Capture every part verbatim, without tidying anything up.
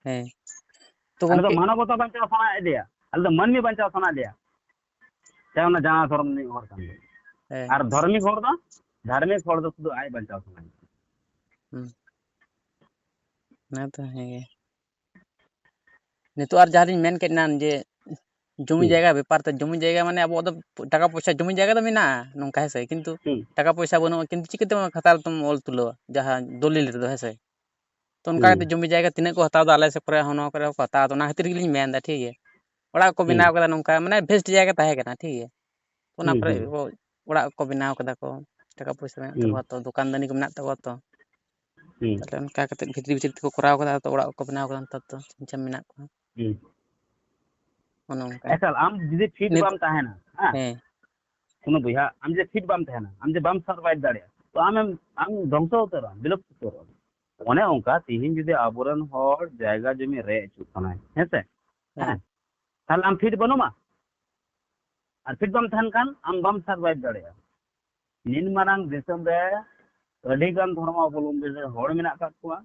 ᱦᱮᱸ᱾ ᱛᱚ ᱟᱞᱮ ᱫᱚ ᱜᱚᱝᱠᱮ, ᱢᱟᱱᱚᱵᱚᱛᱟ ᱵᱟᱧᱪᱟᱣ ᱥᱟᱱᱟᱭᱮᱫ ᱞᱮᱭᱟ, ᱟᱞᱮ ᱫᱚ ᱢᱟᱹᱱᱢᱤ ᱵᱟᱧᱪᱟᱣ ᱥᱟᱱᱟᱭᱮᱫ ᱞᱮᱭᱟ᱾ ᱪᱟᱦᱮ ᱚᱱᱟ ᱡᱟᱦᱟᱸ ᱫᱷᱚᱨᱚᱢ ᱨᱤᱱᱤᱡ ᱦᱚᱲ ᱠᱟᱱ ᱜᱮ᱾ ᱦᱮᱸ᱾ ᱟᱨ ᱫᱷᱟᱨᱢᱤᱠ ᱦᱚᱲ ᱫᱚ, ᱫᱷᱟᱨᱢᱤᱠ ᱦᱚᱲ ᱫᱚ ᱥᱩᱫᱷᱩ ᱟᱡ ᱵᱟᱧᱪᱟᱣ ᱥᱟᱱᱟᱭᱮᱭᱟ᱾ ᱦᱩᱸ᱾ ᱚᱱᱟ ᱛᱚ ᱦᱮᱸ ᱜᱮ᱾ ᱱᱤᱛᱚᱜ ᱟᱨ ᱡᱟᱦᱟᱸ ᱞᱤᱧ ᱢᱮᱱ ᱠᱮᱫ ᱮᱱᱟᱱ ᱡᱮ ᱡᱚᱢᱤ ᱦᱩᱸ᱾ ᱡᱟᱭᱜᱟ ᱵᱮᱯᱟᱨ ᱛᱮ, ᱡᱚᱢᱤ ᱡᱟᱭᱜᱟ ᱢᱟᱱᱮ ᱟᱵᱚᱣᱟᱜ ᱫᱚ ᱴᱟᱠᱟ ᱯᱚᱭᱥᱟ, ᱡᱚᱢᱤ ᱡᱟᱭᱜᱟ ᱫᱚ ᱢᱮᱱᱟᱜᱼᱟ ᱱᱚᱝᱠᱟ, ᱦᱮᱸ ᱥᱮ, ᱠᱤᱱᱛᱩ ᱦᱩᱸ᱾ ᱴᱟᱠᱟ ᱯᱚᱭᱥᱟ ᱵᱟᱹᱱᱩᱜᱼᱟ, ᱠᱤᱱᱛᱩ ᱪᱤᱠᱟᱹᱛᱮ ᱚᱱᱟ ᱠᱷᱟᱛᱟ ᱨᱮᱫᱚᱢ ᱚᱞ ᱛᱩᱞᱟᱹᱣᱟ ᱡᱟᱦᱟᱸ ᱫᱚᱞᱤᱞ ᱨᱮᱫᱚ, ᱦᱮᱸ ᱥᱮ? ᱛᱚ ᱚᱱᱠᱟ ᱦᱩᱸ᱾ ᱠᱟᱛᱮ ᱡᱚᱢᱤ ᱡᱟᱭᱜᱟ ᱛᱤᱱᱟᱹᱜ ᱠᱚ ᱦᱟᱛᱟᱣ ᱮᱫᱟ ᱟᱞᱮ ᱥᱮᱫ ᱠᱚᱨᱮ ᱦᱚᱸ, ᱱᱚᱣᱟ ᱠᱚᱨᱮ ᱦᱚᱸᱠᱚ ᱦᱟᱛᱟᱣ ᱮᱫᱟ, ᱚᱱᱟ ᱠᱷᱟᱹᱛᱤᱨ ᱜᱮᱞᱤᱧ ᱢᱮᱱ ᱮᱫᱟ, ᱴᱷᱤᱠ ᱜᱮᱭᱟ᱾ ᱚᱲᱟᱜ ᱠᱚ ᱦᱩᱸ᱾ ᱵᱮᱱᱟᱣ ᱠᱟᱫᱟ ᱱᱚᱝᱠᱟ, ᱢᱟᱱᱮ ᱵᱮᱥᱴ ᱡᱟᱭᱜᱟ ᱛᱟᱦᱮᱸ ᱠᱟᱱᱟ, ᱴᱷᱤᱠ ᱜᱮᱭᱟ᱾ ᱛᱚ ᱚᱱᱟ ᱦᱩᱸ, ᱠᱚᱨᱮ ᱦᱩᱸ᱾ ᱠᱚ ᱚᱲᱟᱜ ᱠᱚ ᱵᱮᱱᱟᱣ ᱠᱟᱫᱟ ᱠᱚ, ᱴᱟᱠᱟ ᱯᱚᱭᱥᱟ ᱢᱮᱱᱟᱜ ᱦᱩᱸ᱾ ᱛᱟᱠᱚᱣᱟ ᱛᱚ, ᱫᱚᱠᱟᱱ ᱫᱟᱹᱱᱤ ᱠᱚ ᱢᱮᱱᱟᱜ ᱛᱟᱠᱚᱣᱟ ᱛᱚ᱾ ᱦᱩᱸ᱾ ᱛᱟᱦᱞᱮ ᱚᱱᱠᱟ ᱠᱟᱛᱮ ᱵᱷᱤᱛᱨᱤ ᱵᱷᱤᱛᱨᱤ ᱛᱮᱠᱚ ᱠᱚᱨᱟᱣ ᱠᱟᱫᱟ, ᱛᱚ ᱚᱲᱟᱜ ᱠᱚᱠᱚ ᱵᱮᱱᱟᱣ ᱠᱟᱫᱟ ᱱᱮᱛᱟᱨ ᱫᱚ, ᱪᱷᱤᱢ ᱪᱷᱟᱢ ᱢᱮᱱᱟᱜ ᱠᱚᱣᱟ᱾ ᱦᱩᱸ᱾ ᱚᱱᱮ ᱚᱱᱠᱟ᱾ ᱮᱠᱟᱞ, ᱟᱢ ᱡᱩᱫᱤ ᱯᱷᱤᱴ ᱱᱤᱛ-, ᱵᱟᱢ ᱛᱟᱦᱮᱱᱟ, ᱦᱮᱸ? ᱦᱮᱸ᱾ ᱠᱳᱱᱳ ᱵᱚᱭᱦᱟ, ᱟᱢ ᱡᱮ ᱯᱷᱤᱴ ᱵᱟᱢ ᱛᱟᱦᱮᱱᱟ, ᱟᱢ ᱡᱮ ᱵᱟᱢ ᱥᱟᱨᱵᱷᱟᱭᱤᱵᱷ ᱫᱟᱲᱮᱭᱟᱜᱼᱟ, ᱛᱚ ᱟᱢᱮᱢ, ᱟᱢ ᱫᱷᱚᱝᱥᱚ ᱩᱛᱟᱹᱨᱚᱜᱼᱟ, ᱵᱤᱞᱩᱯᱛ ᱩᱛᱟᱹᱨᱚᱜᱼᱟ᱾ ᱚᱱᱮ ᱚᱱᱠᱟ ᱛᱤᱦᱤᱧ ᱡᱩᱫᱤ ᱟᱵᱚᱨᱮᱱ ᱦᱚᱲ ᱡᱟᱭᱜᱟ ᱡᱚᱢᱤ ᱨᱮᱡ ᱦᱚᱪᱚᱜ ᱠᱟᱱᱟᱭ, ᱦᱮᱸ ᱥᱮ? ᱦᱮᱸ᱾ ᱦᱮᱸ᱾ ᱛᱟᱦᱞᱮ ᱟᱢ ᱯᱷᱤᱴ ᱵᱟᱹᱱᱩᱢᱟ? ᱟᱨ ᱯᱷᱤᱴ ᱵᱟᱢ ᱛᱟᱦᱮᱱ ᱠᱷᱟᱱ ᱟᱢ ᱵᱟᱢ ᱥᱟᱨᱵᱷᱟᱭᱤᱵᱷ ᱫᱟᱲᱮᱭᱟᱜᱼᱟ᱾ ᱱᱤᱱ ᱢᱟᱨᱟᱝ ᱫᱤᱥᱚᱢ ᱨᱮ ᱟᱹᱰᱤ ᱜᱟᱱ ᱫᱷᱚᱨᱢᱚ ᱚᱵᱚᱞᱚᱢᱵᱤ ᱨᱮ ᱦᱚᱲ ᱢᱮᱱᱟᱜ ᱟᱠᱟᱫ ᱠᱚᱣᱟ᱾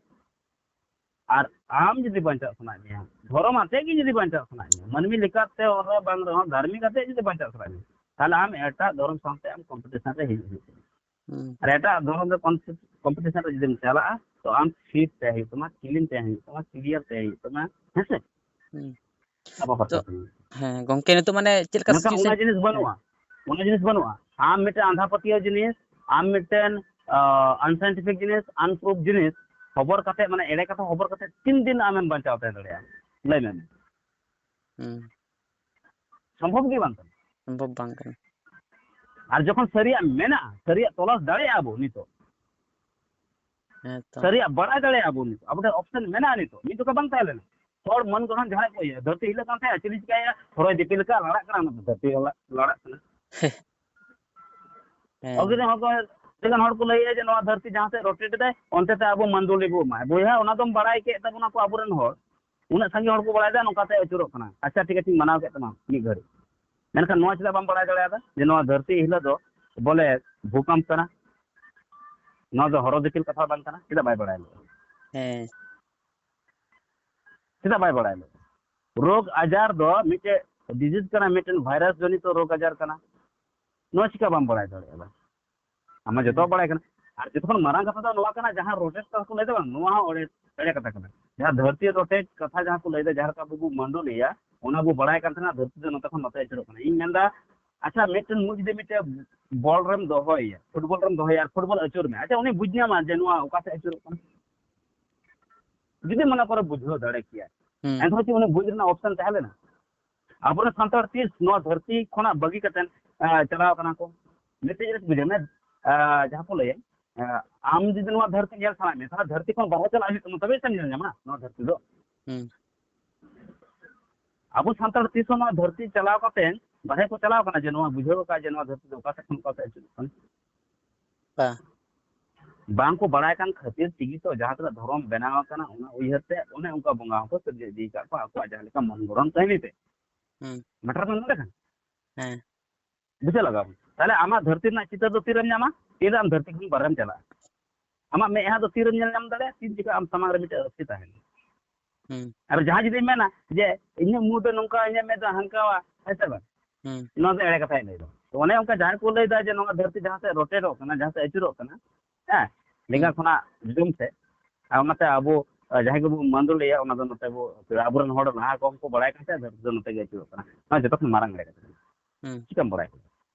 ᱟᱨ ᱟᱢ ᱡᱩᱫᱤ ᱵᱟᱧᱪᱟᱜ ᱥᱟᱱᱟᱭᱮᱫ ᱢᱮᱭᱟ, ᱫᱷᱚᱨᱚᱢ ᱟᱛᱮ ᱜᱮ ᱡᱩᱫᱤ ᱵᱟᱧᱪᱟᱜ ᱥᱟᱱᱟᱭᱮᱫ ᱢᱮᱭᱟ, ᱢᱟᱹᱱᱢᱤ ᱞᱮᱠᱟᱛᱮ ᱚᱸᱰᱮ ᱵᱟᱝ ᱨᱮᱦᱚᱸ ᱫᱷᱟᱨᱢᱤᱠ ᱟᱛᱮ ᱡᱩᱫᱤ ᱵᱟᱧᱪᱟᱜ ᱥᱟᱱᱟᱭᱮᱫ ᱢᱮᱭᱟ, ᱛᱟᱦᱞᱮ ᱟᱢ ᱮᱴᱟᱜ ᱫᱷᱚᱨᱚᱢ ᱥᱟᱶᱛᱮ ᱟᱢ ᱠᱚᱢᱯᱤᱴᱤᱥᱚᱱ ᱨᱮ ᱦᱤᱡᱩᱜ ᱦᱩᱭᱩᱜ ᱛᱟᱢᱟ᱾ ᱦᱩᱸ᱾ ᱟᱨ ᱮᱴᱟᱜ ᱫᱷᱚᱨᱚᱢ ᱨᱮ ᱠᱚᱢᱯᱤ-, ᱠᱚᱢᱯᱤᱴᱤᱥᱚᱱ ᱨᱮ ᱡᱩᱫᱤᱢ ᱪᱟᱞᱟᱜᱼᱟ, ᱛᱚ ᱟᱢ ᱯᱷᱤᱴ ᱛᱟᱦᱮᱸ ᱦᱩᱭᱩᱜ ᱛᱟᱢᱟ, ᱠᱞᱤᱱ ᱛᱟᱦᱮᱸ ᱦᱩᱭᱩᱜ ᱛᱟᱢᱟ, ᱠᱞᱤᱭᱟᱨ ᱛᱟᱦᱮᱸ ᱦᱩᱭᱩᱜ ᱛᱟᱢᱟ, ᱦᱮᱸ ᱥᱮ? ᱦᱩᱸ᱾ ᱟᱵᱚ ᱯᱟᱥᱮ ᱛᱚ, ᱠᱷᱚᱱ᱾ ᱦᱮᱸ, ᱜᱚᱝᱠᱮ, ᱱᱤᱛᱚᱜ ᱢᱟᱱᱮ ᱪᱮᱫ ᱞᱮᱠᱟ ᱢᱮᱱᱠᱷᱟᱱ ᱚᱱᱟ situation? ᱡᱤᱱᱤᱥ ᱦᱮᱸ᱾ ᱵᱟᱹᱱᱩᱜᱼᱟ, ᱚᱱᱟ ᱡᱤᱱᱤᱥ ᱵᱟᱹᱱᱩᱜᱼᱟ᱾ ᱟᱢ ᱢᱤᱫᱴᱮᱱ ᱟᱸᱫᱷᱟ ᱯᱟᱹᱛᱭᱟᱹᱣ ᱡᱤᱱᱤᱥ, ᱟᱢ ᱢᱤᱫᱴᱮᱱ, ᱟᱸ, unscientific ᱡᱤᱱᱤᱥ, unproof ᱡᱤᱱᱤᱥ, ᱦᱚᱵᱚᱨ ᱠᱟᱛᱮ, ᱢᱟᱱᱮ ᱮᱲᱮ ᱠᱟᱛᱷᱟ ᱦᱚᱵᱚᱨ ᱠᱟᱛᱮ ᱛᱤᱱ ᱫᱤᱱ ᱟᱢᱮᱢ ᱵᱟᱧᱪᱟᱣ ᱛᱟᱦᱮᱸ ᱫᱟᱲᱮᱭᱟᱜᱼᱟ? ᱞᱟᱹᱭ ᱢᱮ᱾ ᱦᱩᱸ᱾ ᱥᱚᱢᱵᱷᱚᱵ ᱜᱮ ᱵᱟᱝ ᱠᱟᱱᱟ᱾ ᱥᱚᱢᱵᱷᱚᱵ ᱵᱟᱝ ᱠᱟᱱᱟ᱾ ᱟᱨ ᱡᱚᱠᱷᱚᱱ ᱥᱟᱹᱨᱤᱭᱟᱜ ᱢᱮᱱᱟᱜᱼᱟ, ᱥᱟᱹᱨᱤᱭᱟᱜ ᱛᱚᱞᱟᱥ ᱫᱟᱲᱮᱭᱟᱜᱼᱟ ᱵᱚ ᱱᱤᱛᱚᱜ᱾ ᱦᱮᱸ ᱛᱚ᱾ ᱥᱟᱹᱨᱤᱭᱟᱜ ᱵᱟᱲᱟᱭ ᱫᱟᱲᱮᱭᱟᱜᱼᱟ ᱵᱚ ᱱᱤᱛᱚᱜ᱾ ᱟᱵᱚ ᱴᱷᱮᱱ option ᱢᱮᱱᱟᱜᱼᱟ ᱱᱤᱛᱚᱜ᱾ ᱢᱤᱫ ᱡᱚᱠᱷᱟ ᱵᱟᱝ ᱛᱟᱦᱮᱸ ᱞᱮᱱᱟ᱾ ᱦᱚᱲ ᱢᱟᱹᱱ ᱜᱚᱴᱷᱚᱱ ᱡᱟᱦᱟᱸᱭ ᱠᱚ ᱤᱭᱟᱹ, ᱫᱷᱟᱹᱨᱛᱤ ᱦᱤᱞᱟᱹᱜ ᱠᱟᱱ ᱛᱟᱦᱮᱸᱜᱼᱟ, ᱪᱤᱞᱤ ᱪᱤᱠᱟᱹᱭᱟ? ᱦᱚᱨᱚᱭ ᱫᱤᱯᱤᱞ ᱞᱮᱠᱟ ᱞᱟᱲᱟᱜ ᱠᱟᱱᱟ, ᱚᱱᱟ ᱫᱚ ᱫᱷᱟᱹᱨᱛᱤ ᱞᱟᱲᱟᱜ, ᱞᱟᱲᱟᱜ ᱠᱟᱱᱟ᱾ ᱦᱮᱸ᱾ ᱟᱹᱰᱤ ᱜᱟᱱ ᱦᱚᱲ ᱠᱚ, ᱟᱹᱰᱤ ᱜᱟᱱ ᱦᱚᱲ ᱠᱚ ᱞᱟᱹᱭᱮᱫᱼᱟ ᱡᱮ ᱱᱚᱣᱟ ᱫᱷᱟᱹᱨᱛᱤ ᱡᱟᱦᱟᱸ ᱥᱮᱫ rotate ᱮᱫᱟᱭ, ᱚᱱᱛᱮ ᱛᱮ ᱟᱵᱚ ᱢᱟᱱᱫᱩᱞᱤ ᱵᱚ ᱮᱢᱟᱭ᱾ ᱵᱚᱭᱦᱟ, ᱚᱱᱟ ᱫᱚᱢ ᱵᱟᱲᱟᱭ ᱠᱮᱫ ᱛᱟᱵᱚᱱᱟ ᱠᱚ ᱟᱵᱚᱨᱮᱱ ᱦᱚᱲ᱾ ᱩᱱᱟᱹᱜ ᱥᱟᱸᱜᱮ ᱦᱚᱲ ᱠᱚ ᱵᱟᱲᱟᱭᱮᱫᱟ, ᱱᱚᱝᱠᱟ ᱛᱮ ᱟᱹᱪᱩᱨᱚᱜ ᱠᱟᱱᱟ᱾ ᱟᱪᱪᱷᱟ, ᱴᱷᱤᱠ ᱟᱪᱷᱮᱧ ᱢᱟᱱᱟᱣ ᱠᱮᱫ ᱛᱟᱢᱟ ᱢᱤᱫ ᱜᱷᱟᱹᱲᱤᱡ᱾ ᱢᱮᱱᱠᱷᱟᱱ ᱱᱚᱣᱟ ᱪᱮᱫᱟᱜ ᱵᱟᱢ ᱵᱟᱲᱟᱭ ᱫᱟᱲᱮᱭᱟᱫᱟ ᱡᱮ ᱱᱚᱣᱟ ᱫᱷᱟᱹᱨᱛᱤ ᱦᱤᱞᱳᱜ ᱫᱚ ᱵᱚᱞᱮ ᱵᱷᱩᱠᱟᱢᱯ ᱠᱟᱱᱟ? ᱱᱚᱣᱟ ᱫᱚ ᱦᱚᱨᱚ ᱫᱤᱯᱤᱞ ᱠᱟᱛᱷᱟ ᱵᱟᱝ ᱠᱟᱱᱟ? ᱪᱮᱫᱟᱜ ᱵᱟᱭ ᱵᱟᱲᱟᱭ ᱞᱮᱫᱟ? ᱦᱮᱸ᱾ ᱪᱮᱫᱟᱜ ᱵᱟᱭ ᱵᱟᱲᱟᱭ ᱞᱮᱫᱟ? ᱨᱳᱜᱽ ᱟᱡᱟᱨ ᱫᱚ ᱢᱤᱫᱴᱮᱡ ᱰᱤᱡᱤᱡᱽ ᱠᱟᱱᱟ, ᱢᱤᱫᱴᱮᱱ ᱵᱷᱟᱭᱨᱟᱥ ᱡᱚᱱᱤᱛᱚ ᱨᱳᱜᱽ ᱟᱡᱟᱨ ᱠᱟᱱᱟ᱾ ᱱᱚᱣᱟ ᱪᱤᱠᱟ ᱵᱟᱢ ᱵᱟᱲᱟᱭ ᱫᱟᱲᱮᱭᱟᱜᱼᱟ? ᱟᱢ ᱢᱟ ᱡᱚᱛᱚ ᱵᱟᱲᱟᱭ ᱠᱟᱱᱟ᱾ ᱟᱨ ᱡᱚᱛᱚ ᱠᱷᱚᱱ ᱢᱟᱨᱟᱝ ᱠᱟᱛᱷᱟ ᱫᱚ ᱱᱚᱣᱟ ᱠᱟᱱᱟ, ᱡᱟᱦᱟᱸ ᱨᱚᱴᱮ ᱠᱟᱛᱷᱟ ᱠᱚ ᱞᱟᱹᱭ ᱫᱟ ᱵᱟᱝ, ᱱᱚᱣᱟ ᱦᱚᱸ ᱮᱲᱮ, ᱮᱲᱮ ᱠᱟᱛᱷᱟ ᱠᱟᱱᱟ᱾ ᱡᱟᱦᱟᱸ ᱫᱷᱟᱹᱨᱛᱤ ᱨᱚᱴᱮ ᱠᱟᱛᱷᱟ ᱡᱟᱦᱟᱸ ᱠᱚ ᱞᱟᱹᱭ ᱫᱟ, ᱡᱟᱦᱟᱸ ᱞᱮᱠᱟ ᱟᱵᱚ ᱵᱚ ᱢᱟᱹᱰᱚᱞᱤᱭᱟ, ᱚᱱᱟ ᱵᱚ ᱵᱟᱲᱟᱭ ᱠᱟᱱ ᱛᱟᱦᱮᱱᱟ, ᱫᱷᱟᱹᱨᱛᱤ ᱫᱚ ᱱᱚᱛᱮ ᱠᱷᱚᱱ ᱱᱚᱛᱮ ᱟᱹᱪᱩᱨᱚᱜ ᱠᱟᱱᱟ᱾ ᱤᱧ ᱢᱮᱱᱫᱟ, ᱟᱪᱪᱷᱟ, ᱢᱤᱫᱴᱮᱱ ᱢᱩ ᱡᱩᱫᱤ ᱢᱤᱫᱴᱮᱱ ᱵᱚᱞ ᱨᱮᱢ ᱫᱚᱦᱚᱭᱟ, ᱯᱷᱩᱴᱵᱚᱞ ᱨᱮᱢ ᱫᱚᱦᱚᱭᱟ, ᱟᱨ ᱯᱷᱩᱴᱵᱚᱞ ᱟᱹᱪᱩᱨ ᱢᱮ, ᱟᱪᱪᱷᱟ, ᱩᱱᱤ ᱵᱩᱡᱽ ᱧᱟᱢᱟ ᱡᱮ ᱱᱚᱣᱟ ᱚᱠᱟ ᱥᱮᱫ ᱟᱹᱪᱩᱨᱚᱜ ᱠᱟᱱᱟ? ᱡᱩᱫᱤ ᱢᱚᱱᱮ ᱠᱚᱨᱮ ᱵᱩᱡᱷᱟᱹᱣ ᱫᱟᱲᱮ ᱠᱮᱭᱟ, ᱦᱩᱸ᱾ ᱮᱱᱦᱚᱸ ᱪᱮᱫ ᱩᱱᱤ ᱵᱩᱡᱽ ᱨᱮᱱᱟᱜ ᱚᱯᱥᱮᱱ ᱛᱟᱦᱮᱸ ᱞᱮᱱᱟ? ᱟᱵᱚᱨᱮᱱ ᱥᱟᱱᱛᱟᱲ ᱛᱤᱥ ᱱᱚᱣᱟ ᱫᱷᱟᱹᱨᱛᱤ ᱠᱷᱚᱱᱟᱜ ᱵᱟᱹᱜᱤ ᱠᱟᱛᱮ ᱪᱟᱞᱟᱣ ᱠᱟᱱᱟ ᱠᱚ? ᱢᱤᱫᱴᱮᱡ ᱡᱤᱱᱤᱥ ᱵᱩᱡᱷᱟᱹᱣ ᱢᱮ, ᱟᱸ, ᱡᱟᱦᱟᱸ ᱠᱚ ᱞᱟᱹᱭᱟ, ᱟᱸ, ᱟᱢ ᱡᱩᱫᱤ ᱱᱚᱣᱟ ᱫᱷᱟᱹᱨᱛᱤ ᱧᱮᱞ ᱥᱟᱱᱟᱭᱮᱫ ᱢᱮᱭᱟ, ᱛᱟᱦᱚᱞᱮ ᱫᱷᱟᱹᱨᱛᱤ ᱠᱷᱚᱱ ᱵᱟᱦᱨᱮ ᱪᱟᱞᱟᱜ ᱦᱩᱭᱩᱜ ᱛᱟᱢᱟ, ᱛᱚᱵᱮ ᱥᱮᱢ ᱧᱮᱞ ᱧᱟᱢᱟ ᱱᱚᱣᱟ ᱫᱷᱟᱹᱨᱛᱤ ᱫᱚ᱾ ᱦᱩᱸ᱾ ᱟᱵᱚ ᱥᱟᱱᱛᱟᱲ ᱛᱤᱥ ᱦᱚᱸ ᱱᱚᱣᱟ ᱫᱷᱟᱹᱨᱛᱤ ᱪᱟᱞᱟᱣ ᱠᱟᱛᱮ ᱵᱟᱦᱨᱮ ᱠᱚ ᱪᱟᱞᱟᱣ ᱠᱟᱱᱟ ᱡᱮ ᱱᱚᱣᱟ ᱵᱩᱡᱷᱟᱹᱣ ᱟᱠᱟᱫ ᱡᱮ ᱱᱚᱣᱟ ᱫᱷᱟᱹᱨᱛᱤ ᱫᱚ ᱚᱠᱟ ᱥᱮᱫ ᱠᱷᱚᱱ ᱚᱠᱟ ᱥᱮᱫ ᱟᱹᱪᱩᱨᱚᱜ ᱠᱟᱱᱟ? ᱵᱟ᱾ ᱵᱟᱝ ᱠᱚ ᱵᱟᱲᱟᱭ ᱠᱟᱱ ᱠᱷᱟᱹᱛᱤᱨ ᱛᱮᱜᱮ ᱛᱚ ᱡᱟᱦᱟᱸ ᱛᱤᱱᱟᱹᱜ ᱫᱷᱚᱨᱚᱢ ᱵᱮᱱᱟᱣ ᱟᱠᱟᱱᱟ, ᱚᱱᱟ ᱩᱭᱦᱟᱹᱨ ᱛᱮ ᱚᱱᱮ ᱚᱱᱠᱟ ᱵᱚᱸᱜᱟ ᱦᱚᱸᱠᱚ ᱥᱤᱨᱡᱟᱹ ᱤᱫᱤ ᱟᱠᱟᱫ ᱠᱚᱣᱟ ᱟᱠᱚᱣᱟᱜ ᱡᱟᱦᱟᱸ ᱞᱮᱠᱟ ᱢᱚᱱ ᱜᱚᱲᱚᱱ ᱠᱟᱹᱦᱱᱤ ᱛᱮ᱾ ᱦᱩᱸ᱾ ᱢᱮᱴᱟᱨ ᱠᱟᱱ ᱱᱚᱰᱮ ᱠᱷᱟᱱ ᱦᱮᱸ᱾ ᱵᱩᱡᱷᱟᱹᱣ ᱞᱟᱜᱟᱣ ᱢᱮ᱾ ᱛᱟᱦᱞᱮ ᱟᱢᱟᱜ ᱫᱷᱟᱹᱨᱛᱤ ᱨᱮᱱᱟᱜ ᱪᱤᱛᱟᱹᱨ ᱫᱚ ᱛᱤᱨᱮᱢ ᱧᱟᱢᱟ? ᱛᱤᱨᱮ ᱟᱢ ᱫᱷᱟᱹᱨᱛᱤ ᱠᱷᱚᱱ ᱵᱟᱦᱨᱮᱢ ᱪᱟᱞᱟᱜᱼᱟ᱾ ᱟᱢᱟᱜ ᱢᱮᱫᱦᱟ ᱫᱚ ᱛᱤᱨᱮᱢ ᱧᱮᱞ ᱧᱟᱢ ᱫᱟᱲᱮᱭᱟᱜᱼᱟ? ᱛᱤᱱ ᱡᱚᱠᱷᱚᱱ ᱟᱢ ᱥᱟᱢᱟᱝ ᱨᱮ ᱢᱤᱫᱴᱮᱡ ᱟᱹᱨᱥᱤ ᱛᱟᱦᱮᱱᱟ᱾ ᱦᱩᱸ᱾ ᱟᱨ ᱡᱟᱦᱟᱸᱭ ᱡᱩᱫᱤ ᱢᱮᱱᱟ ᱡᱮ ᱤᱧᱟᱹᱜ ᱢᱩ ᱫᱚ ᱱᱚᱝᱠᱟ, ᱤᱧᱟᱹᱜ ᱢᱮᱫ ᱫᱚ ᱦᱟᱱᱠᱟᱣᱟ, ᱦᱮᱸ ᱥᱮ ᱵᱟᱝ? ᱦᱩᱸ᱾ ᱱᱚᱣᱟ ᱫᱚ ᱮᱲᱮ ᱠᱟᱛᱷᱟᱭ ᱞᱟᱹᱭ ᱫᱟ᱾ ᱛᱚ ᱚᱱᱮ ᱚᱱᱠᱟ ᱡᱟᱦᱟᱸᱭ ᱠᱚ ᱞᱟᱹᱭ ᱫᱟ ᱡᱮ ᱱᱚᱣᱟ ᱫᱷᱟᱹᱨᱛᱤ ᱡᱟᱦᱟᱸ ᱥᱮᱫ ᱨᱚᱴᱮᱴᱚᱜ ᱠᱟᱱᱟ, ᱡᱟᱦᱟᱸ ᱥᱮᱫ ᱟᱹᱪᱩᱨᱚᱜ ᱠᱟᱱᱟ, ᱦᱮᱸ, ᱞᱮᱸᱜᱟ ᱦᱩᱸ᱾ ᱠᱷᱚᱱᱟᱜ ᱡᱚᱡᱚᱢ ᱥᱮᱫ, ᱟᱨ ᱚᱱᱟᱛᱮ ᱟᱵᱚ, ᱟᱸ, ᱡᱟᱦᱟᱸᱭ ᱜᱮᱵᱚ ᱢᱟᱹᱫᱟᱹᱲᱤᱭᱟ, ᱚᱱᱟ ᱫᱚ ᱱᱚᱛᱮ ᱵᱚ, ᱟᱵᱚᱨᱮᱱ ᱦᱚᱲ ᱞᱟᱦᱟ ᱠᱚ ᱠᱚ ᱵᱟᱲᱟᱭ ᱠᱟᱱ ᱛᱟᱦᱮᱸᱫ, ᱫᱷᱟᱹᱨᱛᱤ ᱫᱚ ᱱᱚᱛᱮ ᱜᱮ ᱟᱹᱪᱩᱨᱚᱜ ᱠᱟᱱᱟ᱾ ᱱᱚᱣᱟ ᱡᱚᱛᱚ ᱠᱷᱚᱱ ᱢᱟᱨᱟᱝ ᱮᱲᱮ ᱠᱟᱛᱷᱟ ᱠᱟᱱᱟ᱾ ᱦᱩᱸ᱾ ᱪᱤᱠᱟᱢ ᱵᱟᱲᱟᱭ ᱠᱮᱫᱟ?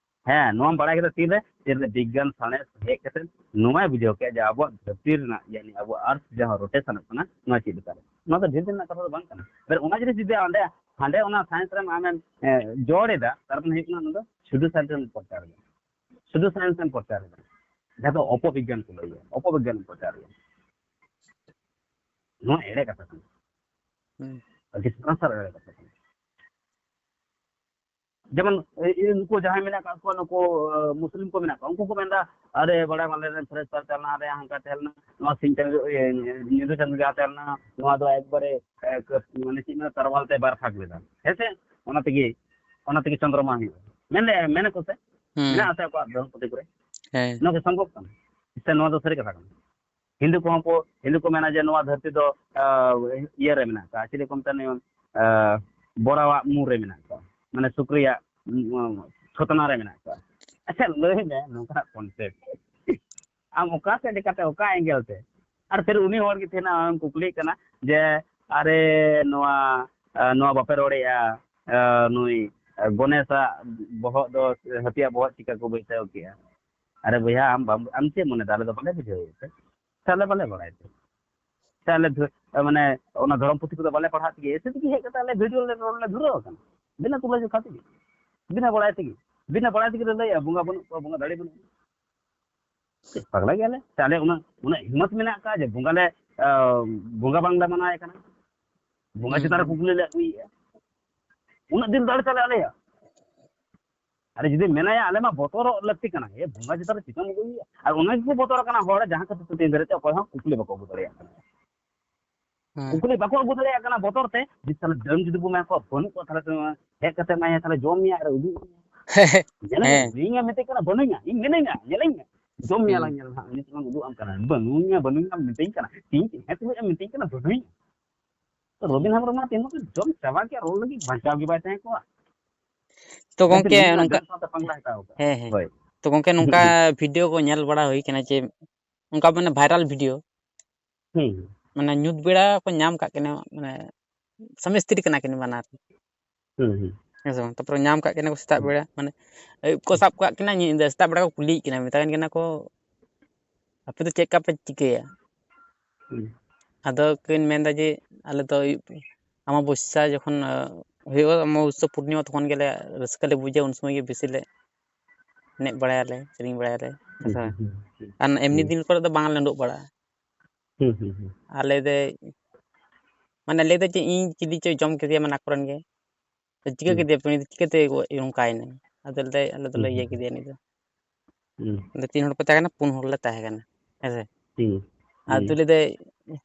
ᱦᱮᱸ, ᱱᱚᱣᱟᱢ ᱵᱟᱲᱟᱭ ᱠᱮᱫᱟ ᱛᱤᱱᱨᱮ? ᱛᱤᱱᱨᱮ ᱵᱤᱜᱽᱜᱟᱱ ᱥᱟᱬᱮᱥ ᱦᱮᱡ ᱠᱟᱛᱮ ᱱᱚᱣᱟᱭ ᱵᱩᱡᱷᱟᱹᱣ ᱠᱮᱫ ᱡᱮ ᱟᱵᱚᱣᱟᱜ ᱫᱷᱟᱹᱨᱛᱤ ᱨᱮᱱᱟᱜ, ᱭᱟᱱᱤ ᱟᱵᱚᱣᱟᱜ ᱟᱨᱛᱷ ᱡᱟᱦᱟᱸ ᱨᱳᱴᱮᱥᱚᱱᱚᱜ ᱠᱟᱱᱟ, ᱱᱚᱣᱟ ᱪᱮᱫ ᱞᱮᱠᱟ ᱨᱮ? ᱱᱚᱣᱟ ᱫᱚ ᱰᱷᱮᱨ ᱫᱤᱱ ᱨᱮᱱᱟᱜ ᱠᱟᱛᱷᱟ ᱫᱚ ᱵᱟᱝ ᱠᱟᱱᱟ᱾ ᱯᱷᱤᱨ ᱚᱱᱟ ᱡᱤᱱᱤᱥ ᱡᱩᱫᱤ ᱚᱸᱰᱮ, ᱦᱟᱸᱰᱮ ᱚᱱᱟ ᱥᱟᱭᱮᱱᱥ ᱨᱮᱢ ᱟᱢᱮᱢ, ᱮ, ᱡᱚᱲ ᱮᱫᱟ, ᱛᱟᱨ ᱢᱟᱱᱮ ᱦᱩᱭᱩᱜ ᱠᱟᱱᱟ ᱚᱱᱟ ᱫᱚ ᱥᱩᱫᱷᱩ ᱥᱟᱭᱮᱱᱥ ᱮᱢ ᱯᱨᱚᱪᱟᱨ ᱮᱫᱟ, ᱥᱩᱫᱷᱩ ᱥᱟᱭᱮᱱᱥ ᱮᱢ ᱯᱨᱚᱪᱟᱨ ᱮᱫᱟ, ᱡᱟᱦᱟᱸ ᱫᱚ ᱚᱯᱚᱵᱤᱜᱽᱜᱟᱱ ᱠᱚ ᱞᱟᱹᱭᱟ, ᱚᱯᱚᱵᱤᱜᱽᱜᱟᱱ ᱮᱢ ᱯᱨᱚᱪᱟᱨ ᱮᱫᱟ᱾ ᱱᱚᱣᱟ ᱮᱲᱮ ᱠᱟᱛᱷᱟ ᱠᱟᱱᱟ᱾ ᱦᱩᱸ᱾ ᱟᱹᱰᱤ ᱥᱚᱨᱟᱥᱚᱨ ᱮᱲᱮ ᱠᱟᱛᱷᱟ ᱠᱟᱱᱟ᱾ ᱡᱮᱢᱚᱱ, ᱮ, ᱮ, ᱱᱩᱠᱩ ᱡᱟᱦᱟᱸᱭ ᱢᱮᱱᱟᱜ ᱠᱟᱜ ᱠᱚᱣᱟ, ᱱᱩᱠᱩ, ᱮ, ᱢᱩᱥᱞᱤᱢ ᱠᱚ ᱢᱮᱱᱟᱜ ᱠᱚᱣᱟ, ᱩᱱᱠᱩ ᱠᱚ ᱢᱮᱱᱫᱟ, "ᱟᱨᱮ, ᱵᱟᱲᱟᱭ ᱢᱟᱞᱮ ᱨᱮᱱ ᱯᱷᱮᱨᱮᱥᱛᱟ ᱛᱟᱦᱮᱸ ᱞᱮᱱᱟ, ᱟᱨᱮ, ᱦᱟᱱᱠᱟ ᱛᱟᱦᱮᱸ ᱞᱮᱱᱟ, ᱱᱚᱣᱟ ᱥᱤᱧ ᱪᱟᱸᱫᱳ, ᱤᱭᱟᱹ, ᱧᱤᱫᱟᱹ ᱪᱟᱸᱫᱳ ᱡᱟᱦᱟᱸ ᱛᱟᱦᱮᱸ ᱞᱮᱱᱟ, ᱱᱚᱣᱟ ᱫᱚ ᱮᱠᱵᱟᱨᱮ, ᱮ, ᱠᱟᱹ-, ᱢᱟᱱᱮ ᱪᱮᱫ ᱢᱮᱱᱟ, ᱛᱟᱨᱣᱟᱞ ᱛᱮ ᱵᱟᱨ ᱯᱷᱟᱸᱠ ᱞᱮᱫᱟ, ᱦᱮᱸ ᱥᱮ? ᱚᱱᱟ ᱛᱮᱜᱮ, ᱚᱱᱟ ᱛᱮᱜᱮ ᱪᱚᱱᱫᱨᱚᱢᱟ ᱦᱩᱭᱩᱜᱼᱟ", ᱢᱮᱱ ᱞᱮ-, ᱢᱮᱱᱟ ᱠᱚ ᱥᱮ? ᱦᱩᱸ᱾ ᱢᱮᱱᱟᱜ ᱟᱥᱮ ᱟᱠᱚᱣᱟᱜ ᱫᱷᱚᱨᱚᱢ ᱯᱩᱛᱷᱤ ᱠᱚᱨᱮ? ᱦᱮᱸ᱾ ᱱᱚᱣᱟ ᱠᱤ ᱥᱚᱢᱵᱷᱚᱵ ᱠᱟᱱᱟ? ᱥᱮ ᱱᱚᱣᱟ ᱫᱚ ᱥᱟᱹᱨᱤ ᱠᱟᱛᱷᱟ ᱠᱟᱱᱟ? ᱦᱤᱱᱫᱩ ᱠᱚᱦᱚᱸ ᱠᱚ, ᱦᱤᱱᱫᱩ ᱠᱚ ᱢᱮᱱᱟ ᱡᱮ ᱱᱚᱣᱟ ᱫᱷᱟᱹᱨᱛᱤ ᱫᱚ, ᱟᱸ, ᱤᱭᱟᱹ ᱨᱮ ᱢᱮᱱᱟᱜ ᱠᱟᱜᱼᱟ, ᱪᱮᱫ ᱠᱚ ᱢᱮᱛᱟᱜᱼᱟ, ᱱᱤᱭᱟᱹ, ᱟᱸ, ᱵᱚᱲᱟᱣᱟᱜ ᱢᱩ ᱨᱮ ᱢᱮᱱᱟᱜ ᱠᱟᱜᱼᱟ, ᱢᱟᱱᱮ ᱥᱩᱠᱨᱤᱭᱟᱜ, ᱩᱸ, ᱪᱷᱚᱛᱱᱟ ᱨᱮ ᱢᱮᱱᱟᱜ ᱠᱟᱜᱼᱟ᱾ ᱟᱪᱪᱷᱟ, ᱞᱟᱹᱭ ᱢᱮ, ᱱᱚᱝᱠᱟᱱᱟᱜ concept ᱟᱢ ᱚᱠᱟ ᱥᱮᱫ ᱞᱮᱠᱟᱛᱮ, ᱚᱠᱟ angle ᱛᱮ? ᱟᱨ ᱯᱷᱤᱨ ᱩᱱᱤ ᱦᱚᱲ ᱜᱮ ᱛᱟᱦᱮᱱᱟ, ᱟᱢ ᱠᱩᱠᱞᱤᱜ ᱠᱟᱱᱟ ᱡᱮ, "ᱟᱨᱮ, ᱱᱚᱣᱟ, ᱟᱸ, ᱱᱚᱣᱟ ᱵᱟᱯᱮ ᱨᱚᱲᱮᱜᱼᱟ, ᱟᱸ, ᱱᱩᱭ, ᱟᱸ, ᱜᱚᱱᱮᱥᱟᱜ ᱵᱚᱦᱚᱜ ᱫᱚ ᱦᱟᱹᱛᱤᱭᱟᱜ ᱵᱚᱦᱚᱜ ᱪᱤᱠᱟ ᱠᱚ ᱵᱟᱹᱭᱥᱟᱹᱣ ᱠᱮᱜᱼᱟ?" ᱟᱨᱮ ᱵᱚᱭᱦᱟ, ᱟᱢ ᱵᱟᱢ, ᱟᱢ ᱪᱮᱫ ᱢᱚᱱᱮ ᱫᱟ? ᱟᱞᱮ ᱫᱚ ᱵᱟᱞᱮ ᱵᱩᱡᱷᱟᱹᱣ ᱮᱫ ᱛᱮ᱾ ᱥᱮ ᱟᱞᱮ ᱵᱟᱞᱮ ᱵᱟᱲᱟᱭ ᱛᱮ? ᱥᱮ ᱟᱞᱮ ᱫᱷᱚ-, ᱢᱟᱱᱮ ᱚᱱᱟ ᱫᱷᱚᱨᱚᱢ ᱯᱩᱛᱷᱤ ᱠᱚᱫᱚ ᱵᱟᱞᱮ ᱯᱟᱲᱦᱟᱜ ᱛᱮᱜᱮ, ᱮᱥᱮ ᱛᱮᱜᱮ ᱦᱮᱡ ᱠᱟᱛᱮ ᱟᱞᱮ video ᱞᱮ ᱨᱚᱲ ᱞᱮ ᱫᱷᱩᱨᱟᱹᱣ ᱟᱠᱟᱱᱟ᱾ ᱵᱤᱱᱟᱹ ᱛᱩᱞᱟᱹ ᱡᱚᱠᱷᱟ ᱛᱮᱜᱮ᱾ ᱵᱤᱱᱟᱹ ᱵᱟᱲᱟᱭ ᱛᱮᱜᱮ᱾ ᱵᱤᱱᱟᱹ ᱵᱟᱲᱟᱭ ᱛᱮᱜᱮ ᱞᱮ ᱞᱟᱹᱭᱟ, ᱵᱚᱸᱜᱟ ᱵᱟᱹᱱᱩᱜ ᱠᱚᱣᱟ, ᱵᱚᱸᱜᱟ ᱫᱟᱲᱮ ᱵᱟᱹᱱᱩᱜ ᱠᱚᱣᱟ᱾ ᱪᱮᱫ ᱯᱟᱜᱽᱞᱟ ᱜᱮᱭᱟᱞᱮ? ᱥᱮ ᱟᱞᱮ ᱩᱱᱟᱹᱜ, ᱩᱱᱟᱹᱜ ᱦᱤᱢᱢᱚᱛ ᱢᱮᱱᱟᱜ ᱟᱠᱟᱫ ᱡᱮ ᱵᱚᱸᱜᱟ ᱞᱮ, ᱟ, ᱵᱚᱸᱜᱟ ᱵᱟᱝᱞᱮ ᱢᱟᱱᱟᱣ ᱮ ᱠᱟᱱᱟ? ᱵᱚᱸᱜᱟ ᱦᱩᱸ, ᱪᱮᱛᱟᱱ ᱨᱮ ᱦᱩᱸ᱾ ᱠᱩᱠᱞᱤ ᱞᱮ ᱟᱹᱜᱩᱭᱮᱫᱼᱟ? ᱩᱱᱟᱹᱜ ᱫᱤᱞ ᱫᱟᱲᱮ ᱛᱟᱞᱮ ᱟᱞᱮᱭᱟᱜ? ᱟᱨ ᱡᱩᱫᱤ ᱢᱮᱱᱟᱭᱟ, ᱟᱞᱮ ᱢᱟ ᱵᱚᱛᱚᱨᱚᱜ ᱞᱟᱹᱠᱛᱤ ᱠᱟᱱᱟ, ᱮ ᱵᱚᱸᱜᱟ ᱪᱮᱛᱟᱱ ᱨᱮ ᱪᱤᱠᱟᱹᱢ ᱟᱹᱜᱩᱭᱮᱭᱟ? ᱟᱨ ᱚᱱᱟ ᱜᱮᱠᱚ ᱵᱚᱛᱚᱨ ᱟᱠᱟᱱᱟ ᱦᱚᱲ, ᱡᱟᱦᱟᱸ ᱠᱷᱟᱹᱛᱤᱨ ᱛᱮ ᱛᱮᱦᱮᱧ ᱫᱷᱟᱹᱨᱤᱡ ᱛᱮ ᱚᱠᱚᱭ ᱦᱚᱸ ᱠᱩᱠᱞᱤ ᱵᱟᱠᱚ ᱟᱹᱜᱩ ᱫᱟᱲᱮᱭᱟᱜ ᱠᱟᱱᱟ᱾ ᱦᱮᱸ᱾ ᱠᱩᱠᱞᱤ ᱵᱟᱠᱚ ᱟᱹᱜᱩ ᱫᱟᱲᱮᱭᱟᱜ ᱠᱟᱱᱟ ᱵᱚᱛᱚᱨ ᱛᱮ, ᱡᱮ ᱛᱟᱦᱞᱮ ᱰᱟᱹᱱ ᱡᱩᱫᱤ ᱵᱚ ᱢᱮᱱ ᱠᱚᱣᱟ, ᱵᱟᱹᱱᱩᱜ ᱠᱚᱣᱟ, ᱛᱟᱦᱞᱮ ᱛᱚ ᱦᱮᱡ ᱠᱟᱛᱮ ᱢᱟ ᱛᱟᱦᱞᱮ ᱡᱚᱢ ᱢᱮᱭᱟ ᱟᱨ ᱩᱫᱩᱜ ᱢᱮᱭᱟ᱾ ᱧᱮᱞᱮᱧ ᱢᱮ, ᱦᱮᱸ᱾ ᱤᱧ ᱮ ᱢᱤᱛᱟᱹᱧ ᱠᱟᱱᱟ, ᱵᱟᱹᱱᱩᱧᱟ, ᱤᱧ ᱢᱤᱱᱟᱹᱧᱟ, ᱧᱮᱞᱮᱧ ᱢᱮ, ᱡᱚᱢ ᱢᱮᱭᱟ ᱦᱩᱸ᱾ ᱞᱟᱝ ᱧᱮᱞ ᱦᱟᱸᱜ, ᱩᱱᱤ ᱛᱮᱞᱟᱝ ᱩᱫᱩᱜ ᱟᱢ ᱠᱟᱱᱟ, ᱵᱟᱹᱱᱩᱧᱟ, ᱵᱟᱹᱱᱩᱧᱟ ᱢᱤᱛᱟᱹᱧ ᱠᱟᱱᱟ, ᱛᱤᱧ ᱪᱮᱫ ᱦᱮᱸ ᱛᱩᱞᱩᱡ ᱮᱢ ᱢᱤᱛᱟᱹᱧ ᱠᱟᱱᱟ, ᱵᱟᱹᱱᱩᱧᱟ᱾ ᱛᱚ ᱨᱚᱵᱤᱱ ᱦᱮᱢᱵᱨᱚᱢ ᱢᱟ ᱛᱤᱱ ᱵᱷᱳᱨ ᱡᱚᱢ ᱪᱟᱵᱟ ᱠᱮᱫ, ᱨᱚᱲ ᱞᱟᱹᱜᱤᱫ ᱵᱟᱧᱪᱟᱣ ᱜᱮ ᱵᱟᱭ ᱛᱟᱦᱮᱸ ᱠᱚᱜᱼᱟ᱾ ᱛᱚ ᱡᱟᱦᱟᱸ ᱛᱤᱱ ᱜᱚᱝᱠᱮ, ᱵᱷᱳᱨ ᱱᱚᱝᱠᱟ, ᱰᱟᱹᱱ ᱥᱟᱶᱛᱮ ᱯᱟᱸᱜᱽᱞᱟ ᱦᱟᱛᱟᱣ ᱠᱟᱜᱼᱟ᱾ ᱦᱮᱸ, ᱦᱮᱸ᱾ ᱦᱳᱭ᱾ ᱛᱚ ᱜᱚᱝᱠᱮ, ᱦᱩᱸ, ᱱᱚᱝᱠᱟ ᱦᱩᱸ᱾ ᱵᱷᱤᱰᱤᱭᱳ ᱠᱚ ᱧᱮᱞ ᱵᱟᱲᱟ ᱦᱩᱭ ᱠᱟᱱᱟ ᱡᱮ, ᱚᱱᱠᱟ ᱢᱟᱱᱮ ᱵᱷᱟᱭᱨᱟᱞ ᱵᱷᱤᱰᱤᱭᱳ, ᱦᱩᱸ, ᱦᱩᱸ᱾ ᱢᱟᱱᱮ ᱧᱩᱛ ᱵᱮᱲᱟ ᱠᱚ ᱧᱟᱢ ᱠᱟᱜ ᱠᱤᱱᱟ, ᱢᱟᱱᱮ ᱥᱟᱢᱤ ᱥᱛᱨᱤ ᱠᱟᱱᱟ ᱠᱤᱱ ᱵᱟᱱᱟᱨ᱾ ᱦᱩᱸ, ᱦᱩᱸ᱾ ᱦᱮᱸ ᱥᱮ ᱵᱟᱝ? ᱛᱟᱯᱚᱨᱮ ᱧᱟᱢ ᱠᱟᱜ ᱠᱤᱱᱟ ᱠᱚ ᱥᱮᱛᱟᱜ ᱦᱩᱸ᱾ ᱵᱮᱲᱟ, ᱢᱟᱱᱮ ᱟᱹᱭᱩᱵ ᱠᱚ ᱥᱟᱵ ᱠᱟᱜ ᱠᱤᱱᱟ, ᱧᱤᱫᱟᱹ, ᱥᱮᱛᱟᱜ ᱵᱮᱲᱟ ᱠᱚ ᱠᱩᱞᱤᱭᱮᱫ ᱠᱤᱱᱟ, ᱢᱮᱛᱟ ᱠᱤᱱ ᱠᱟᱱᱟ ᱠᱚ, "ᱟᱯᱮ ᱫᱚ ᱪᱮᱫ ᱞᱮᱠᱟ ᱯᱮ ᱪᱤᱠᱟᱹᱭᱟ?" ᱦᱩᱸ᱾ ᱟᱫᱚ ᱠᱤᱱ ᱢᱮᱱᱫᱟ ᱡᱮ, "ᱟᱞᱮ ᱫᱚ ᱟᱹᱭᱩᱵ ᱚᱢᱟᱵᱚᱥᱭᱟ ᱡᱚᱠᱷᱚᱱ, ᱟ, ᱦᱩᱭᱩᱜᱼᱟ, ᱚᱢᱟᱵᱚᱥᱭᱟ ᱯᱩᱨᱱᱤᱢᱟ, ᱛᱚᱠᱷᱚᱱ ᱜᱮᱞᱮ ᱨᱟᱹᱥᱠᱟᱹ ᱞᱮ ᱵᱩᱡᱟ, ᱩᱱ ᱥᱚᱢᱚᱭ ᱜᱮ ᱵᱮᱥᱤ ᱞᱮ ᱮᱱᱮᱡ ᱵᱟᱲᱟᱭᱟᱞᱮ, ᱥᱮᱨᱮᱧ ᱵᱟᱲᱟᱭᱟᱞᱮ", ᱦᱮᱸ ᱥᱮ ᱦᱩᱸ, ᱵᱟᱝ? ᱦᱩᱸ, ᱦᱩᱸ, ᱟᱨ ᱮᱢᱱᱤ ᱦᱩᱸ᱾ ᱫᱤᱱ ᱠᱚᱨᱮ ᱫᱚ ᱵᱟᱝᱞᱮ ᱩᱰᱩᱠ ᱵᱟᱲᱟᱜᱼᱟ᱾ ᱦᱩᱸ, ᱦᱩᱸ, ᱦᱩᱸ᱾ ᱟᱨ ᱞᱟᱹᱭ ᱫᱟᱭ, ᱢᱟᱱᱮ ᱞᱟᱹᱭ ᱫᱟᱭ ᱡᱮ, "ᱤᱧ ᱪᱤᱞᱤ ᱪᱚᱭ ᱡᱚᱢ ᱠᱮᱫᱮᱭᱟ", ᱢᱟᱱᱮ ᱟᱠᱚᱨᱮᱱ ᱜᱮ᱾ "ᱪᱤᱠᱟᱹ ᱦᱩᱸ᱾ ᱠᱮᱫᱮᱭᱟᱯᱮ? ᱩᱱᱤ ᱫᱚ ᱪᱤᱠᱟᱹᱛᱮ ᱜᱚ-, ᱱᱚᱝᱠᱟᱭᱮᱱᱟᱭ?" ᱟᱫᱚ ᱞᱟᱹᱭ ᱫᱟᱭ, "ᱟᱞᱮ ᱫᱚᱞᱮ ᱦᱩᱸ, ᱤᱭᱟᱹ ᱦᱩᱸ, ᱦᱩᱸ᱾ ᱠᱮᱫᱮᱭᱟ ᱩᱱᱤ ᱫᱚ᱾" ᱦᱩᱸ᱾ ᱟᱫᱚ ᱛᱤᱱ ᱦᱚᱲ ᱯᱮ ᱛᱟᱦᱮᱸ ᱠᱟᱱᱟ? ᱯᱩᱱ ᱦᱚᱲ ᱞᱮ ᱛᱟᱦᱮᱸ ᱠᱟᱱᱟ, ᱦᱮᱸ ᱥᱮ? ᱦᱩᱸ, ᱟᱫᱚ ᱦᱩᱸ᱾ ᱞᱟᱹᱭ ᱫᱟᱭ,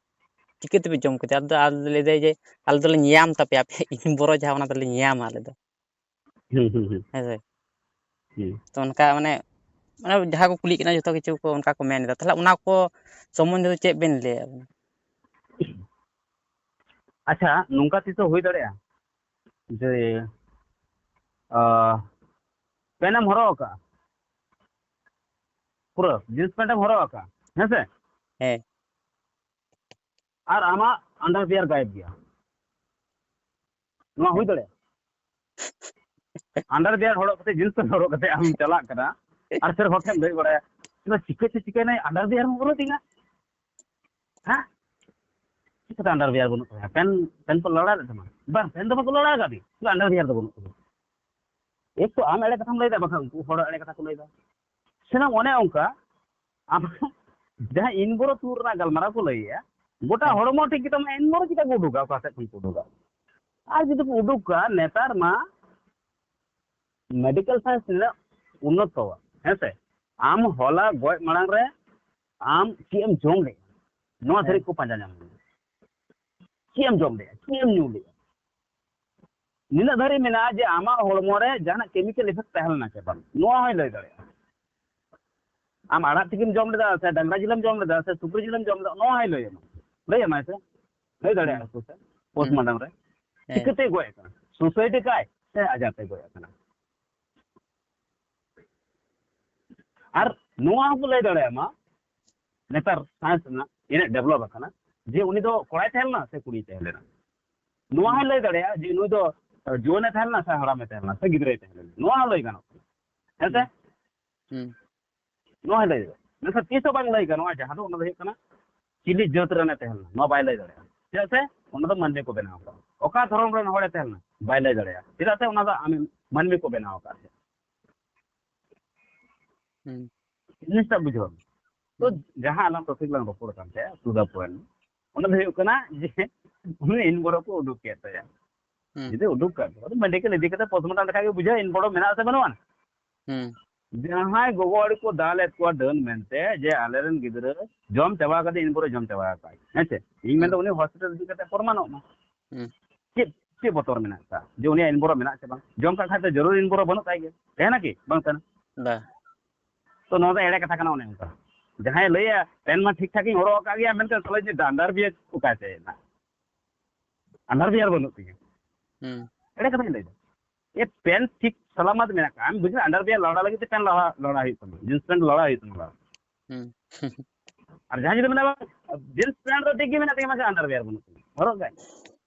"ᱪᱤᱠᱟᱹ ᱛᱮᱯᱮ ᱡᱚᱢ ᱠᱮᱫᱮᱭᱟ?" ᱟᱫᱚ, ᱟᱫᱚ ᱞᱟᱹᱭ ᱫᱟᱭ ᱡᱮ, "ᱟᱞᱮ ᱫᱚᱞᱮ ᱧᱮᱭᱟᱢ ᱛᱟᱯᱮᱭᱟ, ᱟᱯᱮ ᱤᱧ ᱵᱚᱨᱚ ᱡᱟᱦᱟᱸ, ᱚᱱᱟ ᱫᱚᱞᱮ ᱧᱮᱭᱟᱢᱟ ᱟᱞᱮ ᱫᱚ᱾" ᱦᱩᱸ, ᱦᱩᱸ, ᱦᱩᱸ᱾ ᱦᱮᱸ ᱥᱮ? ᱦᱩᱸ᱾ ᱛᱚ ᱚᱱᱠᱟ ᱢᱟᱱᱮ ᱢᱟᱱᱮ ᱡᱟᱦᱟᱸ ᱠᱚ ᱠᱩᱞᱤᱜ ᱠᱟᱱᱟ ᱡᱚᱛᱚ ᱠᱤᱪᱷᱩ ᱠᱚ ᱚᱱᱠᱟ ᱠᱚ ᱢᱮᱱ ᱮᱫᱟ, ᱛᱟᱦᱚᱞᱮ ᱚᱱᱟ ᱠᱚ ᱥᱚᱢᱵᱚᱱᱫᱷᱮ ᱫᱚ ᱪᱮᱫ ᱵᱮᱱ ᱞᱟᱹᱭᱟ ᱟᱵᱮᱱ? ᱟᱪᱪᱷᱟ, ᱱᱚᱝᱠᱟ ᱛᱤᱥᱚᱜ ᱦᱩᱭ ᱫᱟᱲᱮᱭᱟᱜᱼᱟ ᱡᱮ ᱯᱮᱱ ᱮᱢ ᱦᱚᱨᱚᱜ ᱟᱠᱟᱫᱼᱟ, ᱯᱩᱨᱟᱹ ᱡᱤᱱᱥ ᱯᱮᱱᱴ ᱮᱢ ᱦᱚᱨᱚᱜ ᱟᱠᱟᱫᱼᱟ, ᱦᱮᱸ ᱥᱮ? ᱦᱮᱸ᱾ ᱟᱨ ᱟᱢᱟᱜ ᱟᱱᱰᱟᱨᱣᱮᱭᱟᱨ ᱜᱟᱭᱮᱵ ᱜᱮᱭᱟ, ᱱᱚᱣᱟ ᱦᱩᱭ ᱫᱟᱲᱮᱭᱟᱜᱼᱟ? ᱟᱱᱰᱟᱨᱣᱮᱭᱟᱨ ᱦᱚᱨᱚᱜ ᱠᱟᱛᱮ, ᱡᱤᱱᱥ ᱯᱮᱱᱴ ᱦᱚᱨᱚᱜ ᱠᱟᱛᱮ ᱟᱢ ᱪᱟᱞᱟᱜ ᱠᱟᱱᱟ ᱟᱨ ᱥᱮᱨ ᱦᱚᱲ ᱴᱷᱮᱱ ᱞᱟᱹᱭ ᱵᱟᱲᱟᱭᱟ, "ᱪᱤᱠᱟᱹ ᱪᱚ ᱪᱤᱠᱟᱹᱭᱱᱟᱭ, ᱟᱱᱰᱟᱨᱣᱮᱭᱟᱨ ᱦᱚᱸ ᱵᱟᱹᱱᱩᱜ ᱛᱤᱧᱟ, ᱦᱮᱸ? ᱪᱤᱠᱟᱹᱛᱮ ᱟᱱᱰᱟᱨᱣᱮᱭᱟᱨ ᱵᱟᱹᱱᱩᱜ ᱛᱟᱭᱟ? ᱯᱮᱱ, ᱯᱮᱱ ᱠᱚ ᱞᱟᱲᱟ ᱞᱮᱫ ᱛᱟᱢᱟ?" "ᱵᱟᱝ, ᱯᱮᱱ ᱫᱚ ᱵᱟᱠᱚ ᱞᱟᱲᱟ ᱟᱠᱟᱫᱤᱧ, ᱥᱩᱫᱷᱩ ᱟᱱᱰᱟᱨᱣᱮᱭᱟᱨ ᱫᱚ ᱵᱟᱹᱱᱩᱜ ᱛᱟᱠᱚᱣᱟ᱾" ᱮᱠ ᱛᱚ ᱟᱢ ᱮᱲᱮ ᱠᱟᱛᱷᱟᱢ ᱞᱟᱹᱭᱫᱟ, ᱵᱟᱠᱷᱟᱱ ᱩᱱᱠᱩ ᱦᱚᱲ ᱮᱲᱮ ᱠᱟᱛᱷᱟ ᱠᱚ ᱞᱟᱹᱭᱫᱟ᱾ ᱥᱮᱱᱚᱜ ᱚᱱᱮ ᱚᱱᱠᱟ ᱟᱢ ᱡᱟᱦᱟᱸ ᱤᱱᱵᱳᱨᱳ ᱛᱩᱫ ᱨᱮᱱᱟᱜ ᱜᱟᱞᱢᱟᱨᱟᱣ ᱠᱚ ᱞᱟᱹᱭᱮᱜᱼᱟ, ᱜᱚᱴᱟ ᱦᱮᱸ᱾ ᱦᱚᱲᱢᱚ ᱴᱷᱤᱠ ᱜᱮᱛᱟᱢᱟ, ᱤᱱᱵᱳᱨᱳ ᱪᱮᱫᱟᱜ ᱠᱚ ᱩᱰᱩᱠᱟ? ᱚᱠᱟ ᱥᱮᱫ ᱠᱷᱚᱱ ᱠᱚ ᱩᱰᱩᱠᱟ? ᱟᱨ ᱡᱩᱫᱤ ᱠᱚ ᱩᱰᱩᱠᱟ, ᱱᱮᱛᱟᱨ ᱢᱟ ᱢᱮᱰᱤᱠᱮᱞ ᱥᱟᱭᱮᱱᱥ ᱱᱤᱱᱟᱹᱜ ᱩᱱᱱᱚᱛᱚᱣᱟ, ᱦᱮᱸ ᱥᱮ? ᱟᱢ ᱦᱚᱞᱟ ᱜᱚᱡ ᱢᱟᱲᱟᱝ ᱨᱮ ᱟᱢ ᱪᱮᱫ ᱮᱢ ᱡᱚᱢ ᱞᱮᱫᱼᱟ, ᱱᱚᱣᱟ ᱫᱷᱟᱹᱨᱤᱡ ᱠᱚ ᱯᱟᱸᱡᱟ ᱧᱟᱢ ᱞᱮᱫᱟ᱾ ᱪᱮᱫ ᱮᱢ ᱡᱚᱢ ᱞᱮᱫᱼᱟ, ᱪᱮᱫ ᱮᱢ ᱧᱩ ᱞᱮᱫᱼᱟ, ᱱᱤᱱᱟᱹᱜ ᱫᱷᱟᱹᱨᱤᱡ ᱢᱮᱱᱟᱜᱼᱟ ᱡᱮ ᱟᱢᱟᱜ ᱦᱚᱲᱢᱚ ᱨᱮ ᱡᱟᱦᱟᱱᱟᱜ ᱠᱮᱢᱤᱠᱮᱞ ᱤᱯᱷᱮᱠᱴ ᱛᱟᱦᱮᱸ ᱞᱮᱱᱟ ᱥᱮ ᱵᱟᱝ, ᱱᱚᱣᱟ ᱦᱚᱸᱭ ᱞᱟᱹᱭ ᱫᱟᱲᱮᱭᱟᱜᱼᱟ᱾ ᱟᱢ ᱟᱲᱟᱜ ᱛᱤᱠᱤᱢ ᱡᱚᱢ ᱞᱮᱫᱟ ᱥᱮ ᱰᱟᱝᱨᱟ ᱡᱤᱞᱮᱢ ᱡᱚᱢ ᱞᱮᱫᱟ ᱥᱮ ᱥᱩᱠᱨᱤ ᱡᱤᱞᱮᱢ ᱡᱚᱢ ᱞᱮᱫᱟ, ᱱᱚᱣᱟ ᱦᱚᱸᱭ ᱞᱟᱹᱭ ᱟᱢᱟ, ᱞᱟᱹᱭ ᱟᱢᱟᱭ ᱥᱮ, ᱞᱟᱹᱭ ᱫᱟᱲᱮᱭᱟᱜᱼᱟ ᱠᱚ ᱥᱮ ᱯᱳᱥᱴᱢᱚᱨᱴᱮᱢ ᱨᱮ᱾ ᱦᱮᱸ᱾ ᱪᱤᱠᱟᱹᱛᱮ ᱜᱚᱡ ᱟᱠᱟᱱᱟ, ᱥᱩᱥᱟᱭᱤᱰ ᱟᱠᱟᱫ ᱥᱮ ᱟᱡᱟᱨ ᱛᱮ ᱜᱚᱡ ᱟᱠᱟᱱᱟ? ᱟᱨ ᱱᱚᱣᱟ ᱦᱚᱸᱠᱚ ᱞᱟᱹᱭ ᱫᱟᱲᱮᱭᱟᱢᱟ, ᱱᱮᱛᱟᱨ ᱥᱟᱭᱮᱱᱥ ᱨᱮᱱᱟᱜ ᱤᱱᱟᱹᱜ ᱰᱮᱵᱷᱞᱚᱯ ᱟᱠᱟᱱᱟ ᱡᱮ ᱩᱱᱤ ᱫᱚ ᱠᱚᱲᱟᱭ ᱛᱟᱦᱮᱸ ᱞᱮᱱᱟ ᱥᱮ ᱠᱩᱲᱤᱭ ᱛᱟᱦᱮᱸ ᱞᱮᱱᱟ᱾ ᱱᱚᱣᱟ ᱦᱚᱸᱭ ᱞᱟᱹᱭ ᱫᱟᱲᱮᱭᱟᱜᱼᱟ ᱡᱮ ᱱᱩᱭ ᱫᱚ ᱡᱩᱣᱟᱹᱱᱮ ᱛᱟᱦᱮᱸ ᱞᱮᱱᱟ ᱥᱮ ᱦᱟᱲᱟᱢᱮ ᱛᱟᱦᱮᱸ ᱞᱮᱱᱟ ᱥᱮ ᱜᱤᱫᱽᱨᱟᱹᱭ ᱛᱟᱦᱮᱸ ᱞᱮᱱᱟ, ᱱᱚᱣᱟ ᱦᱚᱸ ᱞᱟᱹᱭ ᱜᱟᱱᱚᱜ ᱠᱟᱱᱟ, ᱦᱮᱸ ᱥᱮ? ᱦᱩᱸ᱾ ᱱᱚᱣᱟ ᱦᱚᱸᱭ ᱞᱟᱹᱭ ᱫᱟᱲᱮᱭᱟᱜᱼᱟ᱾ ᱢᱮᱱᱠᱷᱟᱱ ᱛᱤᱥ ᱦᱚᱸ ᱵᱟᱝ ᱞᱟᱹᱭ ᱜᱟᱱᱚᱜᱼᱟ, ᱡᱟᱦᱟᱸ ᱫᱚ ᱚᱱᱟ ᱫᱚ ᱦᱩᱭᱩᱜ ᱠᱟᱱᱟ ᱪᱤᱞᱤ ᱡᱟᱹᱛ ᱨᱮᱱᱮ ᱛᱟᱦᱮᱸ ᱞᱮᱱᱟ, ᱱᱚᱣᱟ ᱵᱟᱭ ᱞᱟᱹᱭ ᱫᱟᱲᱮᱭᱟᱜᱼᱟ᱾ ᱪᱮᱫᱟᱜ ᱥᱮ ᱚᱱᱟ ᱫᱚ ᱢᱟᱹᱱᱢᱤ ᱠᱚ ᱵᱮᱱᱟᱣ ᱟᱠᱟᱫᱼᱟ᱾ ᱚᱠᱟ ᱫᱷᱚᱨᱚᱢ ᱨᱮᱱ ᱦᱚᱲᱮ ᱛᱟᱦᱮᱸ ᱞᱮᱱᱟ, ᱵᱟᱭ ᱞᱟᱹᱭ ᱫᱟᱲᱮᱭᱟᱜᱼᱟ᱾ ᱪᱮᱫᱟᱜ ᱥᱮ ᱚᱱᱟ ᱫᱚ ᱟᱢ ᱢᱟᱹᱱᱢᱤ ᱠᱚ ᱵᱮᱱᱟᱣ ᱟᱠᱟᱫ ᱛᱟᱦᱮᱸᱫ᱾ ᱦᱩᱸ᱾ ᱡᱤᱱᱤᱥᱴᱟ ᱵᱩᱡᱷᱟᱹᱣ ᱢᱮ᱾ ᱛᱚ, ᱦᱩᱸ᱾ ᱡᱟᱦᱟᱸ ᱟᱞᱟᱝ ᱴᱚᱯᱤᱠ ᱞᱟᱝ ᱨᱚᱯᱚᱲ ᱠᱟᱱ ᱛᱟᱦᱮᱸᱫ, to the point, ᱚᱱᱟ ᱫᱚ ᱦᱩᱭᱩᱜ ᱠᱟᱱᱟ ᱡᱮ ᱩᱱᱤ ᱤᱱᱵᱳᱨᱳ ᱠᱚ ᱩᱰᱩᱠ ᱠᱮᱫ ᱛᱟᱭᱟ᱾ ᱦᱩᱸ᱾ ᱡᱩᱫᱤ ᱩᱰᱩᱠ ᱠᱟᱜ ᱠᱚᱣᱟ, ᱢᱮᱰᱤᱠᱮᱞ ᱤᱫᱤ ᱠᱟᱛᱮ ᱯᱳᱥᱴᱢᱚᱨᱴᱮᱢ ᱞᱮᱠᱷᱟᱡ ᱜᱮ ᱵᱩᱡᱷᱟᱹᱜᱼᱟ ᱤᱱᱵᱳᱨᱳ ᱢᱮᱱᱟᱜ ᱥᱮ ᱵᱟᱹᱱᱩᱜᱼᱟ᱾ ᱦᱩᱸ᱾ ᱡᱟᱦᱟᱸᱭ ᱜᱚᱜᱚ ᱦᱚᱲ ᱠᱚ ᱫᱟᱞ ᱮᱫ ᱠᱚᱣᱟ ᱰᱟᱹᱱ ᱢᱮᱱᱛᱮ ᱡᱮ ᱟᱞᱮᱨᱮᱱ ᱜᱤᱫᱽᱨᱟᱹ ᱡᱚᱢ ᱪᱟᱵᱟ ᱠᱟᱫᱮ, ᱤᱱᱵᱳᱨᱳ ᱡᱚᱢ ᱪᱟᱵᱟ ᱟᱠᱟᱫ, ᱦᱮᱸ ᱥᱮ? ᱤᱧ ᱢᱮᱱᱫᱟ ᱩᱱᱤ ᱦᱚᱥᱯᱤᱴᱟᱞ ᱤᱫᱤ ᱠᱟᱛᱮ ᱯᱨᱚᱢᱟᱱᱚᱜ ᱢᱟ᱾ ᱦᱩᱸ᱾ ᱪᱮᱫ, ᱪᱮᱫ ᱵᱚᱛᱚᱨ ᱢᱮᱱᱟᱜ ᱛᱟ ᱡᱮ ᱩᱱᱤᱭᱟᱜ ᱤᱱᱵᱳᱨᱳ ᱢᱮᱱᱟᱜ ᱥᱮ ᱵᱟᱝ? ᱡᱚᱢ ᱠᱟᱜ ᱠᱷᱟᱡ ᱫᱚ ᱡᱟᱹᱨᱩᱲ ᱤᱱᱵᱳᱨᱳ ᱵᱟᱹᱱᱩᱜ ᱛᱟᱭ ᱜᱮ, ᱛᱟᱦᱮᱱᱟ ᱠᱤ? ᱵᱟᱝ ᱛᱟᱦᱮᱱᱟ᱾ ᱵᱟ᱾ ᱛᱚ ᱱᱚᱣᱟ ᱫᱚ ᱮᱲᱮ ᱠᱟᱛᱷᱟ ᱠᱟᱱᱟ᱾ ᱚᱱᱮ ᱚᱱᱠᱟ ᱡᱟᱦᱟᱸᱭ ᱞᱟᱹᱭᱟ ᱯᱮᱱ ᱢᱟ ᱴᱷᱤᱠ ᱴᱷᱟᱠ ᱤᱧ ᱦᱚᱨᱚᱜ ᱟᱠᱟᱫ ᱜᱮᱭᱟ, ᱢᱮᱱᱠᱷᱟᱱ ᱥᱟᱞᱟ ᱡᱮ ᱟᱱᱰᱟᱨ ᱵᱤᱭᱟᱨ ᱚᱠᱟ ᱥᱮᱫ ᱮᱱᱟ, ᱟᱱᱰᱟᱨ ᱵᱤᱭᱟᱨ ᱵᱟᱹᱱᱩᱜ ᱛᱤᱧᱟ, ᱦᱩᱸ᱾ ᱮᱲᱮ ᱠᱟᱛᱷᱟᱧ ᱞᱟᱹᱭᱫᱟ᱾ ᱮ ᱯᱮᱱ ᱴᱷᱤᱠ ᱥᱟᱞᱟᱢᱟᱛ ᱢᱮᱱᱟᱜ ᱠᱷᱟᱱ, ᱵᱩᱡᱷᱟᱹᱣ, ᱟᱱᱰᱟᱨ ᱵᱤᱭᱟᱨ ᱞᱟᱲᱟ ᱞᱟᱹᱜᱤᱫ ᱛᱮ ᱯᱮᱱ ᱞᱟᱲᱟ, ᱞᱟᱲᱟ ᱦᱩᱭᱩᱜ ᱛᱟᱢᱟ, ᱡᱤᱱᱥ ᱯᱮᱱ ᱞᱟᱲᱟ ᱦᱩᱭᱩᱜ ᱛᱟᱢᱟ᱾ ᱦᱩᱸ᱾ ᱟᱨ ᱡᱟᱦᱟᱸᱭ ᱡᱩᱫᱤ ᱢᱮᱱᱟ ᱡᱤᱱᱥ ᱯᱮᱱ ᱫᱚ ᱴᱷᱤᱠ ᱜᱮ ᱢᱮᱱᱟᱜ ᱛᱤᱧᱟ, ᱢᱮᱱᱠᱷᱟᱱ ᱟᱱᱰᱟᱨ ᱵᱤᱭᱟᱨ ᱵᱟᱹᱱᱩᱜ ᱛᱤᱧᱟ, ᱦᱚᱨᱚᱜ ᱜᱟᱭ,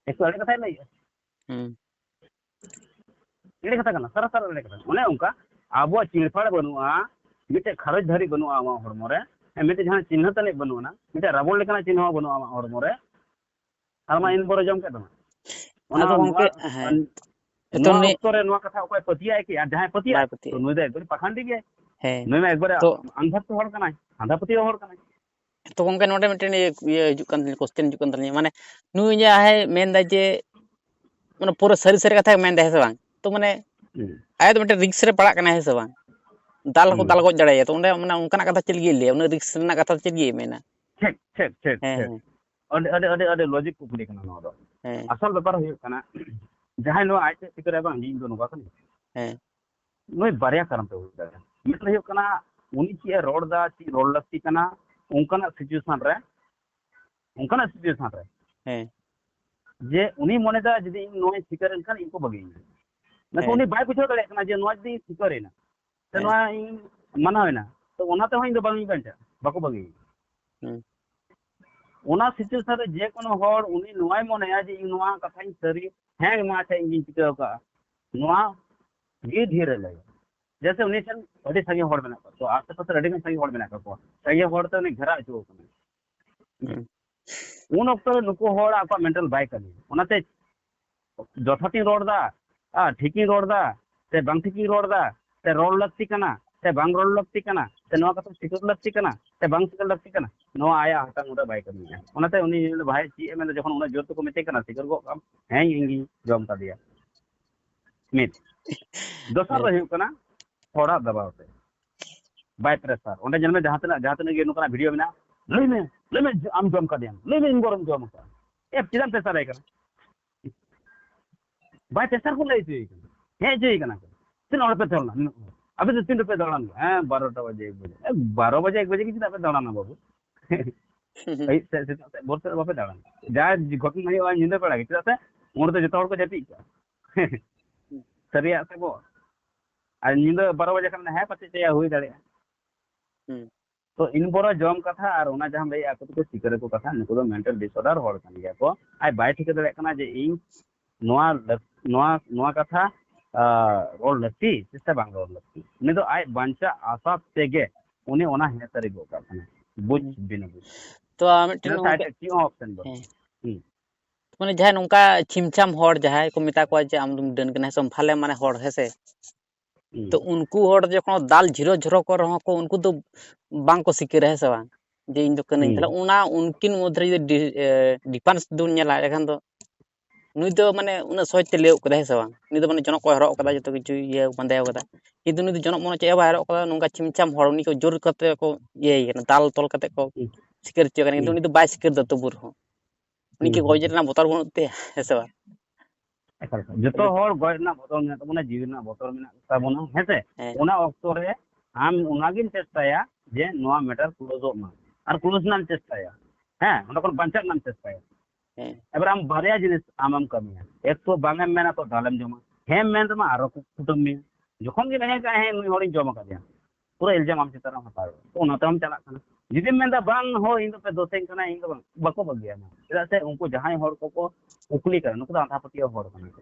ᱮᱠᱴᱩ ᱮᱲᱮ ᱠᱟᱛᱷᱟᱭ ᱞᱟᱹᱭᱮᱜᱼᱟ᱾ ᱦᱩᱸ᱾ ᱮᱲᱮ ᱠᱟᱛᱷᱟ ᱠᱟᱱᱟ, ᱥᱟᱨᱟ ᱥᱟᱨᱟ ᱮᱲᱮ ᱠᱟᱛᱷᱟ᱾ ᱚᱱᱮ ᱚᱱᱠᱟ ᱟᱵᱚᱣᱟᱜ ᱪᱤᱲᱯᱷᱟᱲ ᱵᱟᱹᱱᱩᱜᱼᱟ, ᱢᱤᱫᱴᱮᱡ ᱠᱷᱟᱨᱚᱪ ᱫᱷᱟᱹᱨᱤᱡ ᱵᱟᱹᱱᱩᱜᱼᱟ ᱟᱢᱟᱜ ᱦᱚᱲᱢᱚ ᱨᱮ, ᱦᱮᱸ, ᱢᱤᱫᱴᱮᱡ ᱡᱟᱦᱟᱸ ᱪᱤᱱᱦᱟᱹ ᱛᱟᱹᱱᱤᱡ ᱵᱟᱹᱱᱩᱜ ᱟᱱᱟ, ᱢᱤᱫᱴᱮᱡ ᱨᱟᱵᱚᱲ ᱞᱮᱠᱟᱱᱟᱜ ᱪᱤᱱᱦᱟᱹ ᱦᱚᱸ ᱵᱟᱹᱱᱩᱜᱼᱟ ᱟᱢᱟᱜ ᱦᱚᱲᱢᱚ ᱨᱮ, ᱟᱨ ᱢᱟ ᱦᱩᱸ᱾ ᱤᱱ ᱵᱚᱨᱚ ᱡᱚᱢ ᱠᱮᱫ ᱛᱟᱢᱟ᱾ ᱚᱱᱟ ᱟᱫᱚ ᱟᱢ ᱜᱚᱝᱠᱮ, ᱱᱚᱣᱟ ᱦᱮᱸ, ᱮᱛᱚ ᱱᱚᱣᱟ ᱱᱩᱭ ᱚᱠᱛᱚ ᱨᱮ ᱱᱚᱣᱟ ᱠᱟᱛᱷᱟ ᱚᱠᱚᱭ ᱯᱟᱹᱛᱭᱟᱹᱜᱼᱟᱭ ᱠᱤ? ᱟᱨ ᱡᱟᱦᱟᱸᱭ ᱯᱟᱹᱛᱭᱟᱹᱜᱼᱟᱭ, ᱵᱟᱭ ᱛᱚ ᱯᱟᱹᱛᱭᱟᱹᱜᱼᱟ᱾ ᱱᱩᱭ ᱫᱚ ᱮᱠᱵᱟᱨᱮ ᱯᱟᱠᱷᱟᱱᱰᱤ ᱜᱮᱭᱟᱭ᱾ ᱦᱮᱸ᱾ ᱱᱩᱭ ᱢᱟ ᱮᱠᱵᱟᱨᱮ ᱛᱚ ᱟᱸᱫᱷᱟ ᱯᱟᱹᱛᱭᱟᱹᱣ ᱦᱚᱲ ᱠᱟᱱᱟᱭ, ᱟᱸᱫᱷᱟ ᱯᱟᱹᱛᱭᱟᱹᱣ ᱦᱚᱲ ᱠᱟᱱᱟᱭ᱾ ᱛᱚ ᱜᱚᱝᱠᱮ, ᱱᱚᱰᱮ ᱢᱤᱫᱴᱮᱱ ᱤᱭᱟᱹ, ᱤᱭᱟᱹ ᱦᱤᱡᱩᱜ ᱠᱟᱱ ᱛᱟᱹᱞᱤᱧᱟ, ᱠᱚᱥᱪᱮᱱ ᱦᱤᱡᱩᱜ ᱠᱟᱱ ᱛᱟᱹᱞᱤᱧᱟ, ᱢᱟᱱᱮ ᱱᱩᱭ ᱡᱟᱦᱟᱸᱭ ᱢᱮᱱᱫᱟᱭ ᱡᱮ, ᱢᱟᱱᱮ ᱯᱩᱨᱟᱹ ᱥᱟᱹᱨᱤ ᱥᱟᱹᱨᱤ ᱠᱟᱛᱷᱟ ᱜᱮ ᱢᱮᱱᱫᱟᱭ, ᱦᱮᱸ ᱥᱮ ᱵᱟᱝ? ᱛᱚ ᱢᱟᱱᱮ ᱦᱩᱸ᱾ ᱟᱭᱟᱜ ᱫᱚ ᱢᱤᱫᱴᱮᱱ ᱨᱤᱠᱥ ᱨᱮ ᱯᱟᱲᱟᱜ ᱠᱟᱱᱟᱭ, ᱦᱮᱸ ᱥᱮ ᱵᱟᱝ? ᱫᱟᱞ ᱦᱚᱸᱠᱚ ᱦᱩᱸ᱾ ᱫᱟᱞ ᱜᱚᱡ ᱫᱟᱲᱮᱭᱟᱭᱟ, ᱛᱚ ᱚᱸᱰᱮ ᱢᱟᱱᱮ ᱚᱱᱠᱟᱱᱟᱜ ᱠᱟᱛᱷᱟ ᱪᱮᱫ ᱞᱟᱹᱜᱤᱫ ᱞᱟᱹᱭᱟ? ᱩᱱᱟᱹᱜ ᱨᱤᱠᱥ ᱨᱮᱱᱟᱜ ᱠᱟᱛᱷᱟ ᱪᱮᱫ ᱞᱟᱹᱜᱤᱫ ᱢᱮᱱᱟ? ᱴᱷᱤᱠ, ᱴᱷᱤᱠ, ᱴᱷᱤᱠ, ᱦᱮᱸ, ᱴᱷᱤᱠ᱾ ᱦᱮᱸ, ᱟᱹᱰᱤ, ᱟᱹᱰᱤ, ᱟᱹᱰᱤ ᱞᱚᱡᱤᱠ ᱠᱩᱠᱞᱤ ᱠᱟᱱᱟ ᱱᱚᱣᱟ ᱫᱚ᱾ ᱦᱮᱸ᱾ ᱟᱥᱚᱞ ᱵᱮᱯᱟᱨ ᱦᱩᱭᱩᱜ ᱠᱟᱱᱟ, ᱡᱟᱦᱟᱸᱭ ᱱᱚᱣᱟ ᱟᱡ ᱛᱮ ᱴᱷᱤᱠᱟᱹ ᱨᱮ ᱵᱟᱝ, ᱤᱧ ᱫᱚ ᱱᱚᱝᱠᱟ ᱠᱟᱹᱱᱟᱹᱧ᱾ ᱦᱮᱸ᱾ ᱱᱩᱭ ᱵᱟᱨᱭᱟ ᱠᱟᱨᱚᱱ ᱛᱮ ᱦᱩᱭ ᱫᱟᱲᱮᱭᱟᱜᱼᱟ᱾ ᱢᱤᱫ ᱦᱩᱭᱩᱜ ᱠᱟᱱᱟ, ᱩᱱᱤ ᱪᱮᱫ ᱮ ᱨᱚᱲ ᱫᱟ, ᱪᱮᱫ ᱨᱚᱲ ᱞᱟᱹᱠᱛᱤ ᱠᱟᱱᱟ, ᱚᱱᱠᱟᱱᱟᱜ ᱥᱤᱪᱩᱭᱮᱥᱚᱱ ᱨᱮ, ᱚᱱᱠᱟᱱᱟᱜ ᱥᱤᱪᱩᱭᱮᱥᱚᱱ ᱨᱮ ᱦᱮᱸ᱾ ᱡᱮ ᱩᱱᱤ ᱢᱚᱱᱮ ᱫᱟ ᱡᱩᱫᱤ ᱤᱧ ᱱᱚᱣᱟᱧ ᱥᱤᱠᱟᱹᱨ ᱮᱱ ᱠᱷᱟᱱ ᱤᱧ ᱠᱚ ᱵᱟᱹᱜᱤᱭᱟᱹᱧᱟ᱾ ᱢᱮᱱᱠᱷᱟᱱ ᱦᱮᱸ᱾ ᱩᱱᱤ ᱵᱟᱭ ᱵᱩᱡᱷᱟᱹᱣ ᱫᱟᱲᱮᱭᱟᱜ ᱠᱟᱱᱟ ᱡᱮ ᱱᱚᱣᱟ ᱡᱩᱫᱤ ᱤᱧ ᱥᱤᱠᱟᱹᱨ ᱮᱱᱟ, ᱥᱮ ᱦᱮᱸ᱾ ᱱᱚᱣᱟ ᱤᱧ ᱢᱟᱱᱟᱣ ᱮᱱᱟ, ᱛᱚ ᱚᱱᱟ ᱛᱮᱦᱚᱸ ᱤᱧ ᱫᱚ ᱵᱟᱝ ᱤᱧ ᱵᱟᱧᱪᱟᱜᱼᱟ, ᱵᱟᱠᱚ ᱵᱟᱹᱜᱤᱭᱟᱹᱧᱟ᱾ ᱦᱩᱸ᱾ ᱚᱱᱟ ᱥᱤᱪᱩᱭᱮᱥᱚᱱ ᱨᱮ ᱡᱮ ᱠᱳᱱᱳ ᱦᱚᱲ ᱩᱱᱤ ᱱᱚᱣᱟᱭ ᱢᱚᱱᱮᱭᱟ ᱡᱮ ᱤᱧ ᱱᱚᱣᱟ ᱠᱟᱛᱷᱟᱧ ᱥᱟᱹᱨᱤ, ᱦᱮᱸ ᱢᱟ ᱟᱪᱪᱷᱟ ᱤᱧ ᱜᱤᱧ ᱪᱤᱠᱟᱹ ᱟᱠᱟᱫᱼᱟ, ᱱᱚᱣᱟ ᱜᱮ ᱰᱷᱮᱨ ᱮ ᱞᱟᱹᱭᱟ᱾ ᱡᱮᱭᱥᱮ ᱩᱱᱤ ᱴᱷᱮᱱ ᱟᱹᱰᱤ ᱥᱟᱸᱜᱮ ᱦᱚᱲ ᱢᱮᱱᱟᱜ ᱠᱚᱣᱟ, ᱛᱚ ᱟᱥᱮ ᱯᱟᱥᱮ ᱨᱮ ᱟᱹᱰᱤ ᱜᱟᱱ ᱥᱟᱸᱜᱮ ᱦᱚᱲ ᱢᱮᱱᱟᱜ ᱠᱟᱜ ᱠᱚᱣᱟ, ᱥᱟᱸᱜᱮ ᱦᱚᱲ ᱛᱮ ᱩᱱᱤ ᱜᱷᱮᱨᱟ ᱦᱚᱪᱚ ᱟᱠᱟᱱᱟ᱾ ᱦᱩᱸ᱾ ᱩᱱ ᱚᱠᱛᱚ ᱨᱮ ᱱᱩᱠᱩ ᱦᱚᱲ ᱟᱠᱚᱣᱟᱜ ᱢᱮᱱᱴᱟᱞ ᱵᱟᱭ ᱠᱟᱹᱢᱤᱭᱟ᱾ ᱚᱱᱟᱛᱮ ᱡᱚᱛᱷᱟᱛᱤᱧ ᱨᱚᱲ ᱮᱫᱟ, ᱟᱨ ᱴᱷᱤᱠᱤᱧ ᱨᱚᱲ ᱮᱫᱟ, ᱥᱮ ᱵᱟᱝ ᱴᱷᱤᱠᱤᱧ ᱨᱚᱲ ᱮᱫᱟ, ᱥᱮ ᱨᱚᱲ ᱞᱟᱹᱠᱛᱤ ᱠᱟᱱᱟ, ᱥᱮ ᱵᱟᱝ ᱨᱚᱲ ᱞᱟᱹᱠᱛᱤ ᱠᱟᱱᱟ, ᱥᱮ ᱱᱚᱣᱟ ᱠᱟᱛᱷᱟ ᱥᱤᱠᱟᱹᱨ ᱞᱟᱹᱠᱛᱤ ᱠᱟᱱᱟ, ᱥᱮ ᱵᱟᱝ ᱥᱤᱠᱟᱹᱨ ᱞᱟᱹᱠᱛᱤ ᱠᱟᱱᱟ, ᱱᱚᱣᱟ ᱟᱭᱟᱜ ᱦᱟᱛᱟᱝ ᱨᱮ ᱵᱟᱭ ᱠᱟᱹᱢᱤᱭᱟ᱾ ᱚᱱᱟᱛᱮ ᱩᱱᱤ ᱞᱟᱹᱭ ᱮᱫᱟ, "ᱵᱷᱟᱭ, ᱪᱮᱫ ᱮ ᱢᱮᱱᱫᱟ? ᱡᱚᱠᱷᱚᱱ ᱩᱱᱟᱹᱜ ᱡᱳᱨ ᱛᱮᱠᱚ ᱢᱮᱛᱮ ᱠᱟᱱᱟ, ᱥᱤᱠᱟᱹᱨ ᱜᱚᱜ ᱠᱟᱜ ᱟᱢ, ᱦᱮᱸ, ᱤᱧ ᱜᱤᱧ ᱡᱚᱢ ᱠᱟᱫᱮᱭᱟ᱾" ᱢᱤᱫ᱾ ᱫᱚᱥᱟᱨ ᱫᱚ ᱦᱩᱭᱩᱜ ᱠᱟᱱᱟ ᱦᱚᱲᱟᱜ ᱫᱟᱵᱟᱣ ᱛᱮ, ᱵᱟᱭ ᱯᱨᱮᱥᱟᱨ᱾ ᱚᱸᱰᱮ ᱧᱮᱞ ᱢᱮ, ᱡᱟᱦᱟᱸ ᱛᱤᱱᱟᱹᱜ, ᱡᱟᱦᱟᱸ ᱛᱤᱱᱟᱹᱜ ᱜᱮ ᱱᱚᱝᱠᱟᱱᱟᱜ ᱵᱷᱤᱰᱤᱭᱳ ᱢᱮᱱᱟᱜᱼᱟ, "ᱞᱟᱹᱭ ᱢᱮ, ᱞᱟᱹᱭ ᱢᱮ, ᱟᱢ ᱡᱚᱢ ᱠᱟᱫᱮᱭᱟᱢ, ᱞᱟᱹᱭ ᱢᱮ, ᱤᱧ ᱵᱚᱨᱚᱢ ᱡᱚᱢ ᱠᱟᱜᱼᱟ᱾" ᱮ, ᱪᱮᱫᱟᱜ ᱮᱢ ᱯᱨᱮᱥᱟᱨ ᱟᱭ ᱠᱟᱱᱟ? ᱵᱟᱭ ᱯᱨᱮᱥᱟᱨ ᱠᱚ ᱞᱟᱹᱭ ᱦᱚᱪᱚᱭᱮ ᱠᱟᱱᱟ, ᱦᱮᱡ ᱦᱚᱪᱚᱭᱮ ᱠᱟᱱᱟ ᱠᱚ᱾ ᱛᱤᱱᱟᱹᱜ ᱦᱚᱲ ᱯᱮ ᱛᱟᱦᱮᱸ ᱞᱮᱱᱟ? ᱱᱤᱱᱟᱹᱜ ᱦᱚᱲ᱾ ᱟᱯᱮ ᱫᱚ ᱛᱤᱱ ᱨᱮᱯᱮ ᱫᱟᱬᱟᱱ ᱜᱮᱭᱟ? ᱦᱮᱸ, ᱵᱟᱨᱚᱴᱟ ᱵᱟᱡᱮ, ᱮᱠ ᱵᱟᱡᱮ᱾ ᱮ, ᱵᱟᱨᱚ ᱵᱟᱡᱮ, ᱮᱠ ᱵᱟᱡᱮ ᱜᱮ ᱪᱮᱫᱟᱜ ᱯᱮ ᱫᱟᱬᱟᱱᱟ ᱵᱟᱹᱵᱩ? ᱟᱹᱭᱩᱵ ᱥᱮᱫ, ᱥᱮᱛᱟᱜ ᱥᱮᱫ, ᱵᱷᱳᱨ ᱥᱮᱫ ᱫᱚ ᱵᱟᱯᱮ ᱫᱟᱬᱟᱱᱟ᱾ ᱡᱟ ᱜᱷᱚᱴᱚᱱᱟ ᱦᱩᱭᱩᱜᱼᱟ ᱧᱤᱫᱟᱹ ᱵᱮᱲᱟ ᱜᱮ, ᱪᱮᱫᱟᱜ ᱥᱮ ᱩᱱ ᱨᱮᱫᱚ ᱡᱚᱛᱚ ᱦᱚᱲ ᱠᱚ ᱡᱟᱹᱯᱤᱫ ᱠᱟᱜᱼᱟ᱾ ᱥᱟᱹᱨᱤᱭᱟᱜ ᱥᱮ ᱜᱚ? ᱟᱨ ᱧᱤᱫᱟᱹ ᱵᱟᱨᱚ ᱵᱟᱡᱮ ᱠᱷᱟᱱ ᱦᱮᱸ ᱯᱟᱪᱮᱫ ᱪᱮᱫ ᱦᱩᱭ ᱫᱟᱲᱮᱭᱟᱜᱼᱟ᱾ ᱦᱩᱸ᱾ ᱛᱚ ᱤᱱ ᱵᱚᱨᱚ ᱡᱚᱢ ᱠᱟᱛᱷᱟ ᱟᱨ ᱚᱱᱟ ᱡᱟᱦᱟᱸᱢ ᱞᱟᱹᱭᱮᱫᱼᱟ, ᱟᱠᱚ ᱫᱚᱠᱚ ᱥᱤᱠᱟᱹᱨ ᱟᱠᱚ ᱠᱟᱛᱷᱟ, ᱱᱩᱠᱩ ᱫᱚ mental disorder ᱦᱚᱲ ᱠᱟᱱ ᱜᱮᱭᱟ ᱠᱚ᱾ ᱟᱡ ᱵᱟᱭ ᱴᱷᱤᱠᱟᱹ ᱫᱟᱲᱮᱭᱟᱜ ᱠᱟᱱᱟ ᱡᱮ ᱤᱧ ᱱᱚᱣᱟ ᱞᱟᱹᱠ-, ᱱᱚᱣᱟ, ᱱᱚᱣᱟ ᱠᱟᱛᱷᱟ, ᱟ, ᱨᱚᱲ ᱞᱟᱹᱠᱛᱤ ᱥᱮ ᱵᱟᱝ ᱨᱚᱲ ᱞᱟᱹᱠᱛᱤ᱾ ᱩᱱᱤ ᱫᱚ ᱟᱡ ᱵᱟᱧᱪᱟᱜ ᱟᱥᱟ ᱛᱮᱜᱮ ᱩᱱᱤ ᱚᱱᱟ ᱦᱮᱸ ᱥᱟᱹᱨᱤ ᱜᱚᱜ ᱠᱟᱜ ᱠᱟᱱᱟᱭ, ᱵᱩᱡᱽ ᱦᱩᱸ᱾ ᱵᱤᱱ ᱟᱹᱵᱤᱱ᱾ ᱛᱚ ᱟᱨ ᱢᱤᱫᱴᱮᱱ ᱪᱮᱫᱟᱜ ᱥᱮ ᱟᱡ ᱜᱚᱝᱠᱮ, ᱴᱷᱮᱱ ᱪᱮᱫ ᱦᱚᱸ option ᱵᱟᱹᱱᱩᱜᱼᱟ᱾ ᱦᱮᱸ᱾ ᱦᱩᱸ᱾ ᱢᱟᱱᱮ ᱡᱟᱦᱟᱸᱭ ᱱᱚᱝᱠᱟ ᱪᱷᱤᱢᱪᱷᱟᱢ ᱦᱚᱲ ᱡᱟᱦᱟᱸᱭ ᱠᱚ ᱢᱮᱛᱟ ᱠᱚᱣᱟ ᱡᱮ ᱟᱢ ᱫᱚᱢ ᱰᱟᱹᱱ ᱠᱟᱱᱟ, ᱦᱮᱸ ᱥᱮ, ᱵᱷᱟᱞᱮ ᱢᱟᱱᱮ ᱦᱚᱲ, ᱦᱮᱸ ᱥᱮ? ᱦᱩᱸ᱾ ᱛᱚ ᱩᱱᱠᱩ ᱦᱚᱲ ᱡᱚᱠᱷᱚᱱ ᱫᱟᱞ ᱡᱷᱤᱨᱚ ᱡᱷᱚᱨᱚ ᱠᱚ ᱨᱮᱦᱚᱸ ᱠᱚ, ᱩᱱᱠᱩ ᱫᱚ ᱵᱟᱝ ᱠᱚ ᱥᱤᱠᱟᱹᱨᱟ, ᱦᱮᱸ ᱥᱮ ᱵᱟᱝ? ᱡᱮ ᱤᱧ ᱫᱚ ᱠᱟᱹᱱᱟᱹᱧ᱾ ᱦᱩᱸ᱾ ᱛᱟᱦᱞᱮ ᱚᱱᱟ ᱩᱱᱠᱤᱱ ᱢᱚᱫᱽᱫᱷᱮ ᱨᱮ ᱡᱩᱫᱤ ᱰᱤ-, ᱮ, difference ᱵᱚᱱ ᱧᱮᱞᱟ, ᱮᱸᱰᱮᱠᱷᱟᱱ ᱫᱚ ᱱᱩᱭ ᱫᱚ ᱢᱟᱱᱮ ᱩᱱᱟᱹᱜ ᱥᱚᱦᱚᱡ ᱛᱮ ᱞᱟᱹᱭ ᱜᱚᱫ ᱠᱟᱫᱟᱭ, ᱦᱮᱸ ᱥᱮ ᱵᱟᱝ? ᱱᱩᱭ ᱫᱚ ᱢᱟᱱᱮ ᱡᱚᱱᱚᱜ ᱠᱚᱭ ᱦᱚᱨᱚᱜ ᱠᱟᱫᱟ, ᱦᱩᱸ᱾ ᱡᱚᱛᱚ ᱠᱤᱪᱷᱩ ᱤᱭᱟᱹ ᱵᱟᱸᱫᱮ ᱠᱟᱫᱟ᱾ ᱠᱤᱱᱛᱩ ᱱᱩᱭ ᱫᱚ ᱡᱚᱱᱚᱜ ᱢᱚᱱᱚ ᱪᱮᱫ ᱦᱚᱸ ᱵᱟᱭ ᱦᱚᱨᱚᱜ ᱠᱟᱫᱟ, ᱱᱚᱝᱠᱟ ᱪᱷᱤᱢᱪᱷᱟᱢ ᱦᱚᱲ ᱩᱱᱤ ᱠᱚ ᱡᱳᱨ ᱠᱟᱛᱮ ᱠᱚ ᱤᱭᱟᱹᱭ ᱠᱟᱱᱟ, ᱫᱟᱞ ᱛᱚᱞ ᱠᱟᱛᱮ ᱠᱚ ᱦᱩᱸ᱾ ᱥᱤᱠᱟᱹᱨ ᱦᱚᱪᱚᱭ ᱠᱟᱱᱟ, ᱠᱤᱱᱛᱩ ᱦᱩᱸ᱾ ᱩᱱᱤ ᱫᱚ ᱵᱟᱭ ᱥᱤᱠᱟᱹᱨ ᱫᱟ ᱛᱚᱵᱩ ᱨᱮᱦᱚᱸ᱾ ᱩᱱᱤ ᱠᱤ ᱦᱩᱸ, ᱜᱚᱡ ᱦᱩᱸ᱾ ᱨᱮᱱᱟᱜ ᱵᱚᱛᱚᱨ ᱵᱟᱹᱱᱩᱜ ᱛᱟᱭᱟ, ᱦᱮᱸ ᱥᱮ ᱵᱟᱝ? ᱮᱠᱟᱞ, ᱮᱠᱟᱞ᱾ ᱡᱚᱛᱚ ᱦᱚᱲ ᱜᱚᱡ ᱨᱮᱱᱟᱜ ᱵᱚᱛᱚᱨ ᱢᱮᱱᱟᱜ ᱛᱟᱵᱚᱱᱟ, ᱡᱤᱣᱤ ᱨᱮᱱᱟᱜ ᱵᱚᱛᱚᱨ ᱢᱮᱱᱟᱜ ᱛᱟᱵᱚᱱᱟ, ᱦᱮᱸ ᱥᱮ? ᱦᱮᱸ᱾ ᱚᱱᱟ ᱚᱠᱛᱚ ᱨᱮ ᱟᱢ ᱚᱱᱟᱜᱮᱢ ᱪᱮᱥᱴᱟᱭᱟ ᱡᱮ ᱱᱚᱣᱟ matter closeᱚᱜ ᱢᱟ, ᱟᱨ close ᱨᱮᱱᱟᱜ ᱮᱢ ᱪᱮᱥᱴᱟᱭᱟ, ᱦᱮᱸ, ᱚᱸᱰᱮ ᱠᱷᱚᱱ ᱵᱟᱧᱪᱟᱜ ᱨᱮᱱᱟᱜ ᱮᱢ ᱪᱮᱥᱴᱟᱭᱟ᱾ ᱦᱮᱸ᱾ ᱮᱵᱟᱨ ᱟᱢ ᱵᱟᱨᱭᱟ ᱡᱤᱱᱤᱥ ᱟᱢᱮᱢ ᱠᱟᱹᱢᱤᱭᱟ, ᱮᱠ ᱛᱚ ᱵᱟᱝ ᱮᱢ ᱢᱮᱱᱟ ᱛᱚ ᱫᱟᱞᱮᱢ ᱡᱚᱢᱟ, ᱦᱮᱸ ᱢᱮᱱ ᱨᱮᱢᱟ ᱟᱨᱚ ᱠᱚ ᱠᱩᱴᱟᱹᱢ ᱢᱮᱭᱟ᱾ ᱡᱚᱠᱷᱚᱱ ᱜᱮ ᱢᱮᱱ ᱠᱟᱜᱼᱟ, ᱦᱮᱸ, ᱱᱩᱭ ᱦᱚᱲᱤᱧ ᱡᱚᱢ ᱟᱠᱟᱫᱮᱭᱟ, ᱯᱩᱨᱟᱹ ᱤᱞᱡᱟᱢ ᱟᱢ ᱪᱮᱛᱟᱱ ᱨᱮᱢ ᱦᱟᱛᱟᱣ ᱮᱫᱟ, ᱛᱚ ᱚᱱᱟ ᱛᱮᱦᱚᱸᱢ ᱪᱟᱞᱟᱜ ᱠᱟᱱᱟ᱾ ᱡᱩᱫᱤᱢ ᱢᱮᱱᱫᱟ, ᱵᱟᱝ ᱦᱳ, ᱤᱧ ᱫᱚᱯᱮ ᱫᱳᱥᱮᱧ ᱠᱟᱱᱟ, ᱤᱧ ᱫᱚ ᱵᱟᱝ, ᱵᱟᱠᱚ ᱵᱟᱹᱜᱤᱭᱟᱢᱟ᱾ ᱪᱮᱫᱟᱜ ᱥᱮ ᱩᱱᱠᱩ ᱡᱟᱦᱟᱸᱭ ᱦᱚᱲ ᱠᱚᱠᱚ ᱠᱩᱠᱞᱤ ᱠᱟᱱᱟ, ᱱᱩᱠᱩ ᱫᱚ ᱟᱸᱫᱷᱟ ᱯᱟᱹᱛᱭᱟᱹᱣ ᱦᱚᱲ ᱠᱟᱱᱟ ᱠᱚ᱾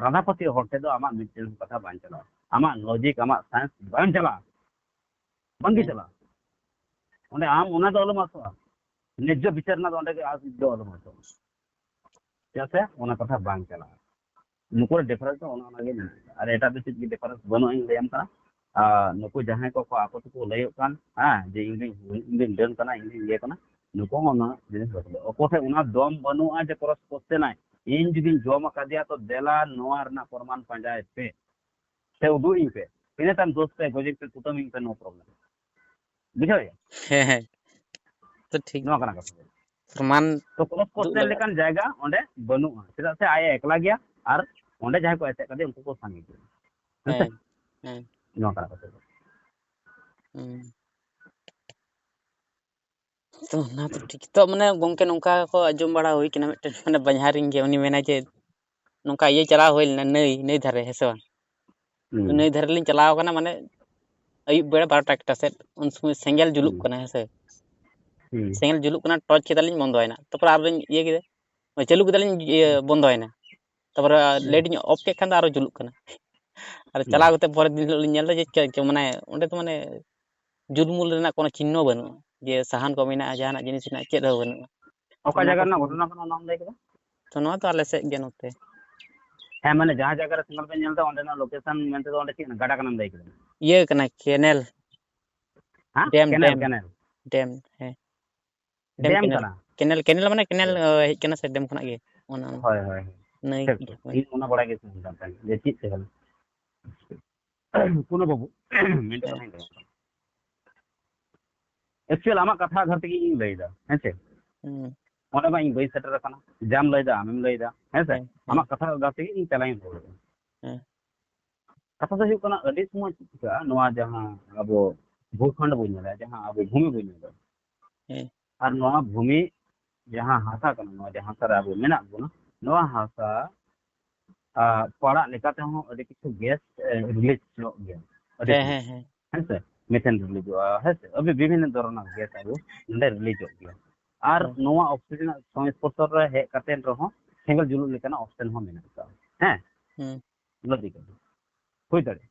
ᱟᱸᱫᱷᱟ ᱯᱟᱹᱛᱭᱟᱹᱣ ᱦᱚᱲ ᱴᱷᱮᱱ ᱫᱚ ᱟᱢᱟᱜ ᱢᱤᱫᱴᱮᱱ ᱠᱟᱛᱷᱟ ᱵᱟᱝ ᱪᱟᱞᱟᱜᱼᱟ, ᱟᱢᱟᱜ logic, ᱟᱢᱟᱜ science ᱵᱟᱝ ᱪᱟᱞᱟᱜᱼᱟ, ᱵᱟᱝ ᱜᱮ ᱦᱮᱸ᱾ ᱪᱟᱞᱟᱜᱼᱟ᱾ ᱚᱸᱰᱮ ᱟᱢ ᱚᱱᱟ ᱫᱚ ᱟᱞᱚᱢ ᱟᱥᱚᱜᱼᱟ, ᱱᱮᱡᱽᱡᱚ ᱵᱤᱪᱟᱨ ᱨᱮᱱᱟᱜ ᱫᱚ ᱚᱸᱰᱮ ᱜᱮ ᱟᱥ ᱫᱚ ᱟᱞᱚᱢ ᱟᱥᱚᱜᱼᱟ᱾ ᱪᱮᱫᱟᱜ ᱥᱮ ᱚᱱᱟ ᱠᱟᱛᱷᱟ ᱵᱟᱝ ᱪᱟᱞᱟᱜᱼᱟ᱾ ᱱᱩᱠᱩᱣᱟᱜ difference ᱫᱚ ᱚᱱᱟ, ᱚᱱᱟ ᱜᱮ ᱢᱮᱱᱟᱜᱼᱟ, ᱟᱨ ᱮᱴᱟᱜ ᱫᱚ ᱪᱮᱫ ᱜᱮ difference ᱵᱟᱹᱱᱩᱜᱼᱟ, ᱤᱧ ᱞᱟᱹᱭᱟᱢ ᱠᱟᱱᱟ᱾ ᱟᱨ ᱱᱩᱠᱩ ᱡᱟᱦᱟᱸᱭ ᱠᱚ, ᱠᱚ ᱟᱠᱚ ᱛᱮᱠᱚ ᱞᱟᱹᱭᱚᱜ ᱠᱟᱱ, ᱦᱮᱸ, ᱡᱮ ᱤᱧ ᱫᱩᱧ, ᱤᱧ ᱫᱩᱧ ᱰᱟᱹᱱ ᱠᱟᱱᱟ, ᱤᱧ ᱫᱩᱧ ᱤᱭᱟᱹ ᱠᱟᱱᱟ, ᱱᱩᱠᱩ ᱦᱚᱸ ᱚᱱᱟ ᱡᱤᱱᱤᱥ ᱵᱟᱠᱚ ᱞᱟᱹᱭᱟ᱾ ᱚᱠᱚᱭ ᱴᱷᱮᱱ ᱚᱱᱟ ᱫᱚᱢ ᱵᱟᱹᱱᱩᱜᱼᱟ ᱡᱮ cross question ᱟᱭ, ᱤᱧ ᱡᱩᱫᱤᱧ ᱡᱚᱢ ᱟᱠᱟᱫᱮᱭᱟ ᱛᱚ ᱫᱮᱞᱟ ᱱᱚᱣᱟ ᱨᱮᱱᱟᱜ ᱯᱨᱚᱢᱟᱱ ᱯᱟᱸᱡᱟᱭ ᱯᱮ, ᱥᱮ ᱩᱫᱩᱜ ᱤᱧ ᱯᱮ, ᱤᱱᱟᱹ ᱛᱟᱭᱚᱢ ᱫᱳᱥ ᱯᱮ, ᱜᱚᱡᱮᱧ ᱯᱮ, ᱠᱩᱴᱟᱹᱢᱤᱧ ᱯᱮ, no problem᱾ ᱵᱩᱡᱷᱟᱹᱣ ᱭᱟ? ᱦᱮᱸ, ᱦᱮᱸ᱾ ᱛᱚ ᱴᱷᱤᱠ᱾ ᱱᱚᱣᱟ ᱠᱟᱱᱟ ᱠᱟᱛᱷᱟ᱾ ᱯᱨᱚᱢᱟᱱ ᱛᱚ cross ᱩᱫᱩᱜ question ᱞᱟᱜᱟᱜ ᱞᱮᱠᱟᱱ ᱡᱟᱭᱜᱟ ᱚᱸᱰᱮ ᱵᱟᱹᱱᱩᱜᱼᱟ, ᱪᱮᱫᱟᱜ ᱥᱮ ᱟᱡ ᱮ ᱮᱠᱞᱟ ᱜᱮᱭᱟ ᱟᱨ ᱚᱸᱰᱮ ᱡᱟᱦᱟᱸᱭ ᱠᱚ ᱮᱥᱮᱫ ᱠᱟᱫᱮᱭᱟ ᱩᱱᱠᱩ ᱠᱚ ᱥᱟᱸᱜᱮ ᱜᱮᱭᱟ᱾ ᱦᱮᱸ ᱥᱮ? ᱦᱮᱸ᱾ ᱦᱮᱸ᱾ ᱱᱚᱝᱠᱟᱱᱟᱜ ᱠᱟᱛᱷᱟ ᱫᱚ᱾ ᱦᱩᱸ᱾ ᱛᱚ ᱚᱱᱟ ᱫᱚ ᱴᱷᱤᱠ᱾ ᱛᱚ ᱢᱟᱱᱮ ᱜᱚᱝᱠᱮ ᱱᱚᱝᱠᱟ ᱠᱚ ᱟᱸᱡᱚᱢ ᱵᱟᱲᱟ ᱦᱩᱭ ᱠᱟᱱᱟ, ᱢᱤᱫᱴᱮᱱ ᱢᱟᱱᱮ ᱵᱟᱧᱦᱟᱨᱤᱧ ᱜᱮ, ᱩᱱᱤ ᱢᱮᱱᱟᱭ ᱡᱮ ᱱᱚᱝᱠᱟ ᱤᱭᱟᱹ ᱪᱟᱞᱟᱣ ᱦᱩᱭ ᱞᱮᱱᱟ ᱱᱟᱹᱭ, ᱱᱟᱹᱭ ᱫᱷᱟᱨᱮ, ᱦᱮᱸ ᱥᱮ ᱵᱟᱝ? ᱛᱚ ᱦᱩᱸ᱾ ᱱᱟᱹᱭ ᱫᱷᱟᱨᱮ ᱞᱤᱧ ᱪᱟᱞᱟᱣ ᱠᱟᱱᱟ, ᱢᱟᱱᱮ ᱟᱹᱭᱩᱵ ᱵᱮᱲᱟ ᱵᱟᱨᱚᱴᱟ ᱮᱠᱴᱟ ᱥᱮᱫ, ᱩᱱ ᱥᱚᱢᱚᱭ ᱥᱮᱸᱜᱮᱞ ᱡᱩᱞᱩᱜ ᱦᱩᱸ᱾ ᱠᱟᱱᱟ, ᱦᱮᱸ ᱥᱮ? ᱦᱩᱸ᱾ ᱥᱮᱸᱜᱮᱞ ᱡᱩᱞᱩᱜ ᱠᱟᱱᱟ, ᱴᱚᱨᱪ ᱠᱮᱫᱟᱞᱤᱧ, ᱵᱚᱱᱫᱚᱭᱮᱱᱟ᱾ ᱛᱟᱨᱯᱚᱨᱮ ᱟᱨᱚᱧ ᱤᱭᱟᱹ ᱠᱮᱫᱟ, ᱪᱟᱹᱞᱩ ᱠᱮᱫᱟᱞᱤᱧ, ᱤᱭᱟᱹ, ᱦᱩᱸ᱾ ᱵᱚᱱᱫᱚᱭᱮᱱᱟ᱾ ᱛᱟᱨᱯᱚᱨᱮ ᱦᱩᱸ᱾ ᱞᱟᱭᱤᱴ ᱤᱧ ᱚᱯᱷ ᱠᱮᱫ ᱠᱷᱟᱱ ᱫᱚ ᱟᱨᱚ ᱡᱩᱞᱩᱜ ᱠᱟᱱᱟ᱾ ᱟᱨ ᱦᱩᱸ᱾ ᱪᱟᱞᱟᱣ ᱠᱟᱛᱮ ᱯᱚᱨᱮᱨ ᱫᱤᱱ ᱦᱤᱞᱳᱜ ᱞᱤᱧ ᱧᱮᱞ ᱮᱫᱟ ᱡᱮ ᱪᱮᱫ, ᱪᱮᱫ, ᱢᱟᱱᱮ ᱚᱸᱰᱮ ᱫᱚ ᱢᱟᱱᱮ ᱡᱩᱞᱢᱩᱞ ᱨᱮᱱᱟᱜ ᱠᱳᱱᱳ ᱪᱤᱱᱦᱚ ᱵᱟᱹᱱᱩᱜᱼᱟ, ᱡᱮ ᱥᱟᱦᱟᱱ ᱠᱚ ᱢᱮᱱᱟᱜᱼᱟ, ᱡᱟᱦᱟᱱᱟᱜ ᱡᱤᱱᱤᱥ ᱨᱮᱱᱟᱜ ᱪᱮᱫ ᱦᱚᱸ ᱵᱟᱹᱱᱩᱜᱼᱟ᱾ ᱛᱚ ᱚᱠᱟ ᱚᱱᱟ ᱡᱟᱭᱜᱟ ᱠᱚ ᱨᱮᱱᱟᱜ ᱜᱷᱚᱴᱚᱱᱟ ᱠᱟᱱᱟ ᱚᱱᱟᱢ ᱞᱟᱹᱭ ᱠᱮᱫᱟ? ᱛᱚ ᱱᱚᱣᱟ ᱫᱚ ᱟᱞᱮ ᱥᱮᱫ ᱜᱮ ᱱᱚᱛᱮ᱾ ᱦᱮᱸ, ᱢᱟᱱᱮ ᱡᱟᱦᱟᱸ ᱡᱟᱭᱜᱟ ᱨᱮ ᱥᱮᱸᱜᱮᱞ ᱯᱮ ᱧᱮᱞ ᱮᱫᱟ, ᱚᱸᱰᱮᱱᱟᱜ ᱞᱳᱠᱮᱥᱚᱱ ᱢᱮᱱᱛᱮ ᱫᱚ ᱚᱸᱰᱮ ᱪᱮᱫ ᱠᱟᱱᱟ? ᱜᱟᱰᱟ ᱠᱟᱱᱟᱢ ᱞᱟᱹᱭ ᱠᱮᱫᱟ? ᱤᱭᱟᱹ ᱠᱟᱱᱟ, ᱠᱮᱱᱮᱞ᱾ ᱦᱮᱸ? Dam, canal, dam. Canal. Dam, ᱦᱮᱸ᱾ Dam dam canal. ᱠᱟᱱᱟ? ᱠᱮᱱᱮᱞ, ᱠᱮᱱᱮᱞ ᱢᱟᱱᱮ ᱠᱮᱱᱮᱞ, ᱦᱳᱭ᱾ ᱚ, ᱦᱮᱡ ᱠᱟᱱᱟ ᱥᱮ ᱰᱮᱢ ᱠᱷᱚᱱᱟᱜ ᱜᱮ? ᱚᱱᱟ ᱦᱳᱭ, ᱦᱳᱭ᱾ ᱱᱟᱹᱭ ᱴᱷᱤᱠ, ᱴᱷᱤᱠ᱾ ᱦᱳᱭ᱾ ᱤᱧ ᱚᱱᱟ ᱵᱟᱲᱟᱭ ᱜᱮ ᱥᱟᱱᱟᱧ ᱠᱟᱱ ᱛᱟᱦᱮᱸᱫ ᱡᱮ ᱪᱮᱫ ᱛᱟᱦᱮᱸ ᱠᱟᱱᱟ᱾ ᱠᱳᱱᱳ ᱵᱟᱹᱵᱩ, ᱢᱤᱫᱴᱮᱡ ᱦᱮᱸ᱾ ᱠᱟᱛᱷᱟᱧ ᱞᱟᱹᱭᱟ᱾ Actual ᱟᱢᱟᱜ ᱠᱟᱛᱷᱟ ᱟᱫᱷᱟᱨ ᱛᱮᱜᱮ ᱤᱧ ᱞᱟᱹᱭᱫᱟ, ᱦᱮᱸ ᱪᱮ? ᱦᱩᱸ᱾ ᱚᱸᱰᱮ ᱢᱟ ᱤᱧ ᱵᱟᱹᱧ ᱥᱮᱴᱮᱨ ᱟᱠᱟᱱᱟ᱾ ᱡᱟᱢ ᱞᱟᱹᱭᱫᱟ, ᱟᱢᱮᱢ ᱞᱟᱹᱭᱫᱟ, ᱦᱮᱸ ᱥᱮ? ᱦᱮᱸ, ᱦᱮᱸ᱾ ᱟᱢᱟᱜ ᱠᱟᱛᱷᱟ ᱟᱫᱷᱟᱨ ᱛᱮᱜᱮ ᱤᱧ ᱛᱮᱞᱟᱧ ᱨᱩᱣᱟᱹᱲ ᱮᱫᱟ᱾ ᱦᱮᱸ᱾ ᱠᱟᱛᱷᱟ ᱫᱚ ᱦᱩᱭᱩᱜ ᱠᱟᱱᱟ, ᱟᱹᱰᱤ ᱥᱚᱢᱚᱭ ᱪᱮᱫ ᱪᱤᱠᱟᱹᱜᱼᱟ, ᱱᱚᱣᱟ ᱡᱟᱦᱟᱸ ᱟᱵᱚ ᱵᱷᱩᱠᱷᱚᱸᱰ ᱵᱚᱱ ᱧᱮᱞᱟ, ᱡᱟᱦᱟᱸ ᱟᱵᱚ ᱵᱷᱩᱢᱤ ᱵᱚᱱ ᱧᱮᱞᱟ, ᱦᱮᱸ᱾ ᱟᱨ ᱱᱚᱣᱟ ᱵᱷᱩᱢᱤ ᱡᱟᱦᱟᱸ ᱦᱟᱥᱟ ᱠᱟᱱᱟ, ᱱᱚᱣᱟ ᱡᱟᱦᱟᱸ ᱦᱟᱥᱟ ᱨᱮ ᱟᱵᱚ ᱢᱮᱱᱟᱜ ᱵᱚᱱᱟ, ᱱᱚᱣᱟ ᱦᱟᱥᱟ, ᱟ, ᱯᱟᱲᱟᱜ ᱞᱮᱠᱟ ᱛᱮᱦᱚᱸ ᱟᱹᱰᱤ ᱠᱤᱪᱷᱩ ᱜᱮᱥ, ᱮ, ᱨᱤᱞᱤᱡᱚᱜ ᱜᱮᱭᱟ᱾ ᱟᱹᱰᱤ ᱦᱮᱸ, ᱥᱚᱢᱚᱭ᱾ ᱦᱮᱸ, ᱦᱮᱸ᱾ ᱦᱮᱸ ᱥᱮ? ᱢᱤᱛᱷᱮᱱ ᱨᱤᱞᱤᱡᱚᱜᱼᱟ, ᱦᱮᱸ ᱥᱮ? ᱟᱹᱰᱤ ᱵᱤᱵᱷᱤᱱᱱᱚ ᱫᱷᱚᱨᱚᱱᱟᱜ ᱜᱮᱥ ᱟᱵᱚ ᱱᱚᱰᱮ ᱨᱤᱞᱤᱡᱚᱜ ᱜᱮᱭᱟ᱾ ᱟᱨ ᱦᱮᱸ᱾ ᱱᱚᱣᱟ ᱚᱠᱥᱤᱡᱮᱱ ᱥᱚᱝᱥᱯᱚᱨᱥᱚ ᱨᱮ ᱦᱮᱡ ᱠᱟᱛᱮ ᱨᱮᱦᱚᱸ ᱥᱮᱸᱜᱮᱞ ᱡᱩᱞᱩᱜ ᱞᱮᱠᱟᱱᱟᱜ ᱚᱯᱥᱮᱱ ᱦᱚᱸ ᱢᱮᱱᱟᱜ ᱟᱠᱟᱫᱟ᱾ ᱦᱮᱸ? ᱦᱩᱸ᱾ ᱞᱟᱹᱠᱛᱤ ᱠᱟᱱᱟ᱾ ᱦᱩᱭ ᱫᱟᱲᱮᱭᱟᱜᱼᱟ᱾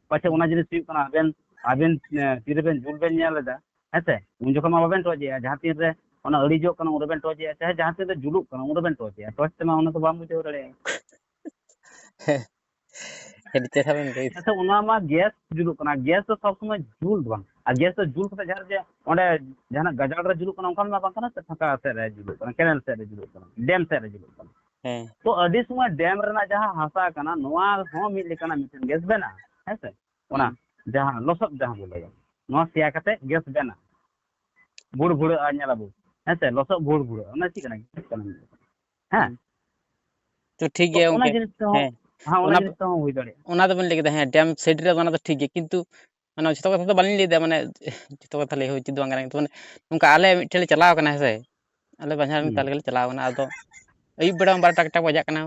ᱯᱟᱪᱷᱮ ᱦᱩᱸ᱾ ᱚᱱᱟ ᱡᱤᱱᱤᱥ ᱦᱩᱭᱩᱜ ᱠᱟᱱᱟ, ᱟᱵᱮᱱ, ᱟᱵᱮᱱ, ᱮ, ᱛᱤᱨᱮᱵᱮᱱ ᱡᱩᱞ ᱵᱮᱱ ᱧᱮᱞ ᱮᱫᱟ, ᱦᱮᱸ ᱥᱮ? ᱩᱱ ᱡᱚᱠᱷᱚᱱ ᱢᱟ ᱵᱟᱵᱮᱱ ᱴᱚᱪ ᱮᱜᱼᱟ, ᱡᱟᱦᱟᱸ ᱛᱤᱱ ᱨᱮ ᱚᱱᱟ ᱟᱹᱲᱤᱡᱚᱜ ᱠᱟᱱᱟ, ᱩᱱ ᱨᱮᱵᱮᱱ ᱴᱚᱪ ᱮᱜᱼᱟ, ᱪᱟᱦᱮ ᱡᱟᱦᱟᱸ ᱛᱤᱱ ᱨᱮ ᱡᱩᱞᱩᱜ ᱠᱟᱱᱟ, ᱩᱱ ᱨᱮᱵᱮᱱ ᱴᱚᱪ ᱮᱜᱼᱟ, ᱴᱚᱪ ᱛᱮᱢᱟ ᱚᱱᱟ ᱫᱚ ᱵᱟᱢ ᱵᱩᱡᱷᱟᱹᱣ ᱫᱟᱲᱮᱭᱟᱜᱼᱟ᱾ ᱦᱮᱸ, ᱟᱹᱰᱤ ᱪᱮᱦᱨᱟ ᱵᱮᱱ ᱞᱟᱹᱭ ᱠᱮᱫᱟ᱾ ᱟᱪᱪᱷᱟ, ᱚᱱᱟ ᱢᱟ ᱜᱮᱥ ᱡᱩᱞᱩᱜ ᱠᱟᱱᱟ, ᱜᱮᱥ ᱫᱚ ᱥᱚᱵ ᱥᱚᱢᱚᱭ ᱡᱩᱞ ᱫᱚ ᱵᱟᱝ, ᱟᱨ ᱜᱮᱥ ᱫᱚ ᱡᱩᱞ ᱠᱟᱛᱮ ᱡᱟᱦᱟᱸ ᱨᱮ ᱡᱮ ᱚᱸᱰᱮ ᱡᱟᱦᱟᱱᱟᱜ ᱜᱟᱡᱟᱲ ᱨᱮ ᱡᱩᱞᱩᱜ ᱠᱟᱱᱟ, ᱚᱱᱠᱟᱱ ᱢᱟ ᱵᱟᱝ ᱠᱟᱱᱟ ᱥᱮ, ᱯᱷᱟᱸᱠᱟ ᱥᱮᱫ ᱨᱮ ᱡᱩᱞᱩᱜ ᱠᱟᱱᱟ, ᱠᱮᱱᱮᱞ ᱥᱮᱫ ᱨᱮ ᱡᱩᱞᱩᱜ ᱠᱟᱱᱟ, ᱰᱮᱢ ᱥᱮᱫ ᱨᱮ ᱡᱩᱞᱩᱜ ᱠᱟᱱᱟ᱾ ᱦᱮᱸ᱾ ᱛᱚ ᱟᱹᱰᱤ ᱥᱚᱢᱚᱭ ᱰᱮᱢ ᱨᱮᱱᱟᱜ ᱡᱟᱦᱟᱸ ᱦᱟᱥᱟ ᱠᱟᱱᱟ, ᱱᱚᱣᱟ ᱦᱚᱸ ᱢᱤᱫ ᱞᱮᱠᱟᱱᱟᱜ ᱢᱤᱫᱴᱮᱱ ᱜᱮᱥ ᱵᱮᱱᱟᱜᱼᱟ, ᱦᱮᱸ ᱥᱮ? ᱚᱱᱟ ᱦᱩᱸ᱾ ᱡᱟᱦᱟᱸ ᱞᱚᱥᱚᱫ ᱡᱟᱦᱟᱸ ᱵᱚ ᱞᱟᱹᱭᱟ, ᱱᱚᱣᱟ ᱥᱮᱭᱟ ᱠᱟᱛᱮ ᱜᱮᱥ ᱵᱮᱱᱟᱜᱼᱟ, ᱵᱷᱩᱲ ᱵᱷᱩᱲᱟᱹᱜᱼᱟ, ᱧᱮᱞ ᱟᱵᱚ, ᱦᱮᱸ ᱥᱮ? ᱞᱚᱥᱚᱫ ᱵᱷᱩᱲ ᱵᱷᱩᱲᱟᱹᱜᱼᱟ, ᱚᱱᱟ ᱪᱮᱫ ᱠᱟᱱᱟ? ᱜᱮᱥ ᱠᱟᱱᱟ᱾ ᱦᱮᱸ? ᱦᱩᱸ᱾ ᱛᱚ ᱴᱷᱤᱠ ᱛᱚ ᱜᱮᱭᱟ ᱚᱱᱟ ᱜᱚᱝᱠᱮ᱾ ᱡᱤᱱᱤᱥ ᱛᱮᱦᱚᱸ ᱦᱮᱸ᱾ ᱦᱮᱸ, ᱚᱱᱟ ᱚᱱᱟ ᱡᱤᱱᱤᱥ ᱛᱮᱦᱚᱸ ᱦᱩᱭ ᱫᱟᱲᱮᱭᱟᱜᱼᱟ᱾ ᱚᱱᱟ ᱫᱚᱵᱮᱱ ᱞᱟᱹᱭ ᱠᱮᱫᱟ, ᱦᱮᱸ, ᱰᱮᱢ ᱥᱟᱭᱤᱰ ᱨᱮ ᱚᱱᱟ ᱫᱚ ᱴᱷᱤᱠ ᱜᱮᱭᱟ, ᱠᱤᱱᱛᱩ ᱢᱟᱱᱮ ᱡᱚᱛᱚ ᱠᱟᱛᱷᱟ ᱫᱚ ᱵᱟᱹᱞᱤᱧ ᱞᱟᱹᱭ ᱮᱫᱟ, ᱢᱟᱱᱮ ᱡᱚᱛᱚ ᱠᱟᱛᱷᱟ ᱞᱟᱹᱭ ᱦᱚᱸ ᱩᱪᱤᱛ ᱫᱚ ᱵᱟᱝ ᱠᱟᱱᱟ, ᱠᱤᱱᱛᱩ ᱢᱟᱱᱮ ᱱᱚᱝᱠᱟ ᱟᱞᱮ ᱢᱤᱫ ᱴᱷᱮᱱ ᱞᱮ ᱪᱟᱞᱟᱣ ᱠᱟᱱᱟ, ᱦᱮᱸ ᱥᱮ, ᱟᱞᱮ ᱵᱟᱡᱟᱨ ᱨᱮᱱ ᱦᱩᱸ᱾ ᱠᱟᱞᱮ ᱜᱮᱞᱮ ᱪᱟᱞᱟᱣ ᱠᱟᱱᱟ, ᱟᱫᱚ ᱟᱹᱭᱩᱵ ᱵᱮᱲᱟ ᱵᱟᱨᱚᱴᱟ ᱮᱠᱴᱟ ᱵᱟᱡᱟᱜ ᱠᱟᱱᱟ,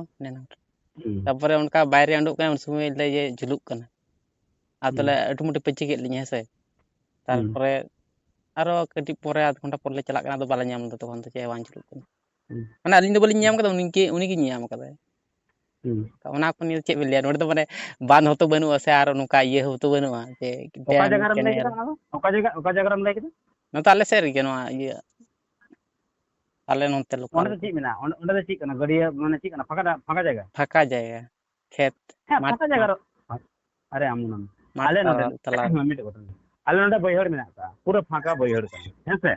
ᱦᱩᱸ᱾ ᱛᱟᱨᱯᱚᱨᱮ ᱚᱱᱠᱟ ᱵᱟᱭᱨᱮ ᱩᱰᱩᱠ ᱠᱟᱱᱟ, ᱩᱱ ᱥᱚᱢᱚᱭ ᱞᱮ ᱤᱭᱟᱹ ᱡᱩᱞᱩᱜ ᱠᱟᱱᱟ, ᱟᱫᱚ ᱦᱩᱸ᱾ ᱞᱮ ᱟᱹᱴᱩᱢᱟᱹᱴᱩ ᱯᱟᱹᱪᱤ ᱠᱮᱫ ᱞᱤᱧᱟ, ᱦᱮᱸ ᱥᱮ, ᱦᱩᱸ᱾ ᱛᱟᱨᱯᱚᱨᱮ ᱟᱨᱚ ᱠᱟᱹᱴᱤᱡ ᱯᱚᱨᱮ ᱟᱫᱷ ᱜᱷᱚᱱᱴᱟ ᱯᱚᱨ ᱞᱮ ᱪᱟᱞᱟᱜ ᱠᱟᱱᱟ, ᱟᱫᱚ ᱵᱟᱞᱮ ᱧᱟᱢ ᱮᱫᱟ, ᱛᱚᱠᱷᱚᱱ ᱫᱚ ᱪᱮᱫ ᱦᱚᱸ ᱵᱟᱝ ᱡᱩᱞᱩᱜ ᱠᱟᱱᱟ᱾ ᱦᱩᱸ᱾ ᱢᱟᱱᱮ ᱟᱹᱞᱤᱧ ᱫᱚ ᱵᱟᱹᱞᱤᱧ ᱧᱟᱢ ᱠᱟᱫᱟ, ᱩᱱᱤ ᱜᱮ, ᱩᱱᱤ ᱜᱮ ᱧᱟᱢ ᱠᱟᱫᱟᱭ᱾ ᱦᱩᱸ᱾ ᱚᱱᱟ ᱠᱚ ᱱᱤᱭᱮ ᱪᱮᱫ ᱵᱮᱱ ᱞᱟᱹᱭᱟ? ᱱᱚᱰᱮ ᱫᱚ ᱢᱟᱱᱮ ᱵᱟᱸᱫᱷ ᱦᱚᱸᱛᱚ ᱵᱟᱹᱱᱩᱜᱼᱟ ᱥᱮ, ᱟᱨ ᱱᱚᱝᱠᱟ ᱤᱭᱟᱹ ᱦᱚᱸᱛᱚ ᱵᱟᱹᱱᱩᱜᱼᱟ ᱡᱮ ᱚᱠᱟ ᱰᱮᱢ, ᱡᱟᱭᱜᱟ ᱨᱮᱢ ᱞᱟᱹᱭ ᱠᱮᱫᱟ ᱠᱮᱱᱮᱞ᱾ ᱚᱱᱟ ᱫᱚ? ᱚᱠᱟ ᱡᱟᱭᱜᱟ, ᱚᱠᱟ ᱡᱟᱭᱜᱟ ᱨᱮᱢ ᱞᱟᱹᱭ ᱠᱮᱫᱟ? ᱱᱚᱛᱮ ᱟᱞᱮ ᱥᱮᱫ ᱨᱮᱜᱮ, ᱱᱚᱣᱟ ᱤᱭᱟᱹ, ᱟᱞᱮ ᱱᱚᱛᱮ ᱞᱳᱠᱟᱞ ᱚᱸᱰᱮ ᱫᱚ ᱜᱮ᱾ ᱪᱮᱫ ᱢᱮᱱᱟᱜᱼᱟ? ᱚᱸᱰᱮ, ᱚᱸᱰᱮ ᱫᱚ ᱪᱮᱫ ᱠᱟᱱᱟ? ᱜᱟᱹᱰᱭᱟᱹ, ᱢᱟᱱᱮ ᱪᱮᱫ ᱠᱟᱱᱟ? ᱯᱷᱟᱸᱠᱟ ᱫᱟ-, ᱯᱷᱟᱸᱠᱟ ᱡᱟᱭᱜᱟ? ᱯᱷᱟᱸᱠᱟ ᱡᱟᱭᱜᱟ, ᱠᱷᱮᱛ, ᱦᱮᱸ, ᱢᱟᱴᱷ, ᱯᱷᱟᱸᱠᱟ ᱡᱟᱭᱜᱟ ᱢᱟᱴᱷ, ᱨᱮ-, ᱟᱨᱮ ᱟᱢ ᱚᱱᱟ, ᱢᱟᱴᱷ ᱟᱞᱮ ᱱᱚᱰᱮ ᱛᱟᱞᱟ, ᱛᱟᱞᱟ᱾ ᱢᱤᱫᱴᱮᱡ ᱠᱟᱛᱷᱟ, ᱟᱞᱮ ᱱᱚᱰᱮ ᱵᱟᱹᱭᱦᱟᱹᱲ ᱢᱮᱱᱟᱜ ᱟᱠᱟᱫᱟ, ᱯᱩᱨᱟᱹ ᱯᱷᱟᱸᱠᱟ ᱵᱟᱹᱭᱦᱟᱹᱲ ᱠᱟᱱᱟ, ᱦᱮᱸ ᱥᱮ?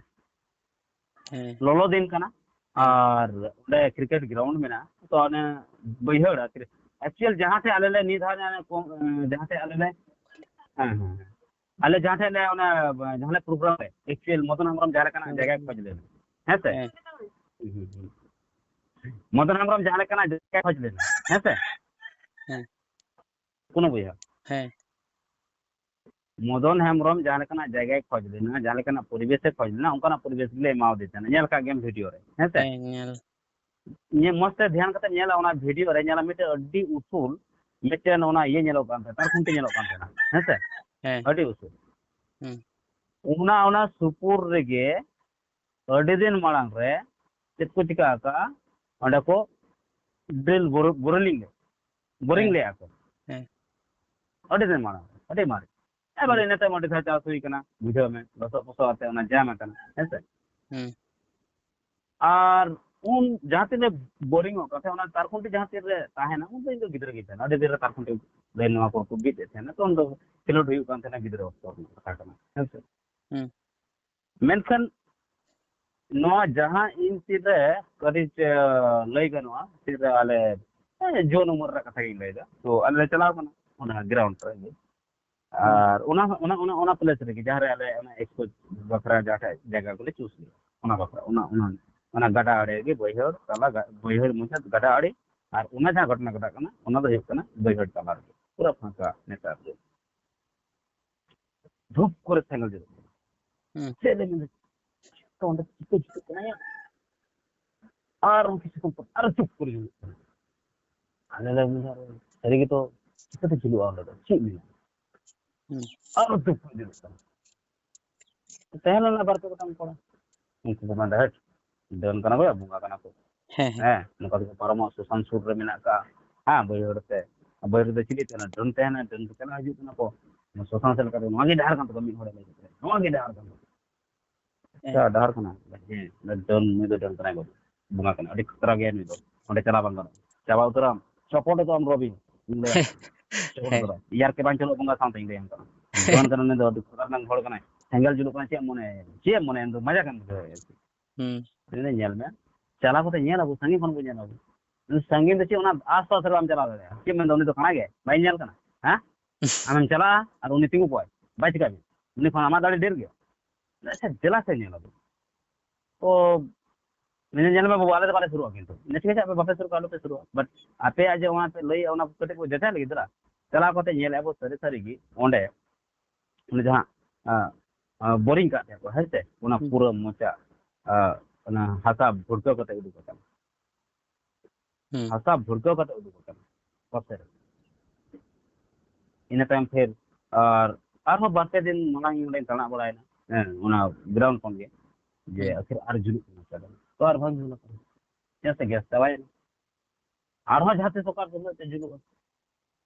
ᱦᱮᱸ᱾ ᱞᱚᱞᱚ ᱫᱤᱱ ᱠᱟᱱᱟ, ᱦᱮᱸ᱾ ᱟᱨ ᱚᱸᱰᱮ ᱠᱨᱤᱠᱮᱴ ᱜᱨᱟᱣᱩᱱᱰ ᱢᱮᱱᱟᱜᱼᱟ, ᱛᱚ ᱚᱱᱮ ᱵᱟᱹᱭᱦᱟᱹᱲ ᱟᱨᱠᱤ, actual ᱡᱟᱦᱟᱸ ᱴᱷᱮᱡ ᱟᱞᱮ ᱞᱮ ᱱᱤᱭᱟᱹ ᱫᱷᱟᱣ ᱚᱱᱮ ᱠᱚ, ᱮᱸ, ᱡᱟᱦᱟᱸ ᱴᱷᱮᱡ ᱟᱞᱮ ᱞᱮ, ᱦᱮᱸ, ᱦᱮᱸ, ᱦᱮᱸ᱾ ᱟᱞᱮ ᱡᱟᱦᱟᱸ ᱴᱷᱮᱡ ᱞᱮ ᱚᱱᱟ, ᱡᱟᱦᱟᱸ ᱞᱮ ᱯᱨᱳᱜᱨᱟᱢ ᱨᱮ, actual ᱢᱚᱫᱚᱱ ᱦᱮᱢᱵᱨᱚᱢ ᱡᱟᱦᱟᱸ ᱞᱮᱠᱟᱱᱟᱜ ᱦᱮᱸ᱾ ᱡᱟᱭᱜᱟᱭ ᱠᱷᱚᱡᱽ ᱞᱮᱱᱟ, ᱦᱮᱸ ᱥᱮ? ᱦᱮᱸ᱾ ᱦᱩᱸ, ᱦᱩᱸ, ᱦᱩᱸ᱾ ᱢᱚᱫᱚᱱ ᱦᱮᱢᱵᱨᱚᱢ ᱡᱟᱦᱟᱸ ᱞᱮᱠᱟᱱᱟᱜ ᱡᱟᱭᱜᱟᱭ ᱠᱷᱚᱡᱽ ᱞᱮᱱᱟ, ᱦᱮᱸ ᱥᱮ? ᱦᱮᱸ᱾ ᱠᱳᱱᱳ ᱵᱚᱭᱦᱟ᱾ ᱦᱮᱸ᱾ ᱢᱚᱫᱚᱱ ᱦᱮᱢᱵᱨᱚᱢ ᱡᱟᱦᱟᱸ ᱞᱮᱠᱟᱱᱟᱜ ᱡᱟᱭᱜᱟᱭ ᱠᱷᱚᱡᱽ ᱞᱮᱱᱟ, ᱡᱟᱦᱟᱸ ᱞᱮᱠᱟᱱᱟᱜ ᱯᱚᱨᱤᱵᱮᱥᱮ ᱠᱷᱚᱡᱽ ᱞᱮᱱᱟ, ᱚᱱᱠᱟᱱᱟᱜ ᱯᱚᱨᱤᱵᱮᱥ ᱜᱮᱞᱮ ᱮᱢᱟᱣᱟᱫᱮ ᱛᱟᱦᱮᱱᱟ᱾ ᱧᱮᱞ ᱠᱟᱜ ᱜᱮᱭᱟᱢ ᱵᱷᱤᱰᱤᱭᱳ ᱨᱮ, ᱦᱮᱸ ᱥᱮ? ᱦᱮᱸ, ᱧᱮᱞ᱾ ᱧᱮ-, ᱢᱚᱡᱽ ᱛᱮ ᱫᱷᱮᱭᱟᱱ ᱠᱟᱛᱮ ᱧᱮᱞᱟ, ᱚᱱᱟ ᱵᱷᱤᱰᱤᱭᱳ ᱨᱮ ᱧᱮᱞᱟ, ᱢᱤᱫᱴᱮᱡ ᱟᱹᱰᱤ ᱩᱥᱩᱞ ᱢᱤᱫᱴᱮᱱ ᱚᱱᱟ ᱤᱭᱟᱹ ᱧᱮᱞᱚᱜ ᱠᱟᱱ ᱛᱟᱦᱮᱸᱱᱟ, ᱛᱟᱨ ᱠᱷᱩᱱᱴᱤ ᱧᱮᱞᱚᱜ ᱠᱟᱱ ᱛᱟᱦᱮᱸᱱᱟ, ᱦᱮᱸ ᱥᱮ? ᱦᱮᱸ᱾ ᱟᱹᱰᱤ ᱩᱥᱩᱞ᱾ ᱦᱩᱸ᱾ ᱚᱱᱟ, ᱚᱱᱟ ᱥᱩᱯᱩᱨ ᱨᱮᱜᱮ ᱟᱹᱰᱤ ᱫᱤᱱ ᱢᱟᱲᱟᱝ ᱨᱮ ᱪᱮᱫ ᱠᱚ ᱪᱤᱠᱟ ᱟᱠᱟᱜᱼᱟ, ᱚᱸᱰᱮ ᱠᱚ ᱰᱨᱤᱞ ᱵᱳᱨ-, ᱵᱳᱨᱤᱝ ᱞᱮᱫ, ᱵᱳᱨᱤᱝ ᱦᱮᱸ᱾ ᱞᱮᱫᱼᱟ ᱠᱚ᱾ ᱦᱮᱸ᱾ ᱟᱹᱰᱤ ᱫᱤᱱ ᱢᱟᱲᱟᱝ ᱨᱮ, ᱟᱹᱰᱤ ᱢᱟᱨᱮ᱾ ᱮᱵᱟᱨ ᱦᱩᱸ᱾ ᱤᱱᱟᱹ ᱛᱟᱭᱚᱢ ᱟᱹᱰᱤ ᱫᱷᱟᱣ ᱪᱟᱥ ᱦᱩᱭ ᱠᱟᱱᱟ, ᱵᱩᱡᱷᱟᱹᱣ ᱢᱮ, ᱞᱚᱥᱚᱫ ᱯᱚᱥᱚᱫ ᱟᱛᱮ ᱚᱱᱟ ᱡᱟᱢ ᱟᱠᱟᱱᱟ, ᱦᱮᱸ ᱥᱮ? ᱦᱩᱸ᱾ ᱟᱨ ᱩᱱ ᱡᱟᱦᱟᱸ ᱛᱤᱱᱟᱹᱜ ᱵᱳᱨᱤᱝ ᱚᱜ ᱠᱟᱱ ᱛᱟᱦᱮᱸ, ᱚᱱᱟ ᱛᱟᱨ ᱠᱷᱩᱱᱴᱤ ᱡᱟᱦᱟᱸ ᱛᱤᱱ ᱨᱮ ᱛᱟᱦᱮᱱᱟ, ᱩᱱ ᱫᱚ ᱤᱧ ᱫᱚ ᱜᱤᱫᱽᱨᱟᱹ ᱜᱤᱧ ᱛᱟᱦᱮᱱᱟ᱾ ᱟᱹᱰᱤ ᱫᱤᱱ ᱨᱮ ᱛᱟᱨ ᱠᱷᱩᱱᱴᱤ ᱞᱟᱹᱭ ᱱᱚᱣᱟ ᱠᱚ ᱠᱚ ᱵᱤᱫ ᱮᱫ ᱛᱟᱦᱮᱱᱟ, ᱛᱚ ᱩᱱ ᱫᱚ ᱠᱷᱮᱞᱳᱰ ᱦᱩᱭᱩᱜ ᱠᱟᱱ ᱛᱟᱦᱮᱱᱟ, ᱜᱤᱫᱽᱨᱟᱹ ᱚᱠᱛᱚ ᱨᱮᱱᱟᱜ ᱠᱟᱛᱷᱟ ᱠᱟᱱᱟ, ᱦᱮᱸ ᱥᱮ? ᱦᱩᱸ᱾ ᱢᱮᱱᱠᱷᱟᱱ ᱱᱚᱣᱟ ᱡᱟᱦᱟᱸ ᱤᱧ ᱛᱤᱨᱮ ᱠᱟᱹᱴᱤᱡ, ᱮ, ᱞᱟᱹᱭ ᱜᱟᱱᱚᱜᱼᱟ, ᱛᱤᱨᱮ ᱟᱞᱮ, ᱮ, ᱡᱩᱣᱟᱹᱱ ᱩᱢᱮᱨ ᱨᱮᱱᱟᱜ ᱠᱟᱛᱷᱟ ᱜᱤᱧ ᱞᱟᱹᱭᱫᱟ, ᱛᱚ ᱟᱞᱮ ᱞᱮ ᱪᱟᱞᱟᱣ ᱠᱟᱱᱟ ᱚᱱᱟ ᱜᱨᱟᱣᱩᱱᱰ ᱨᱮ᱾ ᱦᱩᱸ᱾ ᱟᱨ ᱚᱱᱟ, ᱚᱱᱟ, ᱚᱱᱟ, ᱚᱱᱟ ᱯᱞᱮᱥ ᱨᱮᱜᱮ ᱡᱟᱦᱟᱸ ᱨᱮ ᱟᱞᱮ ᱚᱱᱟ ᱮᱠᱥᱯᱳᱡᱽ ᱵᱟᱠᱷᱨᱟ ᱡᱟᱦᱟᱸ ᱴᱷᱮᱡ ᱡᱟᱭᱜᱟ ᱠᱚᱞᱮ ᱪᱩᱡᱽ ᱞᱮᱫᱟ, ᱚᱱᱟ ᱵᱟᱠᱷᱨᱟ, ᱚᱱᱟ, ᱚᱱᱟ, ᱚᱱᱟ ᱜᱟᱰᱟ ᱟᱲᱮ ᱜᱮ ᱵᱟᱹᱭᱦᱟᱹᱲ ᱛᱟᱞᱟ, ᱜᱟ-, ᱵᱟᱹᱭᱦᱟᱹᱲ ᱢᱩᱪᱟᱹᱫ ᱜᱟᱰᱟ ᱟᱲᱮ, ᱟᱨ ᱚᱱᱟ ᱡᱟᱦᱟᱸ ᱜᱷᱚᱴᱚᱱᱟ ᱜᱷᱚᱴᱟᱜ ᱠᱟᱱᱟ, ᱚᱱᱟ ᱫᱚ ᱦᱩᱭᱩᱜ ᱠᱟᱱᱟ ᱵᱟᱹᱭᱦᱟᱹᱲ ᱛᱟᱞᱟ ᱨᱮᱜᱮ, ᱯᱩᱨᱟᱹ ᱯᱷᱟᱸᱠᱟ ᱱᱮᱛᱟᱨ ᱫᱚ᱾ ᱫᱷᱩᱯ ᱠᱚᱨᱮ ᱥᱮᱸᱜᱮᱞ ᱡᱩᱞᱩᱜ ᱠᱟᱱᱟ᱾ ᱦᱩᱸ᱾ ᱪᱮᱫ ᱞᱮ ᱢᱮᱱᱟ? ᱛᱚ ᱚᱸᱰᱮ ᱪᱤᱠᱟᱹ ᱪᱤᱠᱟᱹᱜ ᱠᱟᱱᱟ ᱭᱟ? ᱟᱨ ᱠᱤᱪᱷᱩ ᱠᱷᱚᱱ ᱯᱚᱨ ᱟᱨᱚ ᱪᱩᱯ ᱠᱚᱨᱮ ᱡᱩᱞᱩᱜ ᱠᱟᱱᱟ᱾ ᱟᱞᱮ ᱞᱮ ᱢᱮᱱᱫᱟ, "ᱥᱟᱹᱨᱤ ᱜᱮᱛᱚ, ᱪᱤᱠᱟᱹᱛᱮ ᱡᱩᱞᱩᱜᱼᱟ ᱚᱸᱰᱮ ᱫᱚ? ᱪᱮᱫ ᱢᱮᱱᱟᱜᱼᱟ?" ᱦᱩᱸ᱾ ᱟᱨᱚ ᱪᱩᱯ ᱠᱚᱨᱮ ᱡᱩᱞᱩᱜ ᱠᱟᱱᱟ᱾ ᱛᱟᱦᱮᱸ ᱞᱮᱱᱟ ᱵᱟᱨ ᱯᱮ ᱜᱚᱴᱟᱝ ᱠᱚᱲᱟ᱾ ᱩᱱᱠᱩ ᱠᱚ ᱢᱮᱱᱫᱟ, "ᱦᱮᱴ, ᱰᱟᱹᱱ ᱠᱟᱱᱟ ᱠᱚ, ᱵᱚᱸᱜᱟ ᱠᱟᱱᱟ ᱠᱚ᱾ ᱦᱮᱸ, ᱦᱮᱸ᱾ ᱦᱮᱸ, ᱱᱚᱝᱠᱟ ᱛᱮᱠᱚ ᱯᱟᱨᱚᱢᱚᱜᱼᱟ, ᱥᱚᱥᱟᱱ ᱥᱩᱨ ᱨᱮ ᱢᱮᱱᱟᱜ ᱠᱟᱜᱼᱟ᱾ ᱦᱮᱸ, ᱵᱟᱹᱭᱦᱟᱹᱲ ᱛᱮ, ᱵᱟᱹᱭᱦᱟᱹᱲ ᱨᱮ ᱪᱤᱞᱤ ᱛᱟᱦᱮᱱᱟ? ᱰᱟᱹᱱ ᱛᱟᱦᱮᱱᱟ, ᱰᱟᱹᱱ ᱠᱚ ᱪᱟᱞᱟᱣ ᱦᱤᱡᱩᱜ ᱠᱟᱱᱟ ᱠᱚ᱾ ᱥᱚᱥᱟᱱ ᱥᱮᱫ ᱞᱮᱠᱟᱛᱮ ᱱᱚᱣᱟ ᱜᱮ ᱰᱟᱦᱟᱨ ᱠᱟᱱ ᱛᱟᱠᱚᱣᱟ", ᱢᱤᱫ ᱦᱚᱲᱮ ᱞᱟᱹᱭ ᱠᱮᱫᱟ, "ᱱᱚᱣᱟ ᱜᱮ ᱰᱟᱦᱟᱨ ᱠᱟᱱ ᱛᱟᱠᱚᱣᱟ᱾ ᱦᱮᱸ᱾ ᱟᱪᱪᱷᱟ, ᱰᱟᱦᱟᱨ ᱠᱟᱱᱟ?" ᱦᱮᱸ, ᱰᱟᱹᱱ, ᱱᱩᱭ ᱫᱚ ᱰᱟᱹᱱ ᱠᱟᱱᱟᱭ ᱵᱟᱹᱵᱩ, ᱵᱚᱸᱜᱟ ᱠᱟᱱᱟ, ᱟᱹᱰᱤ ᱠᱷᱟᱛᱨᱟ ᱜᱮᱭᱟ ᱱᱩᱭ ᱫᱚ, ᱚᱸᱰᱮ ᱪᱟᱞᱟᱣ ᱵᱟᱝ ᱜᱟᱱᱚᱜᱼᱟ, ᱪᱟᱵᱟ ᱩᱛᱟᱹᱨᱟᱢ, ᱪᱚᱯᱚᱴ ᱩᱛᱟᱹᱨᱟᱢ ᱨᱚᱵᱤ᱾ ᱤᱧ ᱞᱟᱹᱭᱟ, ᱪᱚᱯᱚᱴ ᱦᱮᱸ᱾ ᱩᱛᱟᱹᱨᱟᱢ, ᱤᱭᱟᱨ ᱠᱮ ᱵᱟᱝ ᱪᱟᱹᱞᱩᱜ ᱵᱚᱸᱜᱟ ᱥᱟᱶᱛᱮ, ᱤᱧ ᱞᱟᱹᱭᱟᱢ ᱠᱟᱱᱟ᱾ ᱰᱟᱹᱱ ᱠᱟᱱᱟ ᱱᱩᱭ ᱫᱚ, ᱟᱹᱰᱤ ᱠᱷᱟᱛᱨᱟᱠ ᱦᱚᱲ ᱠᱟᱱᱟᱭ, ᱥᱮᱸᱜᱮᱞ ᱡᱩᱞᱩᱜ ᱠᱟᱱᱟ, ᱪᱮᱫ ᱮᱢ ᱢᱚᱱᱮᱭᱟ? ᱪᱮᱫ ᱮᱢ ᱢᱚᱱᱮᱭᱟ? ᱩᱱᱤ ᱫᱚ ᱢᱟᱡᱟ ᱠᱟᱱ ᱜᱮᱭᱟ᱾ ᱦᱩᱸ᱾ ᱞᱟᱹᱭ ᱫᱟᱭ, "ᱧᱮᱞ ᱢᱮ, ᱪᱟᱞᱟᱣ ᱠᱟᱛᱮ ᱧᱮᱞ ᱟᱵᱚ, ᱥᱟᱺᱜᱤᱧ ᱠᱷᱚᱱ ᱵᱚ ᱧᱮᱞ ᱟᱵᱚ᱾ ᱥᱟᱺᱜᱤᱧ ᱫᱚ ᱪᱮᱫ, ᱚᱱᱟ ᱟᱥᱯᱟᱥ ᱨᱮ ᱵᱟᱢ ᱪᱟᱞᱟᱣ ᱫᱟᱲᱮᱭᱟᱜᱼᱟ᱾ ᱪᱮᱫ ᱢᱮᱱᱫᱟ, ᱩᱱᱤ ᱫᱚ ᱠᱟᱱᱟ ᱜᱮ, ᱵᱟᱭ ᱧᱮᱞ ᱠᱟᱱᱟ? ᱦᱮᱸ? ᱟᱢᱮᱢ ᱪᱟᱞᱟᱜᱼᱟ ᱟᱨ ᱩᱱᱤ ᱛᱤᱸᱜᱩ ᱠᱚᱜᱼᱟᱭ, ᱵᱟᱭ ᱪᱤᱠᱟ ᱢᱮᱭᱟ? ᱩᱱᱤ ᱠᱷᱚᱱ ᱟᱢᱟᱜ ᱫᱟᱲᱮ ᱰᱷᱮᱨ ᱜᱮᱭᱟ᱾ ᱟᱪᱪᱷᱟ, ᱫᱮᱞᱟ ᱥᱮ ᱧᱮᱞ ᱟᱵᱚ᱾" ᱛᱚ ᱢᱮᱱᱫᱟ, "ᱧᱮᱞ ᱢᱮ ᱵᱟᱹᱵᱩ, ᱟᱞᱮ ᱫᱚ ᱵᱟᱞᱮ ᱥᱩᱨᱩᱜᱼᱟ, ᱠᱤᱱᱛᱩ ᱴᱷᱤᱠ ᱟᱪᱷᱮ, ᱟᱯᱮ ᱵᱟᱯᱮ ᱥᱩᱨᱩᱜᱼᱟ, ᱟᱞᱚᱯᱮ ᱥᱩᱨᱩᱜᱼᱟ, but ᱟᱯᱮᱭᱟᱜ ᱡᱮ ᱚᱱᱟ ᱯᱮ ᱞᱟᱹᱭᱮᱫᱼᱟ, ᱚᱱᱟ ᱠᱟᱹᱴᱤᱡ ᱵᱚ ᱡᱟᱪᱟᱭ ᱞᱟᱹᱜᱤᱫ ᱫᱮᱞᱟ, ᱪᱟᱞᱟᱣ ᱠᱟᱛᱮ ᱧᱮᱞ ᱟᱵᱚ ᱥᱟᱹᱨᱤ ᱥᱟᱹᱨᱤ ᱜᱮ ᱚᱸᱰᱮ ᱩᱱᱤ ᱡᱟᱦᱟᱸ, ᱟᱸ, ᱟᱸ, ᱵᱳᱨᱤᱝ ᱠᱟᱜ ᱛᱟᱦᱮᱸ ᱠᱚ, ᱦᱮᱸ ᱥᱮ? ᱚᱱᱟ ᱦᱩᱸ᱾ ᱯᱩᱨᱟᱹ ᱢᱚᱪᱟ, ᱟᱸ, ᱚᱱᱟ ᱦᱟᱥᱟ ᱵᱷᱩᱲᱠᱟᱹᱣ ᱠᱟᱛᱮ ᱩᱰᱩᱠ ᱟᱠᱟᱱᱟ᱾ ᱦᱩᱸ᱾ ᱦᱟᱥᱟ ᱵᱷᱩᱲᱠᱟᱹᱣ ᱠᱟᱛᱮ ᱩᱰᱩᱠ ᱟᱠᱟᱱᱟ ᱚᱛ ᱨᱮ᱾ ᱤᱱᱟᱹ ᱛᱟᱭᱚᱢ ᱯᱷᱤᱨ ᱟᱨ, ᱟᱨᱦᱚᱸ ᱵᱟᱨ ᱯᱮ ᱫᱤᱱ ᱢᱟᱲᱟᱝ ᱤᱧ ᱚᱸᱰᱮᱧ ᱛᱟᱲᱟᱜ ᱵᱟᱲᱟᱭᱮᱱᱟ᱾ ᱦᱮᱸ, ᱚᱱᱟ ground ᱠᱷᱚᱱ ᱜᱮ᱾ ᱡᱮ ᱦᱩᱸ᱾ ᱟᱹᱠᱷᱤᱨ ᱟᱨ ᱡᱩᱞᱩᱜ ᱠᱟᱱᱟ ᱥᱮ ᱵᱟᱝ? ᱛᱚ ᱟᱨ ᱵᱟᱝ ᱡᱩᱞ ᱟᱠᱟᱱᱟ᱾ ᱪᱮᱫᱟᱜ ᱥᱮ gas ᱪᱟᱵᱟᱭᱮᱱᱟ᱾ ᱟᱨᱦᱚᱸ ᱡᱟᱦᱟᱸ ᱛᱤᱥ ᱚᱠᱟ ᱥᱚᱢᱚᱭ ᱛᱮ ᱡᱩᱞᱩᱜᱼᱟ᱾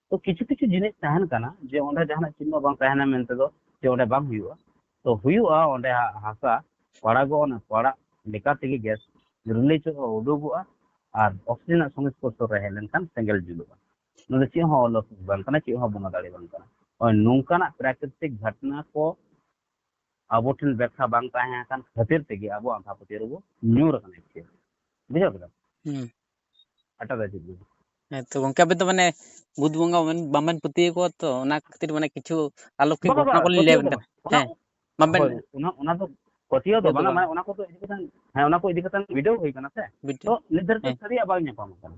ᱛᱚ ᱠᱤᱪᱷᱩ ᱠᱤᱪᱷᱩ ᱡᱤᱱᱤᱥ ᱛᱟᱦᱮᱱ ᱠᱟᱱᱟ ᱡᱮ ᱚᱸᱰᱮ ᱡᱟᱦᱟᱱᱟᱜ ᱪᱤᱱᱦᱟᱹ ᱵᱟᱝ ᱛᱟᱦᱮᱱᱟ ᱢᱮᱱᱛᱮ ᱫᱚ ᱡᱮ ᱚᱸᱰᱮ ᱵᱟᱝ ᱦᱩᱭᱩᱜᱼᱟ᱾ ᱛᱚ ᱦᱩᱭᱩᱜᱼᱟ, ᱚᱸᱰᱮ ᱦᱟ-, ᱦᱟᱥᱟ ᱯᱟᱲᱟᱜᱚᱜᱼᱟ, ᱚᱱᱟ ᱯᱟᱲᱟᱜ ᱞᱮᱠᱟ ᱛᱮᱜᱮ gas release ᱚᱜᱼᱟ, ᱩᱰᱩᱠᱚᱜᱼᱟ, ᱟᱨ oxygen ᱨᱮᱱᱟᱜ ᱥᱚᱝᱥᱯᱚᱨᱥᱚ ᱨᱮ ᱦᱮᱡ ᱞᱮᱱᱠᱷᱟᱱ ᱥᱮᱸᱜᱮᱞ ᱡᱩᱞᱩᱜᱼᱟ᱾ ᱱᱚᱣᱟ ᱫᱚ ᱪᱮᱫ ᱦᱚᱸ ᱚᱞᱚᱥ ᱵᱟᱝ ᱠᱟᱱᱟ, ᱪᱮᱫ ᱦᱚᱸ ᱵᱚᱸᱜᱟ ᱫᱟᱲᱮ ᱵᱟᱝ ᱠᱟᱱᱟ᱾ ᱦᱳᱭ, ᱱᱚᱝᱠᱟᱱᱟᱜ ᱯᱨᱟᱠᱨᱤᱛᱤᱠ ᱜᱷᱚᱴᱱᱟ ᱠᱚ ᱟᱵᱚ ᱴᱷᱮᱱ ᱵᱮᱠᱠᱷᱟ ᱵᱟᱝ ᱛᱟᱦᱮᱸ ᱟᱠᱟᱱ ᱠᱷᱟᱹᱛᱤᱨ ᱛᱮᱜᱮ ᱟᱵᱚ ᱟᱸᱫᱷᱟ ᱯᱟᱹᱛᱭᱟᱹᱣ ᱨᱮᱵᱚ ᱧᱩᱨ ᱟᱠᱟᱱᱟ actually᱾ ᱵᱩᱡᱷᱟᱹᱣ ᱠᱮᱫᱟ? ᱦᱩᱸ᱾ ᱮᱴᱟᱜ ᱫᱚ ᱪᱮᱫ ᱜᱮ ᱵᱟᱝ᱾ ᱦᱮᱸ ᱛᱚ ᱜᱚᱝᱠᱮ, ᱟᱵᱮᱱ ᱫᱚ ᱢᱟᱱᱮ ᱵᱷᱩᱛ ᱵᱚᱸᱜᱟ ᱵᱟᱵᱮᱱ, ᱵᱟᱵᱮᱱ ᱯᱟᱹᱛᱭᱟᱹᱣ ᱠᱚᱣᱟ ᱛᱚ, ᱚᱱᱟ ᱠᱷᱟᱹᱛᱤᱨ ᱢᱟᱱᱮ ᱠᱤᱪᱷᱩ ᱟᱞᱚᱠᱤᱠ ᱵᱟᱝ, ᱜᱷᱚᱴᱚᱱᱟ ᱵᱟᱝ, ᱠᱚᱞᱤᱧ ᱞᱟᱹᱭ ᱯᱟᱹᱛᱭᱟᱹᱣ ᱟᱵᱮᱱ ᱫᱚ ᱠᱟᱱᱟ᱾ ᱵᱟᱝ᱾ ᱚᱱᱟ, ᱦᱮᱸ᱾ ᱵᱟᱵᱮᱱ ᱦᱳᱭ, ᱚᱱᱟ, ᱚᱱᱟ ᱠᱚᱫᱚ ᱤᱫᱤ ᱠᱟᱛᱮ, ᱦᱮᱸ, ᱚᱱᱟ ᱠᱚ ᱤᱫᱤ ᱠᱟᱛᱮ video ᱦᱩᱭ ᱠᱟᱱᱟ ᱥᱮ᱾ video᱾ ᱛᱚ ᱱᱤᱛ ᱫᱷᱟᱹᱨᱤᱡ ᱛᱮ ᱦᱮᱸ᱾ ᱥᱟᱹᱨᱤᱭᱟᱜ ᱵᱟᱝ ᱧᱟᱯᱟᱢ ᱟᱠᱟᱱᱟ᱾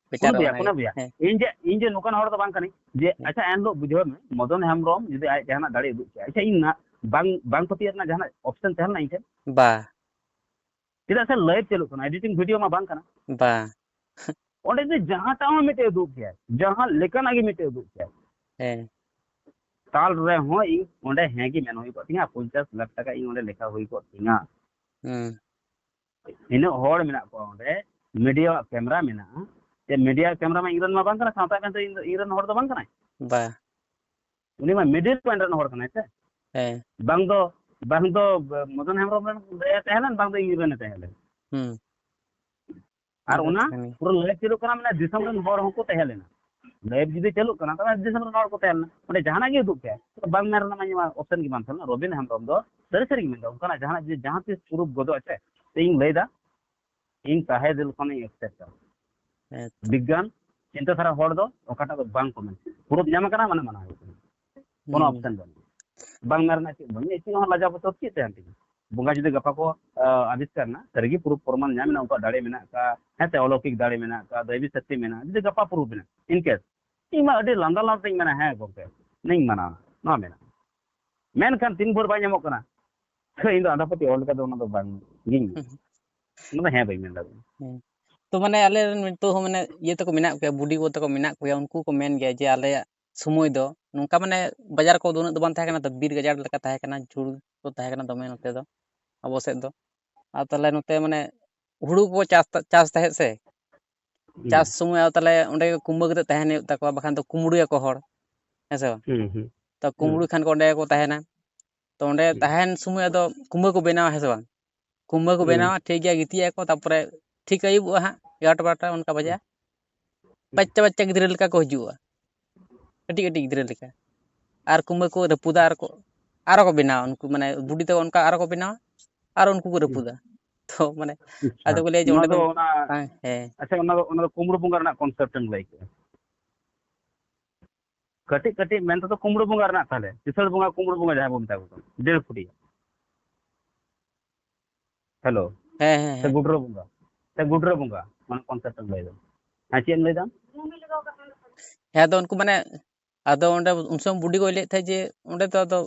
ᱵᱮᱪᱟᱨ ᱠᱳᱱᱳ ᱵᱚᱭᱟ, ᱚᱱᱟ ᱠᱳᱱᱳ ᱜᱮ᱾ ᱵᱚᱭᱟ᱾ ᱦᱮᱸ᱾ ᱤᱧ ᱡᱮ, ᱤᱧ ᱡᱮ ᱱᱚᱝᱠᱟᱱ ᱦᱚᱲ ᱫᱚ ᱵᱟᱝ ᱠᱟᱹᱱᱟᱹᱧ ᱡᱮ, ᱦᱮᱸ᱾ ᱟᱪᱪᱷᱟ, ᱮᱱᱦᱤᱞᱳᱜ ᱵᱩᱡᱷᱟᱹᱣ ᱢᱮ, ᱢᱚᱫᱚᱱ ᱦᱮᱢᱵᱨᱚᱢ ᱡᱩᱫᱤ ᱟᱡ ᱡᱟᱦᱟᱱᱟᱜ ᱫᱟᱲᱮ ᱩᱫᱩᱜ ᱠᱮᱭᱟ, ᱟᱪᱪᱷᱟ, ᱤᱧ ᱱᱟ-, ᱵᱟᱝ, ᱵᱟᱝ ᱯᱟᱹᱛᱭᱟᱹᱣ ᱨᱮᱱᱟᱜ ᱡᱟᱦᱟᱱᱟᱜ option ᱛᱟᱦᱮᱸ ᱞᱮᱱᱟ ᱤᱧ ᱴᱷᱮᱱ? ᱵᱟ᱾ ᱪᱮᱫᱟᱜ ᱥᱮ live ᱪᱟᱹᱞᱩᱜ ᱠᱟᱱᱟ, editing video ᱢᱟ ᱵᱟᱝ ᱠᱟᱱᱟ᱾ ᱵᱟ᱾ ᱚᱸᱰᱮ ᱫᱚ ᱡᱟᱦᱟᱸᱴᱟᱜ ᱦᱚᱸ ᱢᱤᱫᱴᱮᱡ ᱩᱫᱩᱜ ᱠᱮᱭᱟ, ᱡᱟᱦᱟᱸ ᱞᱮᱠᱟᱱᱟᱜ ᱜᱮ ᱢᱤᱫᱴᱮᱡ ᱩᱫᱩᱜ ᱠᱮᱭᱟ᱾ ᱦᱮᱸ᱾ ᱛᱟᱞ ᱨᱮᱦᱚᱸ ᱤᱧ ᱚᱸᱰᱮ ᱦᱮᱸ ᱜᱮ ᱢᱮᱱ ᱦᱩᱭ ᱠᱚᱜ ᱛᱤᱧᱟ, ᱯᱚᱧᱪᱟᱥ ᱞᱟᱠᱷ ᱴᱟᱠᱟ ᱤᱧ ᱚᱸᱰᱮ ᱞᱮᱠᱷᱟ ᱦᱩᱭ ᱠᱚᱜ ᱛᱤᱧᱟ᱾ ᱦᱩᱸ᱾ ᱤᱱᱟᱹᱜ ᱦᱚᱲ ᱢᱮᱱᱟᱜ ᱠᱚᱣᱟ ᱚᱸᱰᱮ, media ᱣᱟᱜ camera ᱢᱮᱱᱟᱜᱼᱟ, ᱡᱮ media camera ᱢᱟ ᱤᱧ ᱨᱮᱱ ᱢᱟ ᱵᱟᱝ ᱠᱟᱱᱟ, ᱥᱟᱶᱛᱟ ᱢᱮᱱᱛᱮ ᱤᱧ ᱫᱚ, ᱤᱧ ᱨᱮᱱ ᱦᱚᱲ ᱫᱚ ᱵᱟᱝ ᱠᱟᱱᱟᱭ᱾ ᱵᱟ᱾ ᱩᱱᱤ ᱢᱟ middle point ᱨᱮᱱ ᱦᱚᱲ ᱠᱟᱱᱟᱭ ᱥᱮ᱾ ᱦᱮᱸ᱾ ᱵᱟᱝ ᱫᱚ, ᱵᱟᱝ ᱫᱚ ᱢᱚᱫᱚᱱ ᱦᱮᱢᱵᱨᱚᱢ ᱨᱮᱱ ᱮ ᱛᱟᱦᱮᱸ ᱞᱮᱱ, ᱵᱟᱝ ᱫᱚ ᱤᱧ ᱨᱮᱱ ᱮ ᱛᱟᱦᱮᱸ ᱞᱮᱱ᱾ ᱦᱩᱸ᱾ ᱟᱨ ᱚᱱᱟ ᱚᱱᱟ ᱠᱟᱛᱷᱟ ᱠᱟᱱ ᱜᱮᱭᱟ᱾ ᱯᱩᱨᱟᱹ live ᱪᱟᱹᱞᱩᱜ ᱠᱟᱱᱟ, ᱢᱟᱱᱮ ᱫᱤᱥᱚᱢ ᱨᱮᱱ ᱦᱚᱲ ᱦᱚᱸᱠᱚ ᱛᱟᱦᱮᱸ ᱞᱮᱱᱟ᱾ Live ᱡᱩᱫᱤ ᱪᱟᱹᱞᱩᱜ ᱠᱟᱱᱟ, ᱛᱚᱵᱮ ᱫᱤᱥᱚᱢ ᱨᱮᱱ ᱦᱚᱲ ᱠᱚ ᱛᱟᱦᱮᱸ ᱞᱮᱱᱟ᱾ ᱚᱸᱰᱮ ᱡᱟᱦᱟᱱᱟᱜ ᱜᱮ ᱩᱫᱩᱜ ᱯᱮ, ᱵᱟᱝ ᱢᱮᱱ ᱨᱮᱱᱟᱜ ᱢᱟ option ᱜᱮ ᱵᱟᱝ ᱛᱟᱦᱮᱸ ᱞᱮᱱᱟ᱾ ᱨᱚᱵᱤᱱ ᱦᱮᱢᱵᱨᱚᱢ ᱫᱚ ᱥᱟᱹᱨᱤ ᱥᱟᱹᱨᱤ ᱜᱮ ᱢᱮᱱᱫᱟ, ᱚᱱᱠᱟᱱᱟᱜ ᱡᱟᱦᱟᱱᱟᱜ ᱡᱩᱫᱤ ᱡᱟᱦᱟᱸ ᱛᱤᱥ proof ᱜᱚᱫᱚᱜᱼᱟ ᱥᱮ, ᱛᱚ ᱤᱧ ᱞᱟᱹᱭᱫᱟ, ᱤᱧ ᱛᱟᱦᱮᱸ ᱫᱤᱞ ᱠᱷᱚᱱᱤᱧ accept ᱟ᱾ ᱦᱮᱸ ᱛᱚ᱾ ᱵᱤᱜᱽᱜᱟᱱ ᱪᱤᱱᱛᱟᱹ ᱫᱷᱟᱨᱟ ᱦᱚᱲ ᱫᱚ ᱚᱠᱟᱴᱟᱜ ᱫᱚ ᱵᱟᱝ ᱠᱚ ᱢᱮᱱᱟ᱾ proof ᱧᱟᱢ ᱟᱠᱟᱱᱟ ᱢᱟᱱᱮ ᱢᱟᱱᱟᱣ ᱦᱩᱭᱩᱜ ᱠᱟᱱᱟ᱾ ᱠᱳᱱᱳ ᱦᱩᱸ᱾ Option ᱵᱟᱹᱱᱩᱜᱼᱟ᱾ ᱵᱟᱝ ᱢᱮᱱ ᱨᱮᱱᱟᱜ ᱪᱮᱫ ᱵᱟᱹᱱᱩᱜᱼᱟ, ᱪᱮᱫ ᱦᱚᱸ ᱞᱟᱡᱟᱣ ᱵᱚᱛᱚᱨ ᱪᱮᱫ ᱛᱟᱦᱮᱱ ᱛᱤᱧᱟ? ᱵᱚᱸᱜᱟ ᱡᱩᱫᱤ ᱜᱟᱯᱟ ᱠᱚ ᱟᱵᱤᱥᱠᱟᱨ ᱮᱱᱟ, ᱥᱟᱹᱨᱤᱜᱮ ᱯᱨᱩᱯᱷ ᱯᱨᱚᱢᱟᱱ ᱧᱟᱢ ᱮᱱᱟ, ᱩᱱᱠᱩᱣᱟᱜ ᱫᱟᱲᱮ ᱢᱮᱱᱟᱜ ᱠᱟᱜᱼᱟ, ᱦᱮᱸ ᱥᱮ, ᱚᱞᱚᱠᱤᱠ ᱫᱟᱲᱮ ᱢᱮᱱᱟᱜ ᱠᱟᱜᱼᱟ, ᱫᱟᱹᱭᱵᱤ ᱥᱚᱠᱛᱤ ᱢᱮᱱᱟᱜᱼᱟ, ᱡᱩᱫᱤ ᱜᱟᱯᱟ ᱯᱨᱩᱯᱷ ᱮᱱᱟ, ᱤᱱᱠᱮᱥ ᱤᱧ ᱢᱟ ᱟᱹᱰᱤ ᱞᱟᱸᱫᱟ ᱞᱟᱸᱫᱟ ᱛᱤᱧ ᱢᱮᱱᱟ, "ᱦᱮᱸ ᱜᱚᱢᱠᱮ, ᱱᱤᱧ ᱢᱟᱱᱟᱣᱟ, ᱱᱚᱣᱟ ᱢᱮᱱᱟᱜᱼᱟ᱾" ᱢᱮᱱᱠᱷᱟᱱ ᱛᱤᱱ ᱵᱷᱳᱨ ᱵᱟᱭ ᱧᱟᱢᱚᱜ ᱠᱟᱱᱟ, ᱤᱧ ᱫᱚ ᱟᱸᱫᱷᱟ ᱯᱟᱹᱛᱭᱟᱹᱣ ᱚᱞ ᱞᱮᱠᱟ ᱫᱚ ᱚᱱᱟ ᱫᱚ ᱵᱟᱝ ᱜᱤᱧ ᱢᱮᱱᱟ᱾ ᱚᱱᱟ ᱫᱚ ᱦᱮᱸ ᱵᱟᱹᱧ ᱢᱮᱱ ᱫᱟᱲᱮᱭᱟᱜᱼᱟ᱾ ᱦᱮᱸ᱾ ᱛᱚ ᱢᱟᱱᱮ ᱟᱞᱮ ᱨᱮᱱ ᱱᱤᱛᱚᱜ ᱦᱚᱸ ᱢᱟᱱᱮ ᱤᱭᱟᱹ ᱛᱟᱠᱚ ᱢᱮᱱᱟᱜ ᱠᱚᱜᱮᱭᱟ, ᱵᱩᱰᱤ ᱜᱚ ᱛᱟᱠᱚ ᱢᱮᱱᱟᱜ ᱠᱚᱜᱮᱭᱟ, ᱩᱱᱠᱩ ᱠᱚ ᱢᱮᱱ ᱜᱮᱭᱟ ᱡᱮ ᱟᱞᱮᱭᱟᱜ ᱥᱚᱢᱚᱭ ᱫᱚ ᱱᱚᱝᱠᱟ ᱢᱟᱱᱮ ᱵᱟᱡᱟᱨ ᱠᱚᱫᱚ ᱩᱱᱟᱹᱜ ᱫᱚ ᱵᱟᱝ ᱛᱟᱦᱮᱸ ᱠᱟᱱᱟ, ᱛᱚ ᱵᱤᱨ ᱜᱟᱡᱟᱲ ᱞᱮᱠᱟ ᱛᱟᱦᱮᱸ ᱠᱟᱱᱟ, ᱡᱷᱩᱲ ᱠᱚ ᱛᱟᱦᱮᱸ ᱠᱟᱱᱟ ᱫᱚᱢᱮ ᱱᱚᱛᱮ ᱫᱚ, ᱟᱵᱚ ᱥᱮᱫ ᱫᱚ᱾ ᱟᱨ ᱛᱟᱦᱚᱞᱮ ᱱᱚᱛᱮ ᱢᱟᱱᱮ ᱦᱩᱲᱩ ᱠᱚ ᱪᱟᱥ ᱪᱟᱥ ᱛᱟᱦᱮᱸᱫ ᱥᱮ, ᱪᱟᱥ ᱥᱚᱢᱚᱭ ᱟᱫᱚ ᱛᱟᱦᱚᱞᱮ ᱚᱸᱰᱮ ᱜᱮ ᱠᱩᱢᱵᱟᱹ ᱠᱟᱛᱮ ᱛᱟᱦᱮᱱ ᱦᱩᱭᱩᱜ ᱛᱟᱠᱚᱣᱟ, ᱵᱟᱠᱷᱟᱱ ᱫᱚ ᱠᱩᱢᱵᱽᱲᱩᱭᱟᱠᱚ ᱦᱚᱲ, ᱦᱮᱸ ᱥᱮ ᱵᱟᱝ? ᱦᱩᱸ, ᱦᱩᱸ, ᱛᱚ ᱦᱩᱸ, ᱠᱩᱢᱵᱽᱲᱩ ᱠᱷᱟᱱ ᱠᱚ ᱚᱸᱰᱮ ᱜᱮᱠᱚ ᱛᱟᱦᱮᱱᱟ᱾ ᱛᱚ ᱚᱸᱰᱮ ᱦᱩᱸ, ᱛᱟᱦᱮᱱ ᱥᱚᱢᱚᱭ ᱟᱫᱚ ᱠᱩᱢᱵᱟᱹ ᱠᱚ ᱵᱮᱱᱟᱣᱟ, ᱦᱮᱸ ᱥᱮ ᱵᱟᱝ? ᱠᱩᱢᱵᱟᱹ ᱠᱚ ᱦᱩᱸ, ᱵᱮᱱᱟᱣᱟ, ᱴᱷᱤᱠ ᱜᱮᱭᱟ, ᱜᱤᱛᱤᱡ ᱟᱠᱚ, ᱛᱟᱨᱯᱚᱨᱮ ᱴᱷᱤᱠ ᱟᱹᱭᱩᱵᱚᱜᱼᱟ ᱦᱟᱸᱜ ᱮᱜᱟᱨᱚᱴᱟ ᱵᱟᱨᱚᱴᱟ ᱚᱱᱠᱟ ᱦᱩᱸ, ᱵᱟᱡᱟᱜᱼᱟ, ᱦᱩᱸ, ᱵᱟᱪᱪᱟ ᱵᱟᱪᱪᱟ ᱜᱤᱫᱽᱨᱟᱹ ᱞᱮᱠᱟ ᱠᱚ ᱦᱤᱡᱩᱜᱼᱟ, ᱠᱟᱹᱴᱤᱡ ᱠᱟᱹᱴᱤᱡ ᱜᱤᱫᱽᱨᱟᱹ ᱞᱮᱠᱟ, ᱟᱨ ᱠᱩᱢᱵᱟᱹ ᱠᱚ ᱨᱟᱹᱯᱩᱫᱟ, ᱟᱨ ᱠᱚ ᱟᱨᱚ ᱠᱚ ᱵᱮᱱᱟᱣᱟ ᱩᱱᱠᱩ, ᱢᱟᱱᱮ ᱵᱩᱰᱤ ᱛᱟᱠᱚ ᱚᱱᱠᱟ ᱟᱨᱚ ᱠᱚ ᱵᱮᱱᱟᱣᱟ, ᱟᱨ ᱩᱱᱠᱩ ᱠᱚ ᱦᱩᱸ᱾ ᱨᱟᱹᱯᱩᱫᱟ᱾ ᱛᱚ ᱢᱟᱱᱮ ᱟᱪᱪᱷᱟ, ᱟᱫᱚ ᱠᱚ ᱞᱟᱹᱭᱟ ᱡᱮ ᱱᱚᱣᱟ ᱚᱸᱰᱮ ᱫᱚ ᱫᱚ ᱚᱱᱟ, ᱵᱟᱝ, ᱦᱮᱸ, ᱟᱪᱪᱷᱟ, ᱚᱱᱟ ᱫᱚ, ᱚᱱᱟ ᱫᱚ ᱠᱩᱢᱵᱽᱲᱩ ᱵᱚᱸᱜᱟ ᱨᱮᱱᱟᱜ ᱠᱚᱱᱥᱮᱯᱴ ᱮᱢ ᱞᱟᱹᱭ ᱠᱮᱫᱟ᱾ ᱠᱟᱹᱴᱤᱡ ᱠᱟᱹᱴᱤᱡ ᱢᱮᱱ ᱛᱮᱫᱚ ᱠᱩᱢᱵᱽᱲᱩ ᱵᱚᱸᱜᱟ ᱨᱮᱱᱟᱜ, ᱛᱟᱦᱞᱮ ᱠᱤᱥᱟᱹᱬ ᱵᱚᱸᱜᱟ, ᱠᱩᱢᱵᱽᱲᱩ ᱵᱚᱸᱜᱟ ᱡᱟᱦᱟᱸᱭ ᱵᱚᱱ ᱢᱮᱛᱟ ᱠᱚ ᱠᱟᱱᱟ, ᱰᱮᱲ ᱯᱷᱩᱴᱤᱭᱟ᱾ ᱦᱮᱞᱳ, ᱦᱮᱸ, ᱦᱮᱸ, ᱥᱮ ᱦᱮᱸ, ᱜᱩᱰᱨᱟᱹ ᱵᱚᱸᱜᱟ, ᱥᱮ ᱜᱩᱰᱨᱟᱹ ᱵᱚᱸᱜᱟ, ᱢᱟᱱᱮ ᱠᱚᱱᱥᱮᱯᱴ ᱮᱢ ᱞᱟᱹᱭ ᱫᱟ᱾ ᱦᱮᱸ, ᱪᱮᱫ ᱮᱢ ᱞᱟᱹᱭ ᱫᱟ? ᱦᱮᱸ, ᱟᱫᱚ ᱩᱱᱠᱩ ᱢᱟᱱᱮ, ᱟᱫᱚ ᱚᱸᱰᱮ ᱩᱱ ᱥᱚᱢᱚᱭ ᱵᱩᱰᱤ ᱜᱚᱭ ᱞᱟᱹᱭᱮᱫ ᱛᱟᱦᱮᱸᱫ ᱡᱮ ᱚᱸᱰᱮ ᱫᱚ ᱟᱫᱚ